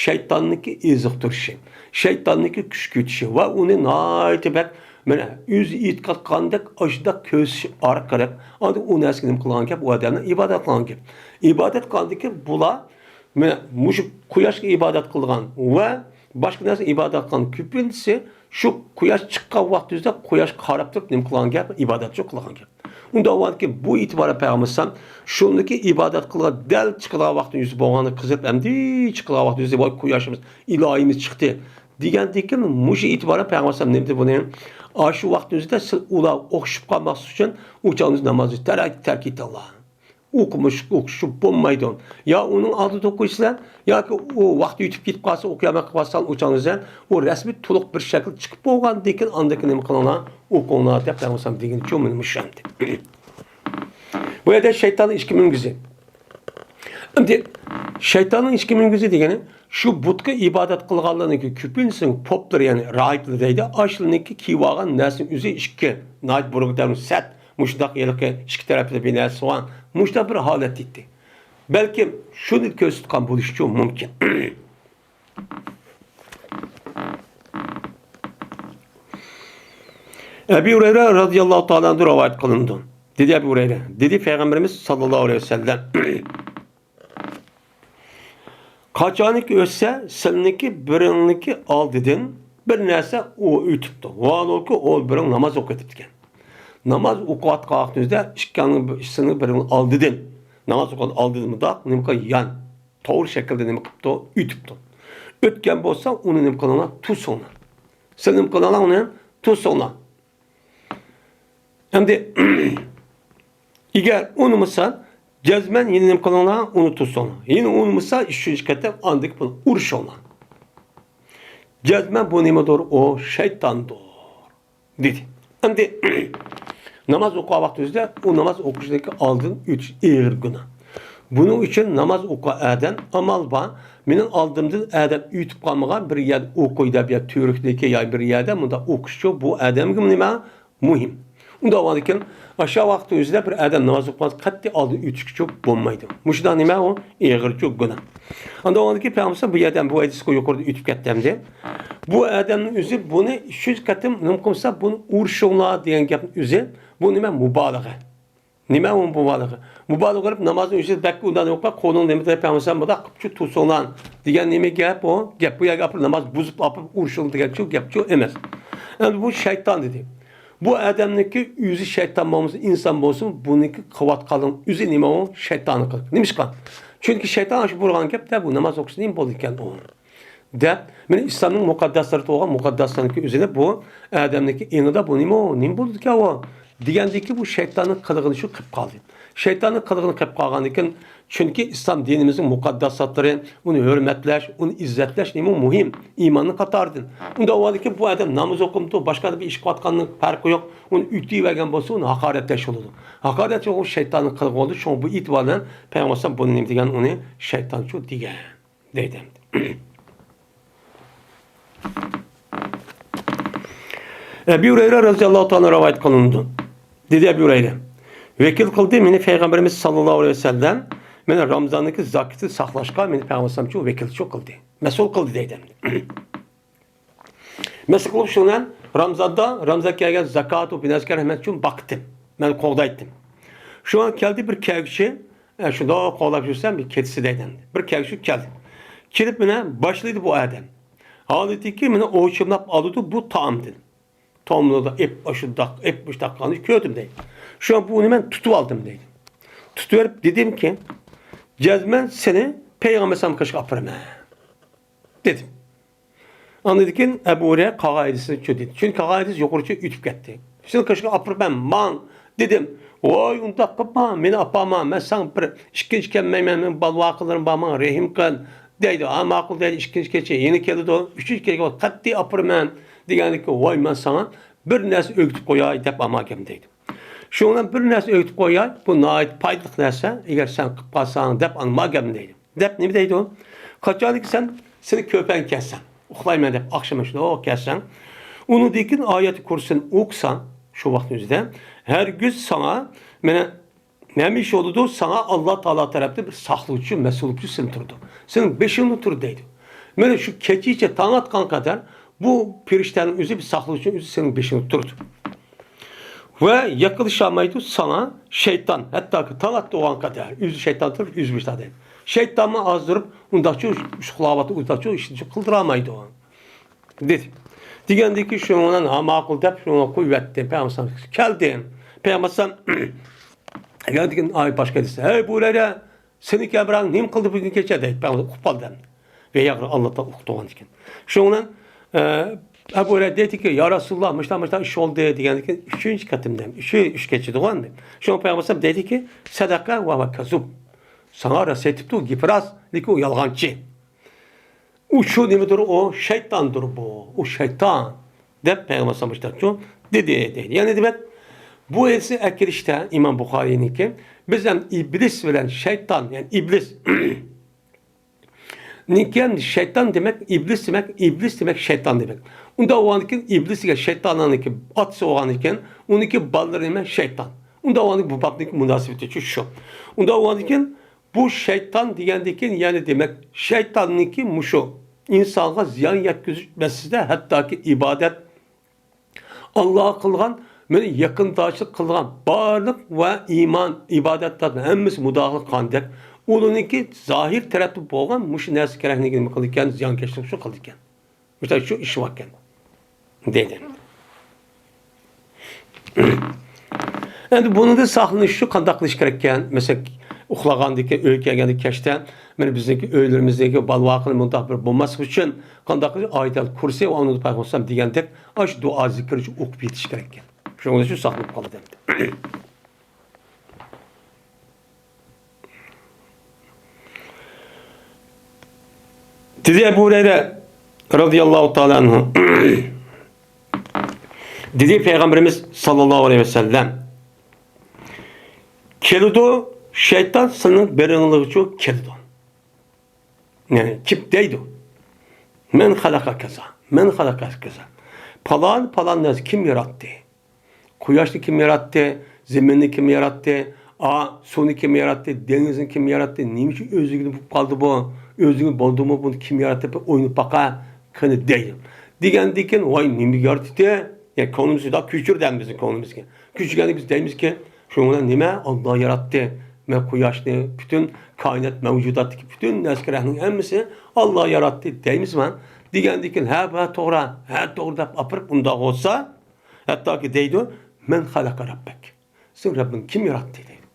شەيتاننىڭكى ئېزىقتۇرۇشى، شەيتاننىڭكى كۈچ كۈچىشى ۋە ئۇنى ناھايىتى بەك، مانا، ئۆزى ئېتىقاد قىلغاندەك ئاشۇنداق كۆرسىتىش ئارقىلىق، ئاندىن ئۇ نەرسىگە نېمە قىلغان گەپ؟ ئۇ ئادەمنى ئىبادەت قىلغان گەپ. ئىبادەت قىلغاندىكىن بۇلار، مانا، مۇشۇ قۇياشقا ئىبادەت قىلىدىغان ۋە باشقا نەرسىگە ئىبادەت قىلغان كۆپىنچىسى شۇ قۇياش چىققان ۋاقتىمىزدا قۇياشقا قاراپ تۇرۇپ نېمە قىلغان گەپ؟ ئىبادەتچۇ قىلغان گەپ. ئۇنداق بولغاندىكىن بۇ ئېتىبارەن پەيغەمبەر ئەلەيھىسسالام شۇنىڭكى ئىبادەت قىلغان دەل چىقىدىغان ۋاقتىمىز بولغاندا قىزىرىپ، ئەمدى چىقىدىغان ۋاقتىمىزدا، ۋاي، قۇياشىمىز، ئىلاھىمىز چىقتى دېگەندىكىن، مۇشۇ ئېتىبارەن پەيغەمبەر ئەلەيھىسسالام نېمە دېدى بۇنى؟ ئاشۇ ۋاقتىمىزدا سىز ئۇلارغا ئوخشىشىپ قالماسلىق ئۈچۈن ئۇ چاغدا نامازنى تەرك، تەرك ئېتىڭلار. ئوقۇمۇش، ئوقۇشۇپ بولمايدۇ. يا ئۇنىڭ ئالدىدا ئوقۇيسىلەر، ياكى ئۇ ۋاقتى ئۆتۈپ كېتىپ قالسا، ئوقۇيالماي قالساڭ، ئۇ چاغدا سەن ئۇ رەسمىي تولۇق بىر شەكىل چىقىپ بولغاندىن كېيىن، ئاندىن كېيىن نېمە قىلىڭلار؟ ئوقۇڭلار دەپ پەيغەمبەر دېگىنىچۇ مانا مۇشۇ ئەمدى. بۇ يەردە شەيتاننىڭ ئىككى مۈڭگۈزى. ئەمدى شەيتاننىڭ ئىككى مۈڭگۈزى دېگىنى شۇ بۇتقا ئىبادەت قىلغانلارنىڭكى كۆپىنچىسىنىڭ پوپلىرى، يەنى راھىبلىرى دەيدۇ، ئاشۇلارنىڭكى كىيىۋالغان نەرسىنىڭ ئۆزى ئىككى، ناھايىتى بۇرۇنقى دەۋرنىڭ سەت مۇشۇنداق ھېلىقى ئىككى تەرەپلىرى بىر نەرسە بولغان، مۇشۇنداق بىر ھالەتتە ئىدى. بەلكىم شۇنى كۆرسىتىدىغان بولۇشىچۇ مۇمكىن. ئەبى ھۇرەيرە رازىياللاھۇ تائالا ئەنھۇ رىۋايەت قىلىنىدۇ. دېدى ئەبى ھۇرەيرە، دېدى پەيغەمبىرىمىز ساللاللاھۇ ئەلەيھى ۋەسەللەم، قاچانكى ئۆتسە، سىلىنىڭكى بىرىڭنىڭكى ئالدىدىن بىر نەرسە ئۇ ئۆتۈپتۇ. ۋاھالۇكى، ئۇ بىرىڭ ناماز ئوقۇۋېتىپتىكەن. ناماز ئوقۇۋاتقان ۋاقتىڭىزدا ئىككىڭنىڭ، سىلىنىڭ بىرىڭنىڭ ئالدىدىن، ناماز ئوقۇغان ئالدىدىن مۇنداق نېمە قىلغان؟ يان، توغرا شەكىلدە نېمە قىپتۇ؟ ئۆتۈپتۇ. ئۆتكەن بولسا، ئۇنى نېمە قىلىڭلار؟ توسۇڭلار. سىلەر نېمە قىلىڭلار؟ ئۇنى توسۇڭلار. ئەمدى، ئەگەر ئۇنىمىسا، جەزمەن يەنە نېمە قىلىڭلار؟ ئۇنى توسۇڭلار. يەنە ئۇنىمىسا، ئۈچىنچى قېتىم ئاندىن بۇنى ئۇرۇشۇڭلار. جەزمەن بۇ نېمىدۇر؟ ئۇ شەيتاندۇر، دېدى. ئەمدى، ناماز ئوقۇغان ۋاقتىمىزدا ئۇ ناماز ئوقۇشتىكى ئالدىن ئۆتۈش ئېغىر گۇناھ. بۇنىڭ ئۈچۈن ناماز ئوقۇغان ئادەم ئامال بار، مېنىڭ ئالدىمدىن ئادەم ئۆتۈپ قالمىغان، بىر يەردە ئوقۇي دەپ يا تۈۋرۈكتىكى يا بىر يەردە مۇنداق ئوقۇشچۇ بۇ ئادەمگە نېمە؟ مۇھىم. ئۇنداق بولغاندىكىن، ئاشۇ ۋاقىتتا ئۆزىدە بىر ئادەم ناماز ئوقۇماس، قەتئىي ئالدىن ئۆتۈشكىچۇ بولمايدۇ. مۇشۇنداق نېمە ئۇ؟ ئېغىرچۇ گۇناھ. ئاندىن ئۇنىڭدىن كېيىن پەيغەمبەر بۇ يەردە بۇ ھەدىسكە يۇقىرىدا ئۆتۈپ كەتتى ئەمدى. بۇ ئادەمنىڭ ئۆزى بۇنى ئۈچىنچى قېتىم نېمە قىلسا، بۇنى ئۇرۇشۇڭلار دېگەن گەپنىڭ ئۆزى، بۇ نېمە؟ مۇبالىغە. نېمە ئۇ مۇبالىغە؟ مۇبالىغە قىلىپ نامازنى ئۆزى بەك ئۇنداق يوققا، قولۇڭ نېمە دەپ بەرمىسەم بۇنداق قىلىپ شۇ تۇرسۇڭلار دېگەن نېمە گەپ ئۇ؟ گەپ بۇ يەرگە ئاپىرىپ ناماز بۇزۇپ ئاپىرىپ ئۇرۇشۇڭ دېگەن شۇ گەپ شۇ ئەمەس. ئەمدى بۇ شەيتان دېدى. بۇ ئادەمنىڭكى ئۆزى شەيتان بولمىسۇن، ئىنسان بولسۇن، بۇنىڭكى قىلىۋاتقانلىقىنىڭ ئۆزى نېمە ئۇ؟ شەيتانلىق قىلىق. نېمىشقا؟ چۈنكى شەيتان ئاشۇ بۇرغان گەپ دە، بۇ ناماز ئوقۇش نېمە بولىدىكەن ئۇ؟ دەپ، مانا ئىسلامنىڭ مۇقەددەسلىرى بولغان مۇقەددەسلارنىڭكى ئۆزىنى بۇ ئادەمنىڭكى ئېڭىدا بۇ نېمە ئۇ؟ نېمە بولىدىكەن ئۇ؟ دېگەندىكى بۇ شەيتاننىڭ قىلىغىنى شۇ قىلىپ قالدى. شەيتاننىڭ قىلىغىنى قىلىپ قالغاندىكىن، چۈنكى ئىسلام دىنىمىزنىڭ مۇقەدداساتلىرى، ئۇنى ھۆرمەتلەش، ئۇنى ئىززەتلەش نېمە مۇھىم؟ ئىماننىڭ قاتارىدىن. ئۇنداق بولغاندىكىن بۇ ئادەم ناماز ئوقۇمتۇ، باشقا بىر ئىش قىلىۋاتقاننىڭ پەرقى يوق. ئۇنى ئۆتۈۋەرگەن بولسا، ئۇنى ھاقارەتلەش بولىدۇ. ھاقارەتلەش ئۇ شەيتاننىڭ قىلىقى بولىدۇ. شۇڭا بۇ ئېتىبار بىلەن پەيغەمبەر ئەلەيھىسسالام بۇنى نېمە دېگەن؟ ئۇنى شەيتانچۇ دېگەن. دەيدۇ ئەمدى. ئەبۇ ھۇرەيرە رەزىياللاھۇ تائالا رىۋايەت قىلىنىدۇ. دېدى ئەبۇ ھۇرەيرە، ۋەكىل قىلدى مېنى پەيغەمبىرىمىز ساللاللاھۇ ئەلەيھى ۋەسەللەم، مېنى رامزاندىكى زاكىتنى ساقلاشقا مېنى پەيغەمبەر ئەلەيھىسسالامچۇ ۋەكىلچۇ قىلدى، مەسئۇل قىلدى دەيدۇ ئەمدى. مەسىلەن قىلىپ شۇنى رامزاندا، رامزان كەلگەن زاكاتۇ بىنەزكەر ھەممەسىنى باقتىم. مەن قوغدايتتىم. شۇڭا كەلدى بىر كەلگۈچى، ئە، شۇنداق قوغلاپ يۈرسەم، بىر كېتىسى دەيدۇ. بىر كەلگۈچى كەلدى. كېلىپ مانا باشلىدى بۇ ئادەم. ھالىتىكى مانا ئوچۇملاپ ئالىدۇ بۇ تائامدىن. تاملىدا ئېپ ئاشۇنداق، ئېپ مۇشۇنداق قىلغاننى كۆردۈم دەيدۇ. شۇڭا بۇنى مەن تۇتۇۋالدىم دەيدۇ. تۇتۇۋېلىپ دېدىمكى، جەزمەن سېنى پەيغەمبەر ئەلەيھىسسالام قېشىغا ئاپىرىمەن دېدىم. ئاندىن كېيىن ئەبۇ ھۇرەيرە قالغان ھەدىسىنى چۈ دېدى. چۈنكى قالغان ھەدىس يۇقىرىچە ئۆتۈپ كەتتى. سېنى قېشىڭغا ئاپىرىمەن، ماڭ دېدىم. ۋاي، ئۇنداق قىلما، مېنى ئاپارما، مەن ساڭا بىر ئىككىنچى كەلمەيمەن، مېنىڭ بالا-ۋاقىلىرىم بار، ماڭا رەھىم قىل دەيدۇ. ھا، ماقۇل دەيدۇ، ئىككىنچى كېچە يەنە كېلىدۇ، ئۈچىنچى كېچە قەتئىي ئاپىرىمەن دېگەندىكىن، ۋاي، مەن ساڭا بىر نەرسە ئۆگىتىپ قوياي دەپ ئالماكەن دەيدۇ. شۇنىڭ بىلەن بىر نەرسە ئۆگىتىپ قوياي، بۇ ناھايىتى پايدىلىق نەرسە، ئەگەر سەن قىلىپ قالساڭ دەپ ئالماكەن دەيدۇ. دەپ نېمە دەيدۇ؟ قاچانكى سەن سېنى كۆرپەڭگە كەلسەڭ، ئۇخلايمەن دەپ ئاخشىمى شۇنداق كەلسەڭ، ئۇنىڭدىن كېيىن ئايەت كۇرسىنى ئوقۇساڭ، شۇ ۋاقىتنىڭ ئۆزىدە ھەرگىز ساڭا، مانا، ھەمىشە بولىدۇ، ساڭا ئاللا تائالا تەرەپتىن بىر ساقلىغۇچى، مەسئۇلچى سېنى تۇرىدۇ. سېنىڭ بېشىڭدا تۇرىدۇ دەيدۇ. مانا شۇ كېچىچە تاڭ ئاتقانغا قەدەر بۇ پېرىشتەنىڭ ئۆزى، بىر ساقلىغۇچى ئۆزى سېنىڭ بېشىڭدا تۇرىدۇ. ۋە يېقىنلىشالمايدۇ ساڭا شەيتان، ھەتتاكى تاڭ ئاتتۇرغان قەدەر ئۆزى شەيتان تۇرۇپ ئۆزى بېشىدا دەيدۇ. شەيتانمۇ ئازدۇرۇپ ئۇنداقچۇ ئۇخلاۋاتىدۇ، ئۇنداقچۇ ئىشنى قىلدۇرالمايدۇ دېدى. دېگەندىكى شۇنىڭ بىلەن ھا ماقۇل دەپ شۇنى قويۇۋەتتى. پەيغەمبەر كەلدى. پەيغەمبەر ئەگەردىكىن ئاي باشقا دېسە، ھەي بۇ ھۇرەيرە، سېنىڭكى بىراڭ نېمە قىلدى بۈگۈن كېچە دەيدۇ. پەيغەمبەر ئۇقۇپ قالدى ئەمدى. ۋە ياقى ئاللا تائالا ئۇقتۇرغان ئىكەن. شۇنىڭ بىلەن، ئە، ئەبۇ ھۇرەيرە دەيدىكى، يا رەسۇلاللا، مۇشۇنداق مۇشۇنداق ئىش بولدى دېگەندىكىن ئۈچىنچى قېتىمدا، ئۈچ، ئۈچ كېچىدىغۇ ئەمدى. شۇڭا پەيغەمبەر ئەلەيھىسسالام دەيدىكى، سەدەقە ۋە ھۇۋە كەزۇب. ساڭا راست ئېيتىپتۇ، گېپى راست، لېكىن ئۇ يالغانچى. ئۇ شۇ نېمىدۇر، ئۇ شەيتاندۇر بۇ، ئۇ شەيتان، دەپ پەيغەمبەر ئەلەيھىسسالام مۇشۇنداقچۇ دېدى، دەيدۇ. يەنى دېمەك، بۇ ھەدىسنى ئەكىرىشتە ئىمام بۇخارىينىڭكى، بىز ھەم ئىبلىس بىلەن شەيتان، يەنى ئىبلىس نىڭكى ھەم شەيتان دېمەك، ئىبلىس دېمەك، ئىبلىس دېمەك، شەيتان دېمەك. ئۇنداق بولغاندىكىن ئىبلىس دېگەن شەيتاننىڭكى ئاتىسى بولغاندىكىن، ئۇنىڭكى بالىلىرى نېمە؟ شەيتان. ئۇنداق بولغاندىكىن بۇ بابنىڭكى مۇناسىۋىتى شۇ. ئۇنداق بولغاندىكىن بۇ شەيتان دېگەندىكىن، يەنى دېمەك، شەيتاننىڭكى مۇشۇ ئىنسانغا زىيان يەتكۈزۈش مەسىلىسىدە ھەتتاكى ئىبادەت، ئاللاغا قىلغان، مانا يېقىنداشلىق قىلغان بارلىق ۋە ئىمان، ئىبادەتلەرنىڭ ھەممىسى مۇداخىلە قىلغاندەك، ئۇلارنىڭكى زاھىر تەرەپتە بولغان مۇشۇ نەرسە كېرەكلىكىنى نېمە قىلىدىكەن؟ زىيانكەشلىك شۇ قىلىدىكەن. مۇشۇنداق شۇ ئىش باركەن، دېدى. ئەمدى بۇنىڭدىن ساقلىنىش ئۈچۈن قانداق قىلىش كېرەككەن؟ مەسىلەن، ئۇخلىغاندىكى، ئۆيگە كەلگەندىكى كەچتە، مانا بىزنىڭكى ئۆيلىرىمىزدىكى بالا-ۋاقىلار مۇنداق بىر بولماسلىقى ئۈچۈن قانداق قىلىش؟ ئايەتۇل كۇرسى ۋە ئۇنىڭدا پەيغەمبەر دېگەندەك، ئاشۇ دۇئا زىكىرنى ئوقۇپ يېتىش كېرەككەن. شۇنىڭ ئۈچۈن ساقلىنىپ قالىدۇ ئەمدى. دېدى ئەبۇ ھۇرەيرە رەزىياللاھۇ تائالا ئەنھۇ. دېدى پەيغەمبىرىمىز ساللاللاھۇ ئەلەيھى ۋەسەللەم، كېلىدۇ، شەيتان سىلىنىڭ بېرىڭلىغىچۇ كېلىدۇ. يەنى كىم دەيدۇ، مەن خەلەقە كەزا، مەن خەلەقە كەزا. پالان، پالان نەرسە كىم ياراتتى؟ قۇياشنى كىم ياراتتى؟ زېمىننى كىم ياراتتى؟ ئا، سۇنى كىم ياراتتى؟ دېڭىزنى كىم ياراتتى؟ نېمە ئۈچۈن ئۆزلۈكىدىن بولۇپ قالدى بۇ؟ ئۆزلۈكىدىن بولدىمۇ؟ بۇنى كىم ياراتتى؟ بىر ئويلىنىپ باقا، قېنى دەيدۇ. دېگەندىكىن، ۋاي، نېمە يارىتتى؟ يا، كۆڭلىمىزگە شۇنداق كۆچۈر دەيمىز بىز كۆڭلىمىزگە. كۆچۈرگەندە بىز دەيمىزكى، شۇنىڭ بىلەن نېمە؟ ئاللا ياراتتى. مەن قۇياشنى، پۈتۈن كائىنات مەۋجۇداتتىكى پۈتۈن نەرسىلەرنىڭ ھەممىسى ئاللا ياراتتى دەيمىزمۇ؟ دېگەندىن كېيىن، ھە، بۇ توغرا، ھە، توغرا دەپ ئاپىرىپ، ئۇنداق بولسا، ھەتتاكى دەيدۇ، مەن خەلەقە رەببەك. سېنىڭ رەببىڭ كىم ياراتتى دەيدۇ.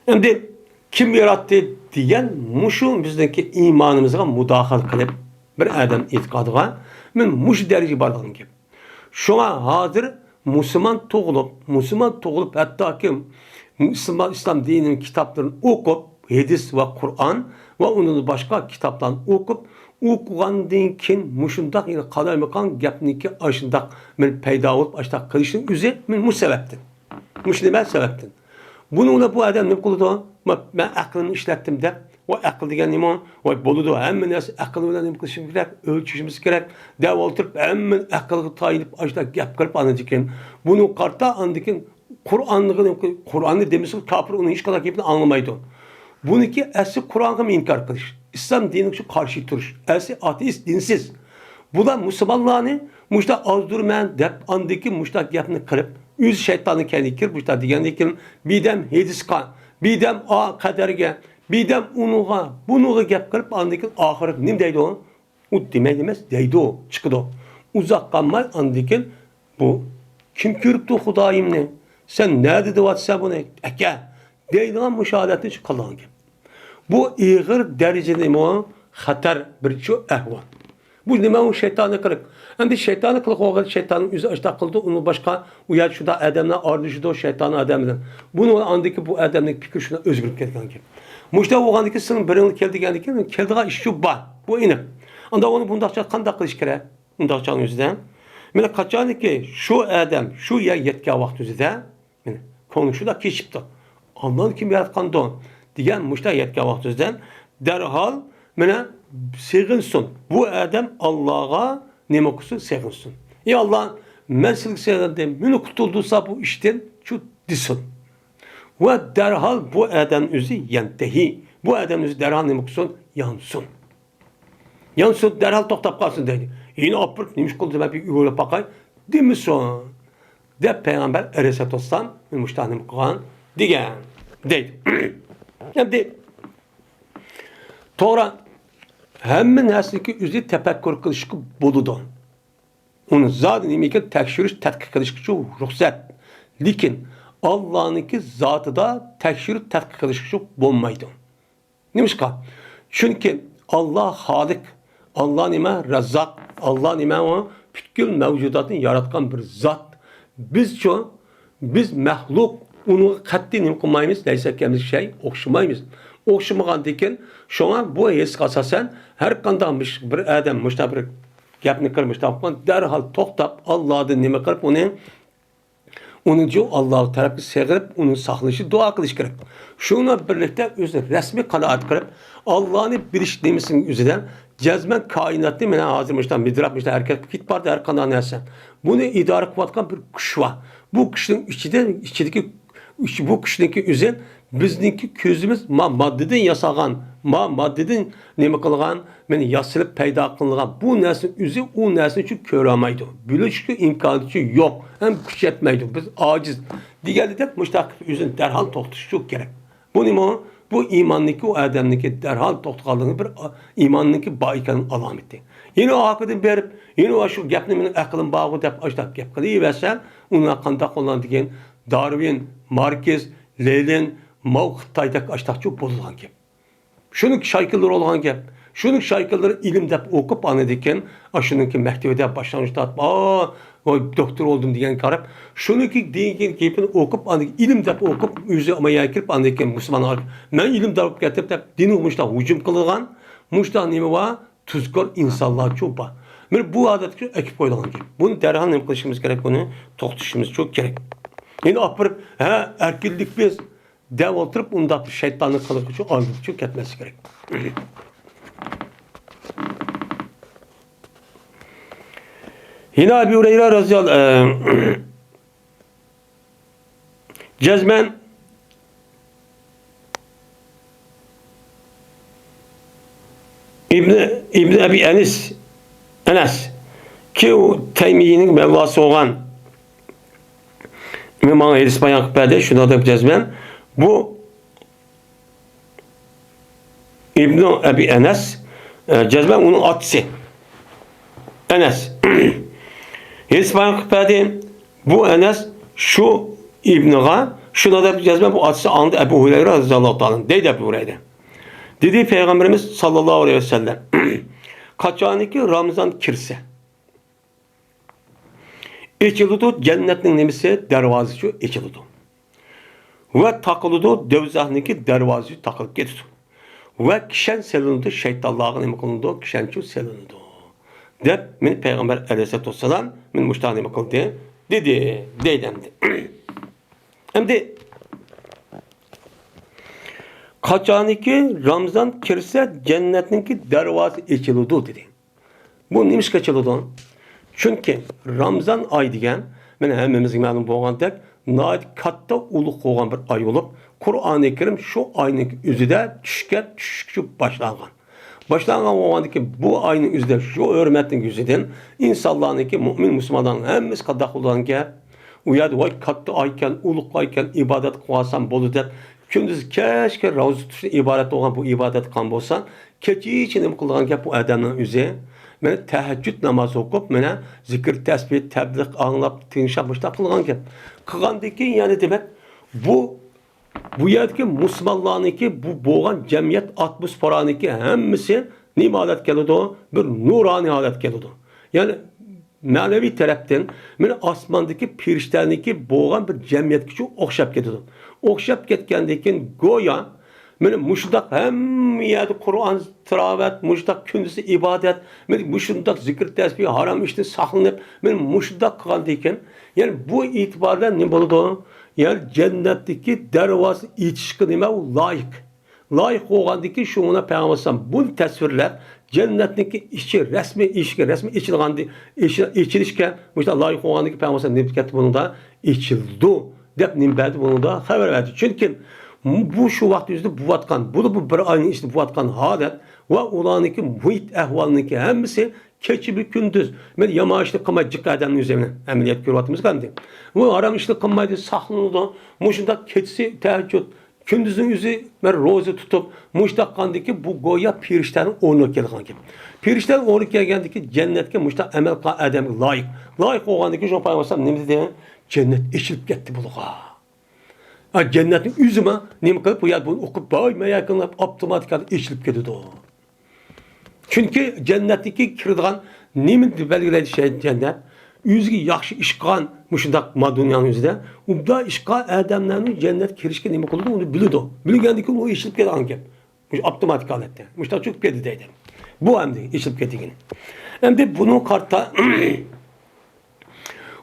ئەمدى كىم ياراتتى دېگەن مۇشۇ بىزنىڭكى ئىمانىمىزغا مۇداخىلە قىلىپ، بىر ئادەم ئېتىقادىغا مەن مۇشۇ دەرىجىگە بارىدىغان گەپ. شۇڭا ھازىر مۇسۇلمان تۇغۇلۇپ، مۇسۇلمان تۇغۇلۇپ، ھەتتاكى مۇسۇلمان ئىسلام دىنىنىڭ كىتابلىرىنى ئوقۇپ، ھەدىس ۋە قۇرئان ۋە ئۇنىڭدىن باشقا كىتابلارنى ئوقۇپ، ئوقۇغاندىن كېيىن مۇشۇنداق يەنە قالايمىقان گەپنىكى ئاشۇنداق مەن پەيدا بولۇپ، ئاشۇنداق قىلىشنىڭ ئۆزى مەن مۇشۇ سەۋەبتىن. مۇشۇ نېمە سەۋەبتىن؟ بۇنىڭ بىلەن بۇ ئادەم نېمە قىلىدۇ؟ ما-، مەن ئەقلىمنى ئىشلەتتىم دەپ، ۋاي ئەقىل دېگەن نېمە؟ ۋاي بولىدۇ، ھەممە نەرسە ئەقىل بىلەن نېمە قىلىشىمىز كېرەك؟ ئۆلچىشىمىز كېرەك. دەپ ئولتۇرۇپ، ھەممىنى ئەقىلگە تايىنىپ، ئاشۇنداق گەپ قىلىپ ئاندىن كېيىن، بۇنىڭغا قارىتا ئاندىن كېيىن قۇرئاننىڭ، قۇرئاننى دېمىسە، كاپىر ئۇنىڭ ھېچقانداق گېپىنى ئاڭلىمايدۇ. بۇنىڭكى ئەسلى قۇرئانغىمۇ ئىنكار قىلىش، ئىسلام دىنىغا شۇ قارشى تۇرۇش، ئەسلى ئاتېئىست، دىنسىز. بۇلار مۇسۇلمانلارنى مۇشۇنداق ئازدۇرىمەن دەپ، ئاندىن كېيىن مۇشۇنداق گەپنى قىلىپ، ئۆزى شەيتاننىڭ كەينىگە كىرىپ، مۇشۇنداق دېگەندىن كېيىن، بىردەم ھەدىسقا، بىردەم ئا قەدەرگە، بىردەم ئۇنىڭغا، بۇنىڭغا گەپ قىلىپ، ئاندىن كېيىن ئاخىرى نېمە دەيدۇ؟ ئۇ دېمەيدۇ ئەمەس، دەيدۇ، چىقىدۇ. ئۇزاق قالماي ئاندىن كېيىن، بۇ كىم كۆرۈپتۇ خۇدايىمنى؟ سەن نەدە دەۋاتىسەن بۇنى؟ ئەكە! دەيدىغان مۇشۇ ھالەتنى چىقىرىدىغان گەپ. بۇ ئېغىر دەرىجىدىمۇ خەتەر بىر شۇ ئەھۋال. بۇ نېمە؟ ئۇ شەيتانىي قىلىق. ئەمدى شەيتانىي قىلىق بولغان، شەيتاننىڭ ئۆزى ئاشۇنداق قىلىدۇ، ئۇنىڭ باشقا ئۇ يەردە شۇنداق ئادەملەر ئارىلىشىدۇ، شەيتانىي ئادەم بىلەن. بۇنىڭ ئاندىكى بۇ ئادەمنىڭ پىكرى شۇنداق ئۆزگىرىپ كەتكەن گەپ. مۇشۇنداق بولغاندىكىن سېنىڭ بىرىڭ كەل دېگەندىكىن كېلىدىغان ئىش شۇ بار. بۇ ئېنىق. ئاندا ئۇنى بۇنداقچە قانداق قىلىش كېرەك؟ ئۇنداق چاغنىڭ ئۆزىدە. مانا قاچانكى شۇ ئادەم شۇ يەرگە يەتكەن ۋاقىت ئۆزىدە، مانا، كۆڭلى شۇنداق كېچىپتۇ. ئاللانى كىم ياراتقاندۇ؟ دېگەن مۇشۇنداق يەتكەن ۋاقىت ئۆزىدە دەرھال، مانا، سېغىنسۇن. بۇ ئادەم ئاللاغا نېمە قىلسۇن؟ سېغىنسۇن. ئى ئاللا، مەن سىزگە سېغىندىم، مېنى قۇتۇلدۇرسا بۇ ئىشتىن، شۇ دېسۇن. ۋە دەرھال بۇ ئادەم ئۆزى يەنتەھى. بۇ ئادەم ئۆزى دەرھال نېمە قىلسۇن؟ يانسۇن. يانسۇن، دەرھال توختاپ قالسۇن دەيدۇ. يەنە ئاپىرىپ، نېمە ئىش قىلدى، مەن بىر ئويلاپ باقاي دېمىسۇن، دەپ پەيغەمبەر ئەلەيھىسسالاتۇ ۋەسسالام مۇشۇنداق نېمە قىلغان دېگەن دەيدۇ. ئەمدى توغرا، ھەممە نەرسىنىڭكى ئۆزى تەپەككۇر قىلىشقا بولىدۇ. ئۇنى زادى نېمە ئىكەن، تەكشۈرۈش، تەتقىق قىلىشقىچۇ رۇخسەت. لېكىن ئاللانىڭكى زاتىدا تەكشۈرۈپ، تەتقىق قىلىشقىچۇ بولمايدۇ. نېمىشقا؟ چۈنكى ئاللا خالىق، ئاللا نېمە؟ رەززاق، ئاللا نېمە؟ ئۇ پۈتكۈل مەۋجۇداتنى ياراتقان بىر زات. بىزچۇ؟ بىز مەخلۇق، ئۇنىڭغا قەتئىي نېمە قىلمايمىز؟ لەيسە كەمىسلىھى شەي، ئوخشىمايمىز. ئوخشىمىغاندىكىن، شۇڭا بۇ ھېسقا ئاساسەن ھەر قانداق مىش-، بىر ئادەم مۇشۇنداق بىر گەپنى قىلىپ، مۇشۇنداق قىلغان، دەرھال توختاپ، ئاللادىن نېمە قىلىپ ئۇنى ئۇنىڭ ئۈچۈن ئاللاغا تەرەپ سېغىنىپ، ئۇنى ساقلىشى، دۇئا قىلىش كېرەك. شۇنىڭ بىلەن بىرلىكتە ئۆزىنى رەسمىي قانائەت قىلىپ، ئاللانى بىلىش نېمىسىنىڭ ئۆزىدە جەزمەن كائىناتنى، مانا ھازىر مۇشۇنداق مىدىرلاپ، مۇشۇنداق ھەرىكەت قىلىپ كېتىپ بارىدۇ، ھەر قانداق نەرسە. بۇنى ئىدارە قىلىۋاتقان بىر كۈچ بار. بۇ كۈچنىڭ ئىچىدە، ئىچىدىكى ئۈچ، بۇ كۈچنىڭكى ئۆزى بىزنىڭكى كۆزىمىز ما ماددىدىن ياسالغان، ما ماددىدىن نېمە قىلغان، مانا ياسىلىپ پەيدا قىلىنغان بۇ نەرسىنىڭ ئۆزى ئۇ نەرسىنى چۈ كۆرەلمەيدۇ. بىلىشكە ئىمكانىيىتى يوق، ھەم كۈچ يەتمەيدۇ. بىز ئاجىز. دېگەندەك مۇشۇنداق ئۆزىنى دەرھال توختىتىشى كېرەك. بۇ نېمە؟ بۇ ئىماننىڭكى، ئۇ ئادەمنىڭكى دەرھال توختىغانلىقىنىڭ بىر ئا-، ئىماننىڭكى بار ئىكەنلىكىنىڭ ئالامىتى. يەنە ئارقىدىن بېرىپ، يەنە شۇ گەپنى مېنىڭ ئەقلىم بارغۇ دەپ ئاشۇنداق گەپ قىلىۋەرسە، ئۇنىڭ قانداق بولىدىكەن؟ دارۋىن، ماركس، لېنىن، ماۋ خىتايدەك ئاشتاقچۇ بولىدىغان گەپ. شۇنىڭ شايكىلىرى بولغان گەپ. شۇنىڭ شايكىلىرى ئىلىم دەپ ئوقۇپ، ئاندىن كېيىن، ئاشۇنىڭكى مەكتىۋىدە باشلانغۇچ تارتىپ، ئا، ۋاي، دوكتور بولدۇم دېگەن قاراپ، شۇنىڭكى دېگەن گېپىنى ئوقۇپ، ئاندىن كېيىن ئىلىم دەپ ئوقۇپ، ئۆزى ئامايا كىرىپ، ئاندىن كېيىن مۇسۇلمانلار، مەن ئىلىم دەپ كەتتىم دەپ، دىنغا مۇشۇنداق ھۇجۇم قىلىدىغان، مۇشۇنداق نېمە بار؟ تۇزكور ئىنسانلارچۇ بار. مانا بۇ ئادەتتىكى ئەكىپ قويىدىغان گەپ. بۇنى دەرھال نېمە قىلىشىمىز كېرەك؟ بۇنى توختىتىشىمىزچۇ كېرەك. يەنە ئاپىرىپ، ھە، ئەركىنلىك بىز دەپ ئولتۇرۇپ، ئۇنداق بىر شەيتاننىڭ قىلىقىچۇ ئالدىچۇ كەتمەسلىك كېرەك. يەنە ئەبۇ ھۇرەيرە رەزىياللاھۇ، ئە، جەزمەن ئىبنى، ئىبنى ئەبى ئەنىس، ئەنەس، كى، ئۇ تەيمىينىڭ مەۋلاسى بولغان. ماڭا ھەدىس بايان قىلىپ بەردى، شۇنداق دەپ جەزمەن. بۇ ئىبنۇ ئەبى ئەنەس، ئە، جەزمەن ئۇنىڭ ئاتىسى. ئەنەس. ھەدىس بايان قىلىپ بەردى. بۇ ئەنەس شۇ ئىبنىغا، شۇنداق دەپ جەزمەن بۇ ئاتىسى ئاڭلىدى، ئەبۇ ھۇرەيرە رەزىياللاھۇ تائالا دەيدۇ، ئەبۇ ھۇرەيرە. دېدى پەيغەمبىرىمىز ساللاللاھۇ ئەلەيھى ۋەسەللەم، قاچانكى رامىزان كىرسە، ئېچىلىدۇ جەننەتنىڭ نېمىسى، دەرۋازىسى ئېچىلىدۇ. ۋە تاقىلىدۇ، دوزاخنىڭكى دەرۋازىسى تاقىلىپ كېتىدۇ. ۋە كىشەن سېلىنىدۇ، شەيتانلارغا نېمە قىلىنىدۇ، كىشەنچۇ سېلىنىدۇ. دەپ مېنى پەيغەمبەر ئەلەيھىسسالاتۇ ۋەسسالام مېنى مۇشۇنداق نېمە قىلدى، دېدى، دەيدۇ ئەمدى. ئەمدى قاچانكى رامىزان كىرسە، جەننەتنىڭكى دەرۋازىسى ئېچىلىدۇ، دېدى. بۇ نېمىشقا ئېچىلىدۇ؟ چۈنكى رامىزان ئاي دېگەن، مانا ھەممىمىزگە مەلۇم بولغاندەك، ناھايىتى كاتتا ئۇلۇغ بولغان بىر ئاي بولۇپ، قۇرئانى كەرىم شۇ ئاينىڭ ئۆزىدە چۈشكە، چۈشكە باشلانغان. باشلانغان بولغاندىكىن، بۇ ئاينىڭ ئۆزىدە شۇ ھۆرمەتنىڭ يۈزىدىن ئىنسانلارنىڭكى، مۇئمىن مۇسۇلمانلارنىڭ ھەممىسى قانداق بولىدىغان گەپ؟ ئۇ يەردە، ۋاي، كاتتا ئايكەن، ئۇلۇغ ئايكەن، ئىبادەت قىلىۋالسام بولىدۇ دەپ، كۈندۈز كەچكە روزا تۇتۇشتىن ئىبارەت بولغان بۇ ئىبادەت قىلغان بولسا، كېچىچە نېمە قىلىدىغان گەپ بۇ ئادەمنىڭ ئۆزى؟ مانا تەھەججۇد نامازى ئوقۇپ، مانا زىكىر، تەسبىھ، تەبلىغ ئاڭلاپ، تىڭشاپ، مۇشۇنداق قىلغان گەپ. قىلغاندىن كېيىن يەنە دېمەك، بۇ، بۇ يەردىكى مۇسۇلمانلارنىڭكى، بۇ بولغان جەمئىيەت ئاتموسفېرانىڭكى ھەممىسى نېمە ھالەتكە كېلىدۇ؟ بىر نۇرانىي ھالەتكە كېلىدۇ. يەنى مەنىۋى تەرەپتىن مانا ئاسماندىكى پېرىشتەنىڭكى بولغان بىر جەمئىيەتكىچە ئوخشاپ كېتىدۇ. ئوخشاپ كەتكەندىن كېيىن گويا مانا مۇشۇنداق ھەممە يەردە قۇرئان تىلاۋەت، مۇشۇنداق كۈندۈزى ئىبادەت، مانا مۇشۇنداق زىكىر تەسبىھ، ھارام ئىشتىن ساقلىنىپ، مانا مۇشۇنداق قىلغاندىن كېيىن، يەنى بۇ ئېتىباردا نېمە بولىدۇ؟ يەنى جەننەتتىكى دەرۋازا ئېچىشقا نېمە ئۇ لايىق. لايىق بولغاندىن كېيىن شۇ مانا پەيغەمبەر ئەلەيھىسسالام بۇنى تەسۋىرلەپ، جەننەتنىڭكى ئىچى رەسمىي، ئىشىكى رەسمىي ئېچىلغاندى-، ئېچى-، ئېچىلىشكە مۇشۇنداق لايىق بولغاندىن كېيىن پەيغەمبەر ئەلەيھىسسالام نېمە دەپ كەتتى بۇنىڭدا؟ ئېچىلىدۇ دەپ نېمە بەردى بۇنىڭدا؟ خەۋەر بەردى. چۈنكى بۇ شۇ ۋاقىت يۈزىدە بولۇۋاتقان، بۇ، بۇ بىر ئاينىڭ ئىچىدە بولۇۋاتقان ھالەت ۋە ئۇلارنىڭكى مۇھىت ئەھۋالىنىڭكى ھەممىسى كېچە بۇ كۈندۈز، مەن يامان ئىشنى قىلماي جىق ئادەمنى ئۆزى مەن ئەمەلىيەت كۆرۈۋاتىمىزغۇ ئەمدى. بۇ ھارام ئىشنى قىلمايدۇ، ساقلىنىدۇ. مۇشۇنداق كېچىسى تەھەججۇد، كۈندۈزنىڭ ئۆزى مەن روزا تۇتۇپ، مۇشۇنداق قىلغاندىكىن بۇ گويا پېرىشتەنىڭ ئورنىغا كەلگەن گەپ. پېرىشتەنىڭ ئورنىغا كەلگەندىكىن جەننەتكە مۇشۇنداق ئەمەل قىلغان ئادەمگە لايىق. لايىق بولغاندىكىن شۇ پەيغەمبەر نېمە دېدى؟ جەننەت ئېچىلىپ كەتتى بۇلارغا. ھە، جەننەتنىڭ ئۆزىمۇ نېمە قىلىپ، بۇ يەردە بۇنى ئوقۇپ، باي مەيەكىنلەپ ئاپتوماتىكا ئېچىلىپ كېتىدۇ. چۈنكى جەننەتتىكى كىرىدىغان نېمىنى بەلگىلەيدۇ شەي-، جەننەت؟ ئۆزىگە ياخشى ئىش قىلغان مۇشۇنداق ما دۇنيانىڭ ئۆزىدە، ئۇنداق ئىش قىلغان ئادەملەرنىڭ جەننەتكە كىرىشكە نېمە قىلىدۇ، ئۇنى بىلىدۇ. بىلگەندىن كېيىن ئۇ ئېچىلىپ كېتىدىغان گەپ. مۇشۇ ئاپتوماتىك ھالەتتە. مۇشۇنداق چۆكۈپ كەتتى دەيدۇ. بۇ ئەمدى ئېچىلىپ كەتكىنى. ئەمدى بۇنىڭغا قارىتا،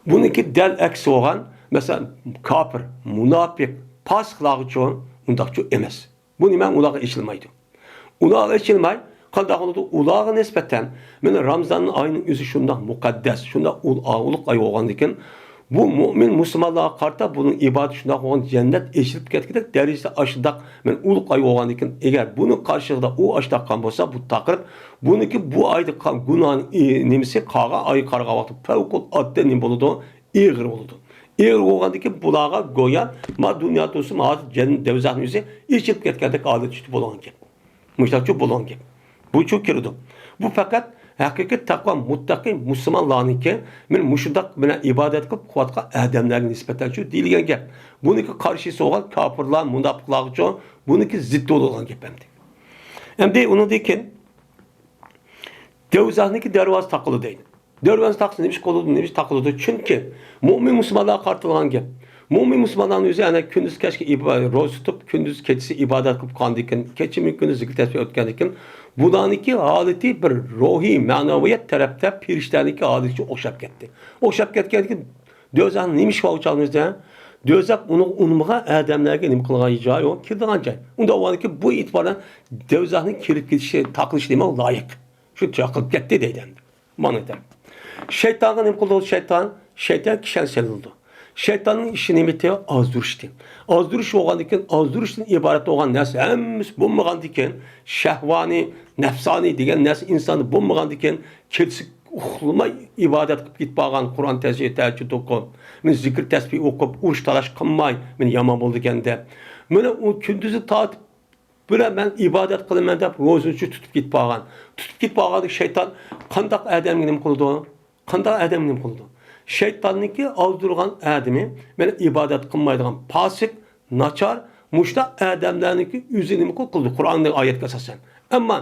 بۇنىڭكى دەل ئەكسى بولغان، مەسىلەن، كاپىر، مۇناپىق، پاسىقلارغىچۇ ئۇنداقچۇ ئەمەس. بۇ نېمە؟ ئۇلارغا ئېچىلمايدۇ. ئۇلارغا ئېچىلماي، قانداق بولىدۇ؟ ئۇلارغا نىسبەتەن، مانا رامزان ئاينىڭ ئۆزى شۇنداق مۇقەددەس، شۇنداق ئۇل-، ئۇلۇغ ئاي بولغاندىكىن، بۇ مۇئمىن مۇسۇلمانلارغا قارىتا بۇنىڭ ئىبادىتى شۇنداق بولغان، جەننەت ئېچىلىپ كەتكۈدەك دەرىجىدە ئاشۇنداق، مانا ئۇلۇغ ئاي بولغاندىكىن، ئەگەر بۇنىڭ قارشىلىقىدا ئۇ ئاشۇنداق قىلغان بولسا، بۇ تاقىرىپ، بۇنىڭكى بۇ ئايدا قىلغان گۇناھنىڭ، ئى، نېمىسى قالغان ئايغا قارىغان ۋاقىتتا پەۋقۇلئاددە نېمە بولىدۇ؟ ئېغىر بولىدۇ. ئېغىر بولغاندىكىن بۇلارغا گويا ما دۇنيا تۇرسىمۇ ھازىر جەن-، دوزاخنىڭ ئۆزى ئېچىلىپ كەتكەندەك ھالەت چۈشتى بولغان گەپ. مۇشۇنداقچۇ بولغان گەپ. بۇچۇ كىرىدۇ. بۇ پەقەت ھەقىقىي تەقۋا مۇتتەقىي مۇسۇلمانلارنىڭكى، مانا مۇشۇنداق مانا ئىبادەت قىلىپ قىلىۋاتقان ئادەملەرگە نىسبەتەنچۇ دېيىلگەن گەپ. بۇنىڭكى قارشىسى بولغان كاپىرلار، مۇناپىقلارغىچۇ بۇنىڭكى زىددى بولىدىغان گەپ ئەمدى. ئەمدى ئۇنىڭدىن كېيىن دوزاخنىڭكى دەرۋازىسى تاقىلىدۇ دەيدۇ. دەرۋازىسى تاقىلسا نېمە ئىش قىلىدۇ، نېمە ئىش تاقىلىدۇ؟ چۈنكى مۆمىن مۇسۇلمانلارغا قارىتىلغان گەپ. مۆمىن مۇسۇلمانلارنىڭ ئۆزى ئەنە كۈندۈز كەچكە ئىبا-، روزا تۇتۇپ، كۈندۈز كېچىسى ئىبادەت قىلىپ قالغاندىكىن، كېچە كۈندۈز زىكىر تەسبىھ ئۆتكەندىكىن، بۇلارنىڭكى ھالىتى بىر روھىي، مەنىۋىيەت تەرەپتە پېرىشتەنىڭكى ھالىتىگە ئوخشاپ كەتتى. ئوخشاپ كەتكەندىكىن، دوزاخ نېمە ئىش بولغان چاغىمىزدا؟ دوزاخ ئۇنىڭغا ئۇنىمىغان ئادەملەرگە نېمە قىلغان جاي، ئۇ كىرىدىغان جاي. ئۇنداق بولغاندىكىن بۇ ئېتىباردا دوزاخنىڭ كىرىپ كېتىشى، تاقىلىشى نېمە لايىق. شۇ چاقىلىپ كەتتى دەيدۇ ئەمدى. مانا دەپ. شەيتانغا نېمە قىلىدۇ؟ شەيتان، شەيتان كىشەن سېلىنىدۇ. شەيتاننىڭ ئىشى نېمە؟ ئازدۇرۇشتى. ئازدۇرۇش بولغاندىكىن، ئازدۇرۇشتىن ئىبارەت بولغان نەرسە ھەممىسى بولمىغاندىكىن، شەھۋانىي، نەپسانىي دېگەن نەرسە ئىنساندا بولمىغاندىكىن، كېچىسى ئۇخلىماي ئىبادەت قىلىپ كېتىپ قالغان، قۇرئان تەسبىھ، تەھەججۇد ئوقۇپ، مەن زىكىر تەسبىھ ئوقۇپ، ئۇرۇش تالاش قىلماي، مەن يامان بولىدىكەن دەپ. مانا ئۇ كۈندۈزى تارتىپ بىلەن مەن ئىبادەت قىلىمەن دەپ روزىنى تۇتۇپ كېتىپ قالغان. تۇتۇپ كېتىپ قالغاندا شەيتان قانداق ئادەمگە نېمە قىلىدۇ؟ قانداق ئادەمگە نېمە قىلىدۇ؟ شەيتاننىڭكى ئازدۇرغان ئادىمى مانا ئىبادەت قىلمايدىغان پاسىق، ناچار، مۇشۇنداق ئادەملەرنىڭكى ئۆزى نېمە قىلىدۇ؟ قۇرئاندىكى ئايەتكە ئاساسەن. ئەمما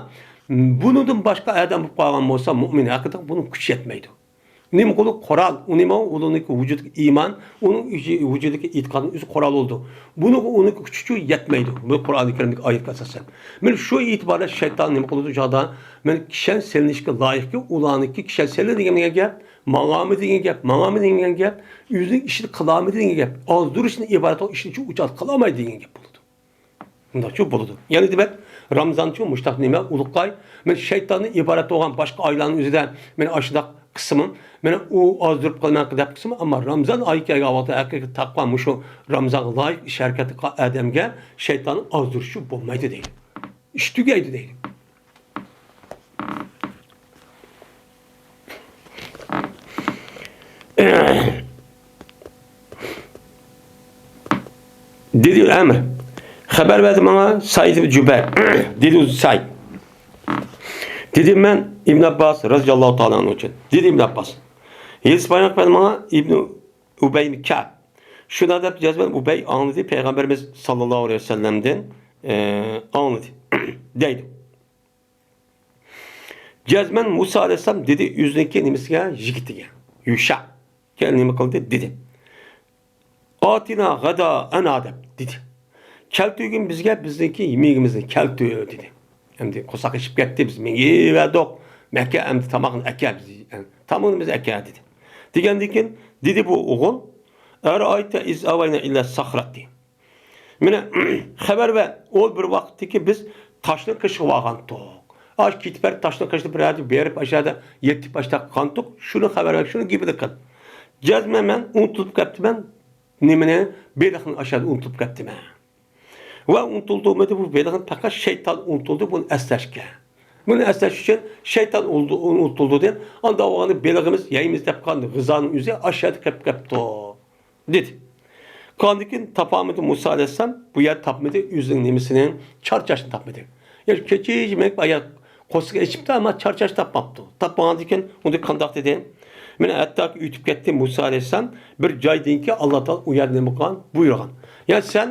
بۇنىڭدىن باشقا ئادەم بولۇپ قالغان بولسا، مۇئمىن ھەقىقەتەن بۇنىڭ كۈچى يەتمەيدۇ. نېمە قىلىدۇ؟ قورال. ئۇ نېمە؟ ئۇنىڭكى ۋۇجۇدىدىكى ئىمان، ئۇنىڭ ئىچى-، ۋۇجۇدىدىكى ئېتىقادنىڭ ئۆزى قورال بولىدۇ. بۇنىڭغا ئۇنىڭكى كۈچى يەتمەيدۇ. بۇ قۇرئانى كەرىمدىكى ئايەتكە ئاساسەن. مانا شۇ ئېتىباردا شەيتان نېمە قىلىدۇ؟ شۇ چاغدا مانا كىشەن سېلىنىشكە لايىقكى، ئۇلارنىڭكى كىشەن سېلىنىدىكەن دېگەن گەپ، ماڭامدۇ دېگەن گەپ، ماڭامدۇ دېگەن گەپ، ئۆزىنىڭ ئىشىنى قىلامدۇ دېگەن گەپ، ئازدۇرۇشتىن ئىبارەت بولغان ئىشنى شۇ ئۇچات قىلالمايدۇ دېگەن گەپ بولىدۇ. مۇنداقچۇ بولىدۇ. يەنە دېمەك، رامزانچۇ مۇشتاق نېمە ئۇلۇغ ئاي. مەن شەيتاندىن ئىبارەت بولغان باشقا ئايلارنىڭ ئۆزىدە مەن ئاشۇنداق قىسمىم، مەن ئۇ ئازدۇرۇپ قالىمەن دەپ قىسمىم، ئەمما رامزان ئايى كەلگەن ۋاقىتتا ھەقىقىي تەقۋا مۇشۇ رامزانغا لايىق ئىش ھەرىكەت قىلغان ئادەمگە شەيتاننىڭ ئازدۇرۇشى بولمايدۇ دەيدۇ. ئىش تۈگەيدۇ دەيدۇ. دېدى ئەمر. خەۋەر بەردى ماڭا سەئىد ئىبن جۇبەير. دېدى سەئىد. دېدىم مەن ئىبن ئابباس رەزىياللاھۇ تائالا ئەنھۇ ئۈچۈن. دېدى ئىبن ئابباس. ھېدىس بايان قىلدى ماڭا ئىبن ئۇبەي ئىبن كەئب. شۇنداق دەپ جەزمەن ئۇبەي ئاڭلىدى، پەيغەمبىرىمىز ساللاللاھۇ ئەلەيھى ۋەسەللەمدىن، ئى، ئاڭلىدى. دەيدۇ. جەزمەن مۇسا ئەلەيھىسسالام دېدى ئۆزىنىڭكى نېمىسىگە، يىگىتىگە، يۇشا. كېيىن نېمە قىلدى؟ دېدى. ئاتىنا غەدائەنا دەپ دېدى. كەلتۈرگىن بىزگە بىزنىڭكى يېمىكىمىزنى كەلتۈر دېدى. ئەمدى قورساق ئېچىپ كەتتى، بىز مېڭىۋەردۇق. مەككە ئەمدى تاماقنى ئەكە، بىز، تامىقىمىزنى ئەكە دېدى. دېگەندىن كېيىن دېدى بۇ ئوغۇل، ئەرائەيتە ئىز ئاۋەينا ئىلە سەخرەتى. مانا، خەۋەر بەر، ئۇ بىر ۋاقىتتىكى بىز تاشنىڭ قېشىغا بارغانتۇق. ئاش كېتىپ بەرىپ تاشنىڭ قېشىدا بىر يەردە بېرىپ، ئاشۇ يەردە يېتىپ ئاشتا قالغانتۇق. شۇنى خەۋەر بەر، شۇنى گېپىنى قىل. جەزمەن مەن ئۇنتۇلۇپ كەپتىمەن. نېمىنى؟ بېلىقنى ئاشۇ يەردە ئۇنتۇلۇپ كەپتىمەن. ۋە ئۇنتۇلدۇرمىدى بۇ بېلىقنى، پەقەت شەيتان ئۇنتۇلدى بۇنى ئەسلەشكە. بۇنى ئەسلەش ئۈچۈن شەيتان ئۇنتۇلدۇردى. ئانداق بولغاندا بېلىقىمىز يەيمىز دەپ قالغان غىزانىڭ ئۆزى ئاشۇ يەردە قېلىپ كەپتۇ. دېدى. ئاندىن كېيىن تاپالمىدى مۇسا ئەلەيھىسسالام، بۇ يەردە تاپمىدى، ئۆزىنىڭ نېمىسىنى، چارچاشنى تاپمىدى. يا كېچە يېمەك ئاياق قورسىقى ئېچىپتۇ، ئەمما چارچاش تاپماپتۇ. تاپمىغاندىن كېيىن ئۇنى قانداق دېدى؟ مانا ھەتتاكى ئۆتۈپ كەتتى مۇسا ئەلەيھىسسالام بىر جايدىنكى، ئاللا تائالا ئۇ يەردە نېمە قىلغان؟ بۇيرۇغان. يا سەن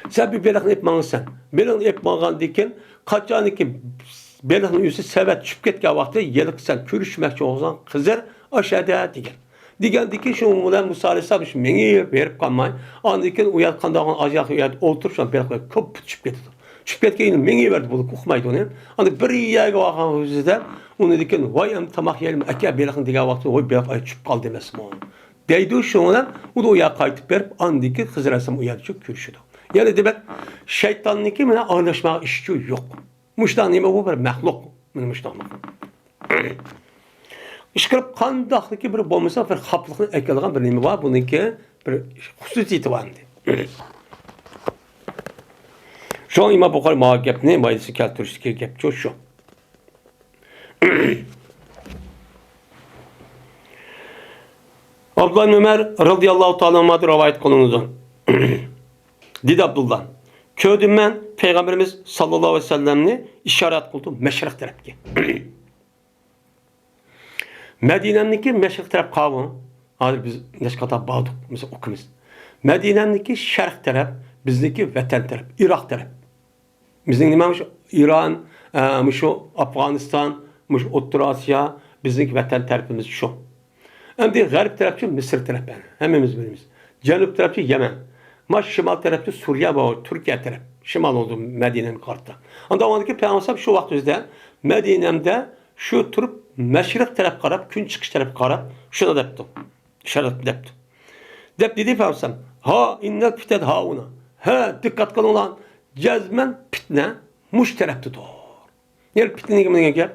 سەن بىر بېلىقنى ئېلىپ ماڭىسەن. بېلىقنى ئېلىپ ماڭغاندىن كېيىن، قاچانكى بېلىقنىڭ ئۆزى سەۋەت چۈشۈپ كەتكەن ۋاقتىدا ھېلىقى سەن كۆرۈشمەكچى بولغان خىزىر ئاشۇ يەردە دېگەن. دېگەندىن كېيىن شۇنىڭ بىلەن مۇسا ئەلەيھىسسالام شۇ مېڭىپ بېرىپ قالماي، ئاندىن كېيىن ئۇ يەر قانداق بولغان ئاجاق ئۇ يەردە ئولتۇرۇپ، شۇ بېلىقلار كۆپ چۈشۈپ كېتىدۇ. چۈشۈپ كەتكەن يېرىنى مېڭىۋەردى، بۇلار ئۇقمايدۇ ئۇنى. ئاندىن بىر يەرگە بارغان ئۆزىدە ئۇنىڭدىن كېيىن، ۋاي ئەمدى تاماق يەيلىمۇ ئەكە بېلىقنى دېگەن ۋاقتىدا، ۋاي بېلىق ئاي چۈشۈپ قالدى ئەمەسمۇ؟ دەيدۇ، شۇنىڭ بىلەن ئۇ دا ئۇ يەرگە قايتىپ بېرىپ، ئاندىن كېيىن خىزىر ئەلەيھىسسالام ئۇ يەردە كۆرۈشىدۇ. يەنى دېمەك، شەيتاننىڭكى مانا ئارىلاشماق ئىشى يوق. مۇشۇنداق نېمە بۇ بىر مەخلۇق. مانا مۇشۇنداق مەخلۇق. ئىشقىلىپ قانداقلىكى بىر بولمىسا، بىر خاپلىقنى ئەكېلىدىغان بىر نېمە بار، بۇنىڭكى بىر خۇسۇسىيىتى بار ئەمدى. شۇڭا ئىمام بۇخارى ماۋۇ گەپنى مايدىسى كەلتۈرۈشتىكى گەپ شۇ. ئابدۇللا ئىبن ئۆمەر رەزىياللاھۇ تائالا ئەنھۇدىن رىۋايەت قىلىنىدۇ. دېدى ئابدۇللا، كۆردۈم مەن پەيغەمبىرىمىز ساللاللاھۇ ئەلەيھى ۋەسەللەمنى ئىشارەت قىلدى مەشرىق تەرەپكە. مەدىنەمنىڭكى مەشرىق تەرەپ قاۋۇ. ھازىر بىز نەچچە قاتار باردۇق، مىسال ئۇكىمىز. مەدىنەمنىڭكى شەرق تەرەپ، بىزنىڭكى ۋەتەن تەرەپ، ئىراق تەرەپ. بىزنىڭ نېمە مۇشۇ ئىران، ئە، مۇشۇ ئافغانىستان، مۇشۇ ئوتتۇرا ئاسىيا، بىزنىڭكى ۋەتەن تەرىپىمىز شۇ. ئەمدى غەرب تەرەپچۇ مىسىر تەرەپ، يەنى ھەممىمىز بىلىمىز. جەنۇب تەرەپچۇ يەمەن. ما شىمال تەرەپچۇ سۈرىيە ۋە تۈركىيە تەرەپ. شىمال بولدى مەدىنەنىڭ قارىتا. ئاندا ئاندىكى پەيغەمبەر شۇ ۋاقتىمىزدا مەدىنەمدە شۇ تۇرۇپ مەشرىق تەرەپ قاراپ، كۈن چىقىش تەرەپكە قاراپ شۇنى دەپتۇ. ئىشارەت دەپتۇ. دەپ دېدى پەيغەمبەر، ھا ئىننەل فتنە ھاھۇنا. ھە، دىققەت قىلىڭلار، جەزمەن پىتنە مۇشۇ تەرەپتىدۇر. يەنى پىتنە دېگەن گەپ،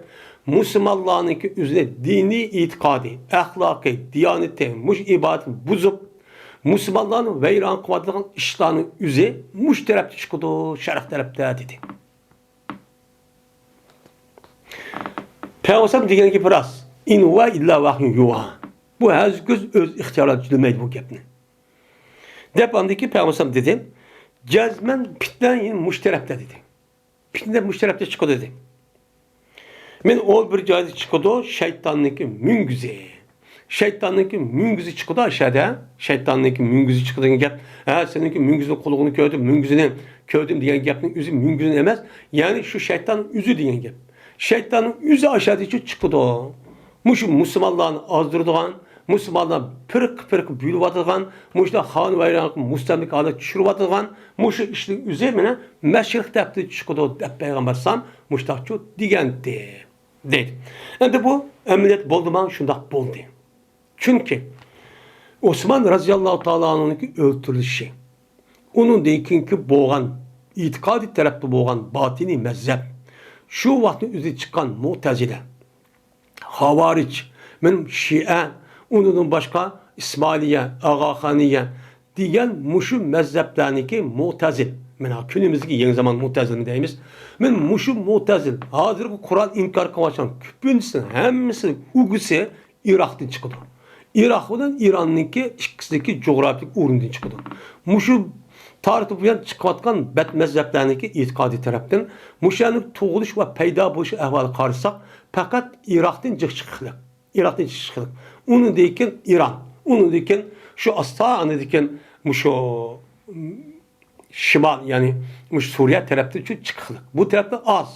مۇسۇلمانلارنىڭكى ئۆزىنى دىنىي ئېتىقادى، ئەخلاقى، دىيانىتى، مۇشۇ ئىبادىتىنى بۇزۇپ، مۇسۇلمانلارنى ۋەيران قىلىۋاتىدىغان ئىشلارنىڭ ئۆزى مۇشۇ تەرەپتە چىقىدۇ، شەرق تەرەپتە، دېدى. پەيغەمبەر دېگەن گېپى راست. «إن هو إلا وحي يوحى.» بۇ ھەرگىز ئۆز ئىختىيارىدا دېمەيدۇ بۇ گەپنى. دەپ ئاندىن كېيىن پەيغەمبەر دېدى، «جەزمەن پىتنە مۇشۇ تەرەپتە» دېدى. پىتنە مۇشۇ تەرەپتە چىقىدۇ دېدى. مەن ئۇ بىر جايدا چىقىدۇ، شەيتاننىڭكى مۈڭگۈزى. شەيتاننىڭكى مۈڭگۈزى چىقىدۇ ئاشەدە. شەيتاننىڭكى مۈڭگۈزى چىقىدۇ دېگەن گەپ. ھە، سېنىڭكى مۈڭگۈزنىڭ قۇلىقىنى كۆردۈم، مۈڭگۈزىنى كۆردۈم دېگەن گەپنىڭ ئۆزى مۈڭگۈزنى ئەمەس. يەنى شۇ شەيتاننىڭ ئۆزى دېگەن گەپ. شەيتاننىڭ ئۆزى ئاشەدىچۇ چىقىدۇ. مۇشۇ مۇسۇلمانلارنى ئازدۇرىدىغان، مۇسۇلمانلار پىرقە-پىرقە بۆلۈۋاتىدىغان، مۇشۇنداق خان ۋەيرانلىق، مۇستەملىكە ھالەتكە چۈشۈرۈۋاتىدىغان مۇشۇ ئىشنىڭ ئۆزى مانا مەشرىق تەرەپتىن چىقىدۇ دەپ پەيغەمبەر ئەلەيھىسسالام مۇشۇنداقچۇ دېگەنتى، دەيدۇ. ئەمدى بۇ ئەمەلىيەت بولدىمۇ؟ شۇنداق بولدى. چۈنكى ئوسمان رەزىياللاھۇ تائالا ئەنھۇنىڭكى ئۆلتۈرۈلۈشى، ئۇنىڭدىن كېيىنكى بولغان ئېتىقادىي تەرەپتە بولغان باتىنىي مەزھەپ، شۇ ۋاقىتنىڭ ئۆزىدە چىققان مۇتەزىلە، خاۋارىج، مەن شىئە، ئۇنىڭدىن باشقا ئىسمائىلىيە، ئاغاخانىيە دېگەن مۇشۇ مەزھەپلەرنىڭكى مۇتەزىل. مانا كۈنىمىزدىكى يېڭى زامان مۇتەزىلىنى دەيمىز. مەن مۇشۇ مۇتەزىل، ھازىرقى قۇرئان ئىنكار قىلىۋاتقان كۆپىنچىسىنىڭ ھەممىسىنىڭ ئۇگىسى ئىراقتىن چىقىدۇ. ئىراق بىلەن ئىراننىڭكى ئىككىسىدىكى جۇغراپىيىلىك ئورنىدىن چىقىدۇ. مۇشۇ تارىختىن بۇيان چىقىۋاتقان بەت مەزھەپلەرنىڭكى ئېتىقادىي تەرەپتىن مۇشۇ يەرنىڭ تۇغۇلۇش ۋە پەيدا بولۇش ئەھۋالىغا قارىساق، پەقەت ئىراقتىن جىق چىقىقلىق. ئىراقتىن چىقىشلىق. ئۇنىڭدىن كېيىن ئىران. ئۇنىڭدىن كېيىن شۇ ئاستا، ئاندىن كېيىن مۇشۇ شىمال، يەنى مۇشۇ سۈرىيە تەرەپتىن چىقىقلىق. بۇ تەرەپتە ئاز.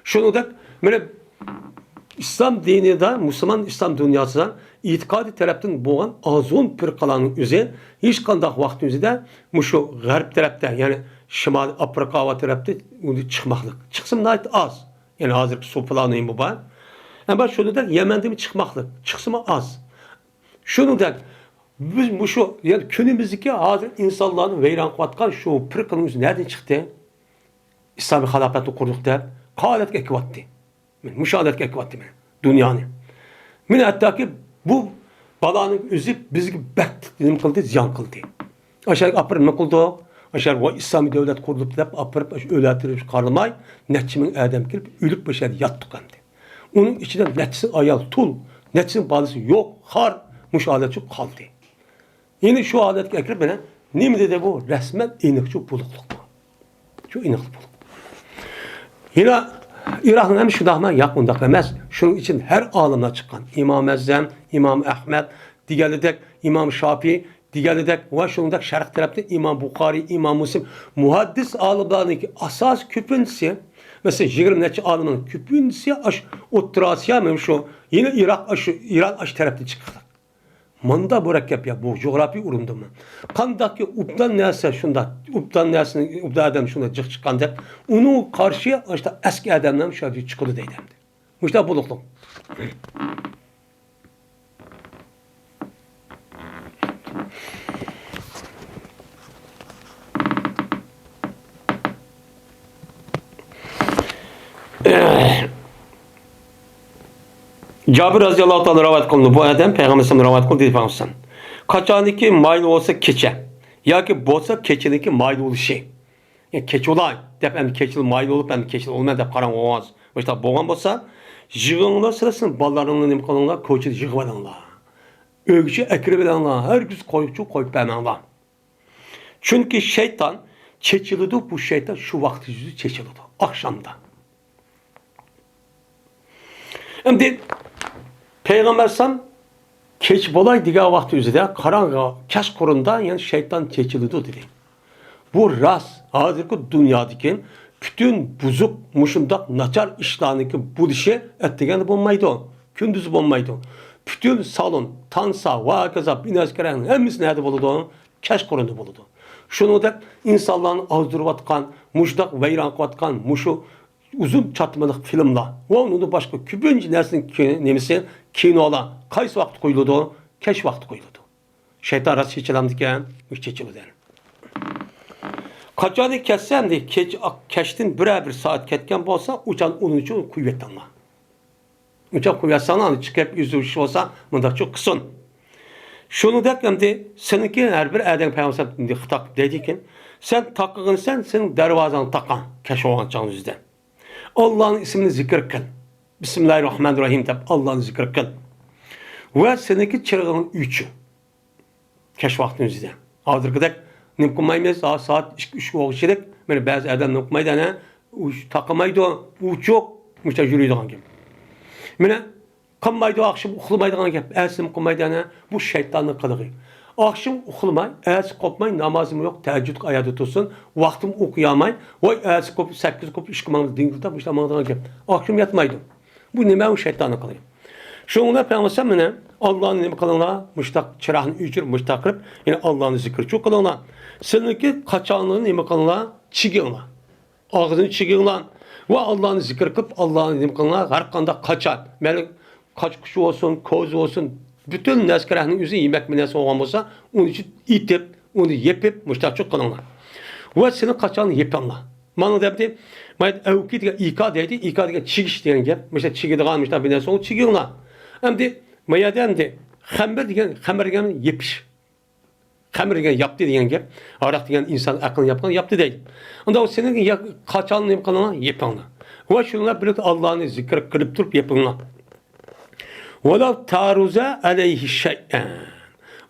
شۇنىڭدەك مانا ئىسلام دىنىدا، مۇسۇلمان ئىسلام دۇنياسىدا ئېتىقادىي تەرەپتىن بولغان ئازغۇن پىرقىلارنىڭ ئۆزى ھېچقانداق ۋاقىتنىڭ ئۆزىدە مۇشۇ غەرب تەرەپتە، يەنى شىمالىي ئافرىقا تەرەپتە ئۇنى چىقماقلىق. چىقسىمۇ ناھايىتى ئاز. يەنى ھازىرقى سوپىلار نېمە بار؟ ئەمما شۇنىڭدەك يەمەندىمۇ چىقماقلىق، چىقسىمۇ ئاز. شۇنىڭدەك بىز مۇشۇ، يەنى كۈنىمىزدىكى ھازىر ئىنسانلارنى ۋەيران قىلىۋاتقان شۇ پىرقىنىڭ ئۆزى نەدىن چىقتى؟ ئىسلامىي خىلاپەتنى قۇردۇق دەپ، قايسى ھالەتكە ئەكىۋاتتى؟ مۇشۇ ھالەتكە ئەكىۋاتتى مانا دۇنيانى. مانا ھەتتاكى بۇ بالانىڭ ئۆزى بىزگە بەك نېمە قىلدى؟ زىيان قىلدى. ئاشۇ يەرگە ئاپىرىپ نېمە قىلدۇق؟ ئاشۇ يەرگە ۋاي ئىسلامىي دۆلەت قۇردۇق دەپ ئاپىرىپ، ئاشۇ ئۆلەتتۈرۈپ قارىماي، نەچچە مىڭ ئادەم كېلىپ ئۆلۈپ ئاشۇ يەردە ياتتۇق ئەمدى. ئۇنىڭ ئىچىدە نەچچىسى ئايال تۇل، نەچچىسىنىڭ بالىسى يوق، خار، مۇشۇ ھالەتچە قالدى. يەنى شۇ ھالەتكە ئەكىرىپ مانا نېمە دېدى بۇ؟ رەسمەن ئېنىقچە بۇلۇقلۇق بۇ. شۇ ئېنىقلىق بۇلۇق. يەنە ئىراقنىڭ ھەم شۇنداقمۇ؟ ياق، ئۇنداق ئەمەس. شۇنىڭ ئىچىدىن ھەر ئالىملار چىققان. ئىمام ئەزەم، ئىمام ئەھمەد دېگەنلىدەك، ئىمام شاپىي دېگەنلىدەك ۋە شۇنىڭدەك شەرق تەرەپتە ئىمام بۇخارىي، ئىمام مۇسلىم، مۇھەددىس ئالىملارنىڭكى ئاساسىي كۆپىنچىسى، مەسىلەن، يىگىرمە نەچچە ئالىمنىڭ كۆپىنچىسى ئاشۇ ئوتتۇرا ئاسىيا، مانا شۇ يەنە ئىراق، ئاشۇ ئىران، ئاشۇ تەرەپتىن چىققان. ماندا مۇرەككەپ يا بۇ جۇغراپىيە ئورۇندىمۇ؟ قانداقكى ئوبدان نەرسە شۇنداق، ئوبدان نەرسىنى، ئوبدان ئادەم شۇنداق جىق چىققان دەپ، ئۇنىڭغا قارشى ئاشۇنداق ئەسكى ئادەملەر شۇ يەردە چىقىدۇ دەيدۇ ئەمدى. مۇشۇنداق بولۇقلۇق. جابىر رەزىياللاھۇ تائالا رىۋايەت قىلىندى. بۇ ئادەم پەيغەمبەر ئەلەيھىسسالام رىۋايەت قىلدى دەپ پەيغەمبەر ئەلەيھىسسالام. قاچانكى مايىل بولسا كېچە ياكى بولسا كېچىنىڭكى مايىل بولۇشى. يا كېچە بولاي دەپ ئەمدى كېچىلا مايىل بولۇپ، ئەمدى كېچىلا بولىمەن دەپ قاراڭ بولماس. مۇشۇنداق بولغان بولسا، يىغىڭلار سىلەر، سىلەر بالىلىرىڭلارنى نېمە قىلىڭلار، كوچىدا يىغىۋېلىڭلار. ئۆيگىچە ئەكىرىۋېلىڭلار، ھەرگىز قويۇقچۇ قويۇپ بەرمەڭلار. چۈنكى شەيتان چېچىلىدۇ، بۇ شەيتان شۇ ۋاقىت يۈزى چېچىلىدۇ، ئاخشامدا. ئەمدى پەيغەمبەر ئەلەيھىسسالام كېچە بولاي دېگەن ۋاقىت ئۆزىدە قاراڭغۇ كەچقۇرۇندا يەنە شەيتان چېچىلىدۇ دېدى. بۇ راست، ھازىرقى دۇنيادىكى پۈتۈن بۇزۇق، مۇشۇنداق ناچار ئىشلارنىڭكى بولۇشى ئەتىگەندە بولمايدۇ، كۈندۈز بولمايدۇ. پۈتۈن سالون، تانسا ۋە ھاكازا بىناسىكەرەڭنىڭ ھەممىسى نەدە بولىدۇ؟ كەچقۇرۇندا بولىدۇ. شۇنىڭدەك ئىنسانلارنى ئازدۇرۇۋاتقان، مۇشۇنداق ۋەيران قىلىۋاتقان مۇشۇ ئۇزۇن چاتمىلىق فىلىملار ۋە ئۇنىڭدىن باشقا كۆپىنچە نەرسىنىڭ كى-، نېمىسى، كىنولار قايسى ۋاقىتتا قويۇلىدۇ؟ كەچ ۋاقتىدا قويۇلىدۇ. شەيتان راست چېچىلامدىكەن؟ چېچىلىدۇ. قاچانكى كەتسە ئەمدى كەچ-، كەچتىن بىرەر بىر سائەت كەتكەن بولسا، ئۇچان ئۇنىڭ ئۈچۈن قويۇۋېتىڭلار. ئۇچان قويۇۋەتسەڭلار، ئاندىن چىقىپ ئۆزى ئىش بولسا، مۇنداقچۇ قىلسۇن. شۇنىڭدەك ئەمدى سېنىڭكى ھەر بىر ئادەم پەيغەمبەر خىتاب دەيدىكەن، سەن تاقىغىنىسەن، سېنىڭ دەرۋازاڭنى تاقا، كەچ بولغان چاغنىڭ ئۆزىدە. ئاللانىڭ ئىسمىنى زىكىر قىل. بىسمىللاھىررەھمانىررەھىم دەپ ئاللانى زىكىر قىل. ۋە سېنىڭكى چىرىغىڭنى ئۆچۈر. كەچ ۋاقتىنىڭ ئۆزىدە. ھازىرقىدەك نېمە قىلمايمىز، ھا، سائەت ئىككى، ئۈچكە بولغۇچىلىك. مانا بەزى ئادەم نېمە قىلمايدۇ، ئەنە، ئۇ تاقىمايدۇ، ئوچۇق، مۇشۇنداق يۈرىدىغان گەپ. مانا قىلمايدۇ، ئاخشىمى ئۇخلىمايدىغان گەپ، ئەتىسى نېمە قىلمايدۇ، ئەنە، بۇ شەيتاننىڭ قىلىقى. ئاخشىمى ئۇخلىماي، ئەتىسى قوپماي، نامازىمۇ يوق، تەھەججۇد ئاياغدا تۇرسۇن، ۋاقتىمۇ ئوقۇيالماي، ۋاي، ئەتىسى قوپۇپ، سەككىزدە قوپۇپ، ئىشقا ماڭدى، دىڭگىلداپ، مۇشۇنداق ماڭىدىغان گەپ. ئاخشىمى ياتمايدۇ. بۇ نېمە؟ بۇ شەيتاننىڭ قىلىقى. شۇنىڭ بىلەن پەيغەمبەر مانا، ئاللانى نېمە قىلىڭلار؟ مۇشتاق چىراغنى ئۆچۈرۈپ، مۇشتاق قىلىپ، يەنە ئاللانى زىكىرچۇ قىلىڭلار. سىلىنكى قاچاڭلىرىنى نېمە قىلىڭلار؟ چىگىڭلار. ئاغزىنى چىگىڭلار. ۋە ئاللانى زىكىر قىلىپ، ئاللانى نېمە قىلىڭلار؟ ھەر قانداق قاچا. مەيلى قاچا-قۇچا بولسۇن، كوزا بولسۇن، پۈتۈن نەرسە-كەرەكنىڭ ئۆزى يېمەك بىر نەرسە بولغان بولسا، ئۇنى ئېتىپ، ئۇنى يېپىپ، مۇشتاقچۇ قىلىڭلار. ۋە سېنىڭ قاچاڭنى يېپىڭلار. مانا دەمدى، مانا ئەۋكى دېگەن ئىكا دەيدۇ، ئىكا دېگەن چىگىش دېگەن گەپ. مۇشۇ چىگىدىغان مۇشۇنداق بىر نەرسە، ئۇنى چىگىڭلار. ئەمدى، ما يەردە ئەمدى خەمبىر دېگەن، خەمبىر دېگەن يېپىش. خەمىر دېگەن ياپتى دېگەن گەپ. ھاراق دېگەن ئىنسان ئەقلىنى ياپقان ياپتى دەيدۇ. ئۇندا سېنىڭ يا-، قاچاڭنى نېمە قىلىڭلار؟ يېپىڭلار. ۋە شۇنىڭ بىلەن بىرلىكتە ئاللانى زىكىر قىلىپ تۇرۇپ يېپىڭلار. ۋەلەۋ تەرۇزە ئەلەيھى شەيئەن.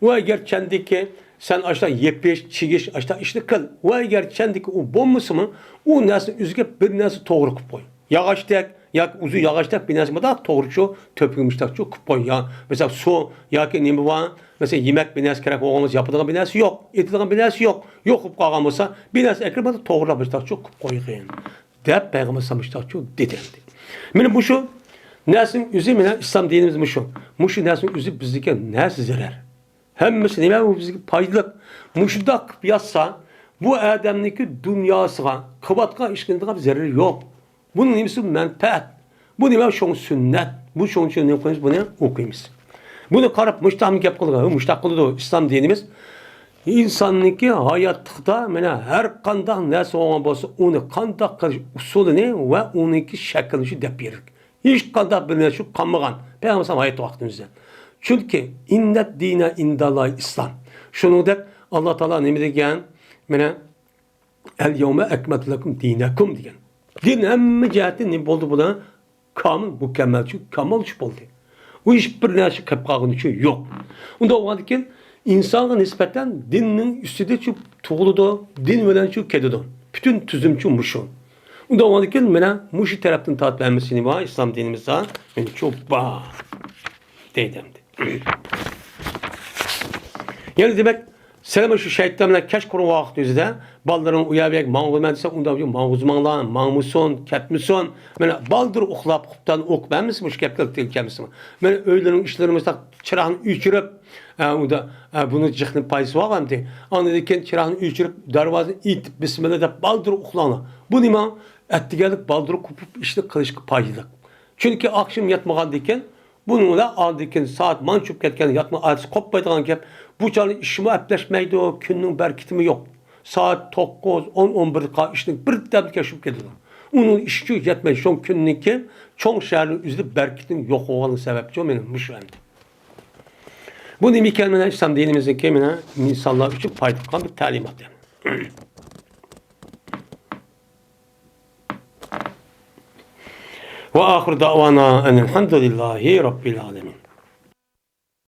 ۋە ئەگەر چەندىكى سەن ئاشۇنداق يېپىش، چىگىش، ئاشۇنداق ئىشنى قىل. ۋە ئەگەر چەندىكى ئۇ بولمىسىمۇ، ئۇ نەرسىنى ئۆزىگە بىر نەرسە توغرا قىلىپ قوي. ياغاچتەك ياكى ئۇزۇن ياغاچتەك بىر نەرسە مۇنداق توغرىچۇ، تۆپىگە مۇشتاقچۇ قىلىپ قوي. يا، مەسىلەن، سۇ ياكى نېمە بار، مەسىلەن، يېمەك بىر نەرسە كېرەك بولغان بولسا، ياپىدىغان بىر نەرسە يوق، ئېتىدىغان بىر نەرسە يوق. يوق بولۇپ قالغان بولسا، بىر نەرسە ئەكىرىپ، مۇنداق توغرىلاپ مۇشتاقچۇ قىلىپ قويغىن، دەپ پەيغەمبەر مۇشتاقچۇ دېدى. مانا مۇشۇ نەرسىنىڭ ئۆزى، مانا ئىسلام دىنىمىز مۇشۇ. مۇشۇ نەرسىنىڭ ئۆزى بىزگە نەسە زەرەر. ھەممىسى نېمە؟ بۇ بىزگە پايدىلىق. مۇشۇنداق قىلىپ ياتسا، بۇ ئادەمنىڭكى دۇنياسىغا، قىلىۋاتقان ئىشقا زەرىرى يوق. بۇنىڭ نېمىسى مەنپەئەت؟ بۇ نېمە؟ شۇڭا سۈننەت. بۇ شۇنىڭ ئۈچۈن نېمە قىلىمىز؟ بۇنى ئوقۇيمىز. بۇنى قاراپ، مۇشتاقمۇ گەپ قىلىدۇ، مۇشتاق قىلىدۇ ئىسلام دىنىمىز. ئىنساننىڭكى ھاياتلىقتا مانا ھەر قانداق نەرسە بولغان بولسا، ئۇنى قانداق قىلىش ئۇسۇلىنى ۋە ئۇنىڭكى شەكىللىنىشى دەپ بېرىلگەن. ھېچقانداق بىر نەرسە قالمىغان. پەيغەمبەر ھايات ۋاقتىمىزدە. چۈنكى، ئىننەت دىنە ئىندەللاھى ئىسلام. شۇنىڭدەك ئاللا تائالا نېمە دېگەن؟ مانا، ئەل يەۋمە ئەكمەلتۇ لەكۇم دىنەكۇم دېگەن. دىن ھەممە جەھەتتىن نېمە بولدى بۇلار؟ كامىل، مۇكەممەلچۇ، كامالچۇ بولدى. ئۇ ھېچ بىر نەرسە قېلىپ قالغىنىچۇ يوق. ئۇنداق بولغاندىكىن، ئىنسانغا نىسبەتەن دىننىڭ ئۈستىدىچۇ تۇغۇلىدۇ، دىن بىلەنچۇ كېتىدۇ. پۈتۈن تۈزۈمچۇ مۇشۇ. ئۇنداق بولغاندىكىن، مانا مۇشۇ تەرەپتىن تارتىپ ھەممىسىنى بار، ئىسلام دىنىمىزدا مېنىچۇ بار دەيدۇ ئەمدى. يەنە دېمەك، سىلەرمۇ شۇ شەيتان بىلەن كەچ قۇرۇڭ ۋاقىت يۈزىدە، بالىلىرىڭ ئۇ يەر بۇ يەرگە ماڭغۇلىمەن دېسە، ئۇنداق ماڭغۇزماڭلار، ماڭمىسۇن، كەتمىسۇن. مانا بالدۇر ئۇخلاپ، قۇپتان ئوقۇپ، ھەممىسى مۇشۇ گەپكە كەلمىسىمۇ. مانا ئۆيلىرىنىڭ ئىشلىرىمىزدا چىراغنى ئۆچۈرۈپ، ئە، ئۇندا، ئە، بۇنىڭ جىقنىڭ پايدىسى بار ئەمدى. ئاندىن كېيىن چىراغنى ئۆچۈرۈپ، دەرۋازىنى ئېتىپ، بىسمىللا دەپ بالدۇر ئۇخلاڭلار. بۇ نېمە؟ ئەتىگەنلىك بالدۇر قوپۇپ ئىشنى قىلىشقا پايدىلىق. چۈنكى ئاخشام ياتمىغاندىن كېيىن، بۇنىڭ بىلەن ئاندىن كېيىن سائەت مانچە چۈشۈپ كەتكەن، ياتما ئادىسى قوپمايدىغان گەپ. بۇ چاغدا ئىشمۇ ئەپلەشمەيدۇ، كۈننىڭ بەرىكىتىمۇ يوق. سائەت توققۇز، ئون، ئون بىردە قال ئىشنىڭ بىردەمدە كەشىپ كېتىدۇ. ئۇنىڭ ئىشىچۇ يەتمەيدۇ. شۇڭا كۈننىڭكى چوڭ شەھەرنىڭ ئۆزىدە بەرىكىتىنىڭ يوق بولغانلىقى سەۋەبچۇ مېنىڭ مۇشۇ ئەمدى. بۇ نېمە ئىكەن؟ مانا ئىسلام دىنىمىزنىڭكى مانا ئىنسانلار ئۈچۈن پايدا قىلغان بىر تەلىمات ئەمدى. وآخر دعوانا أن الحمد لله رب العالمين.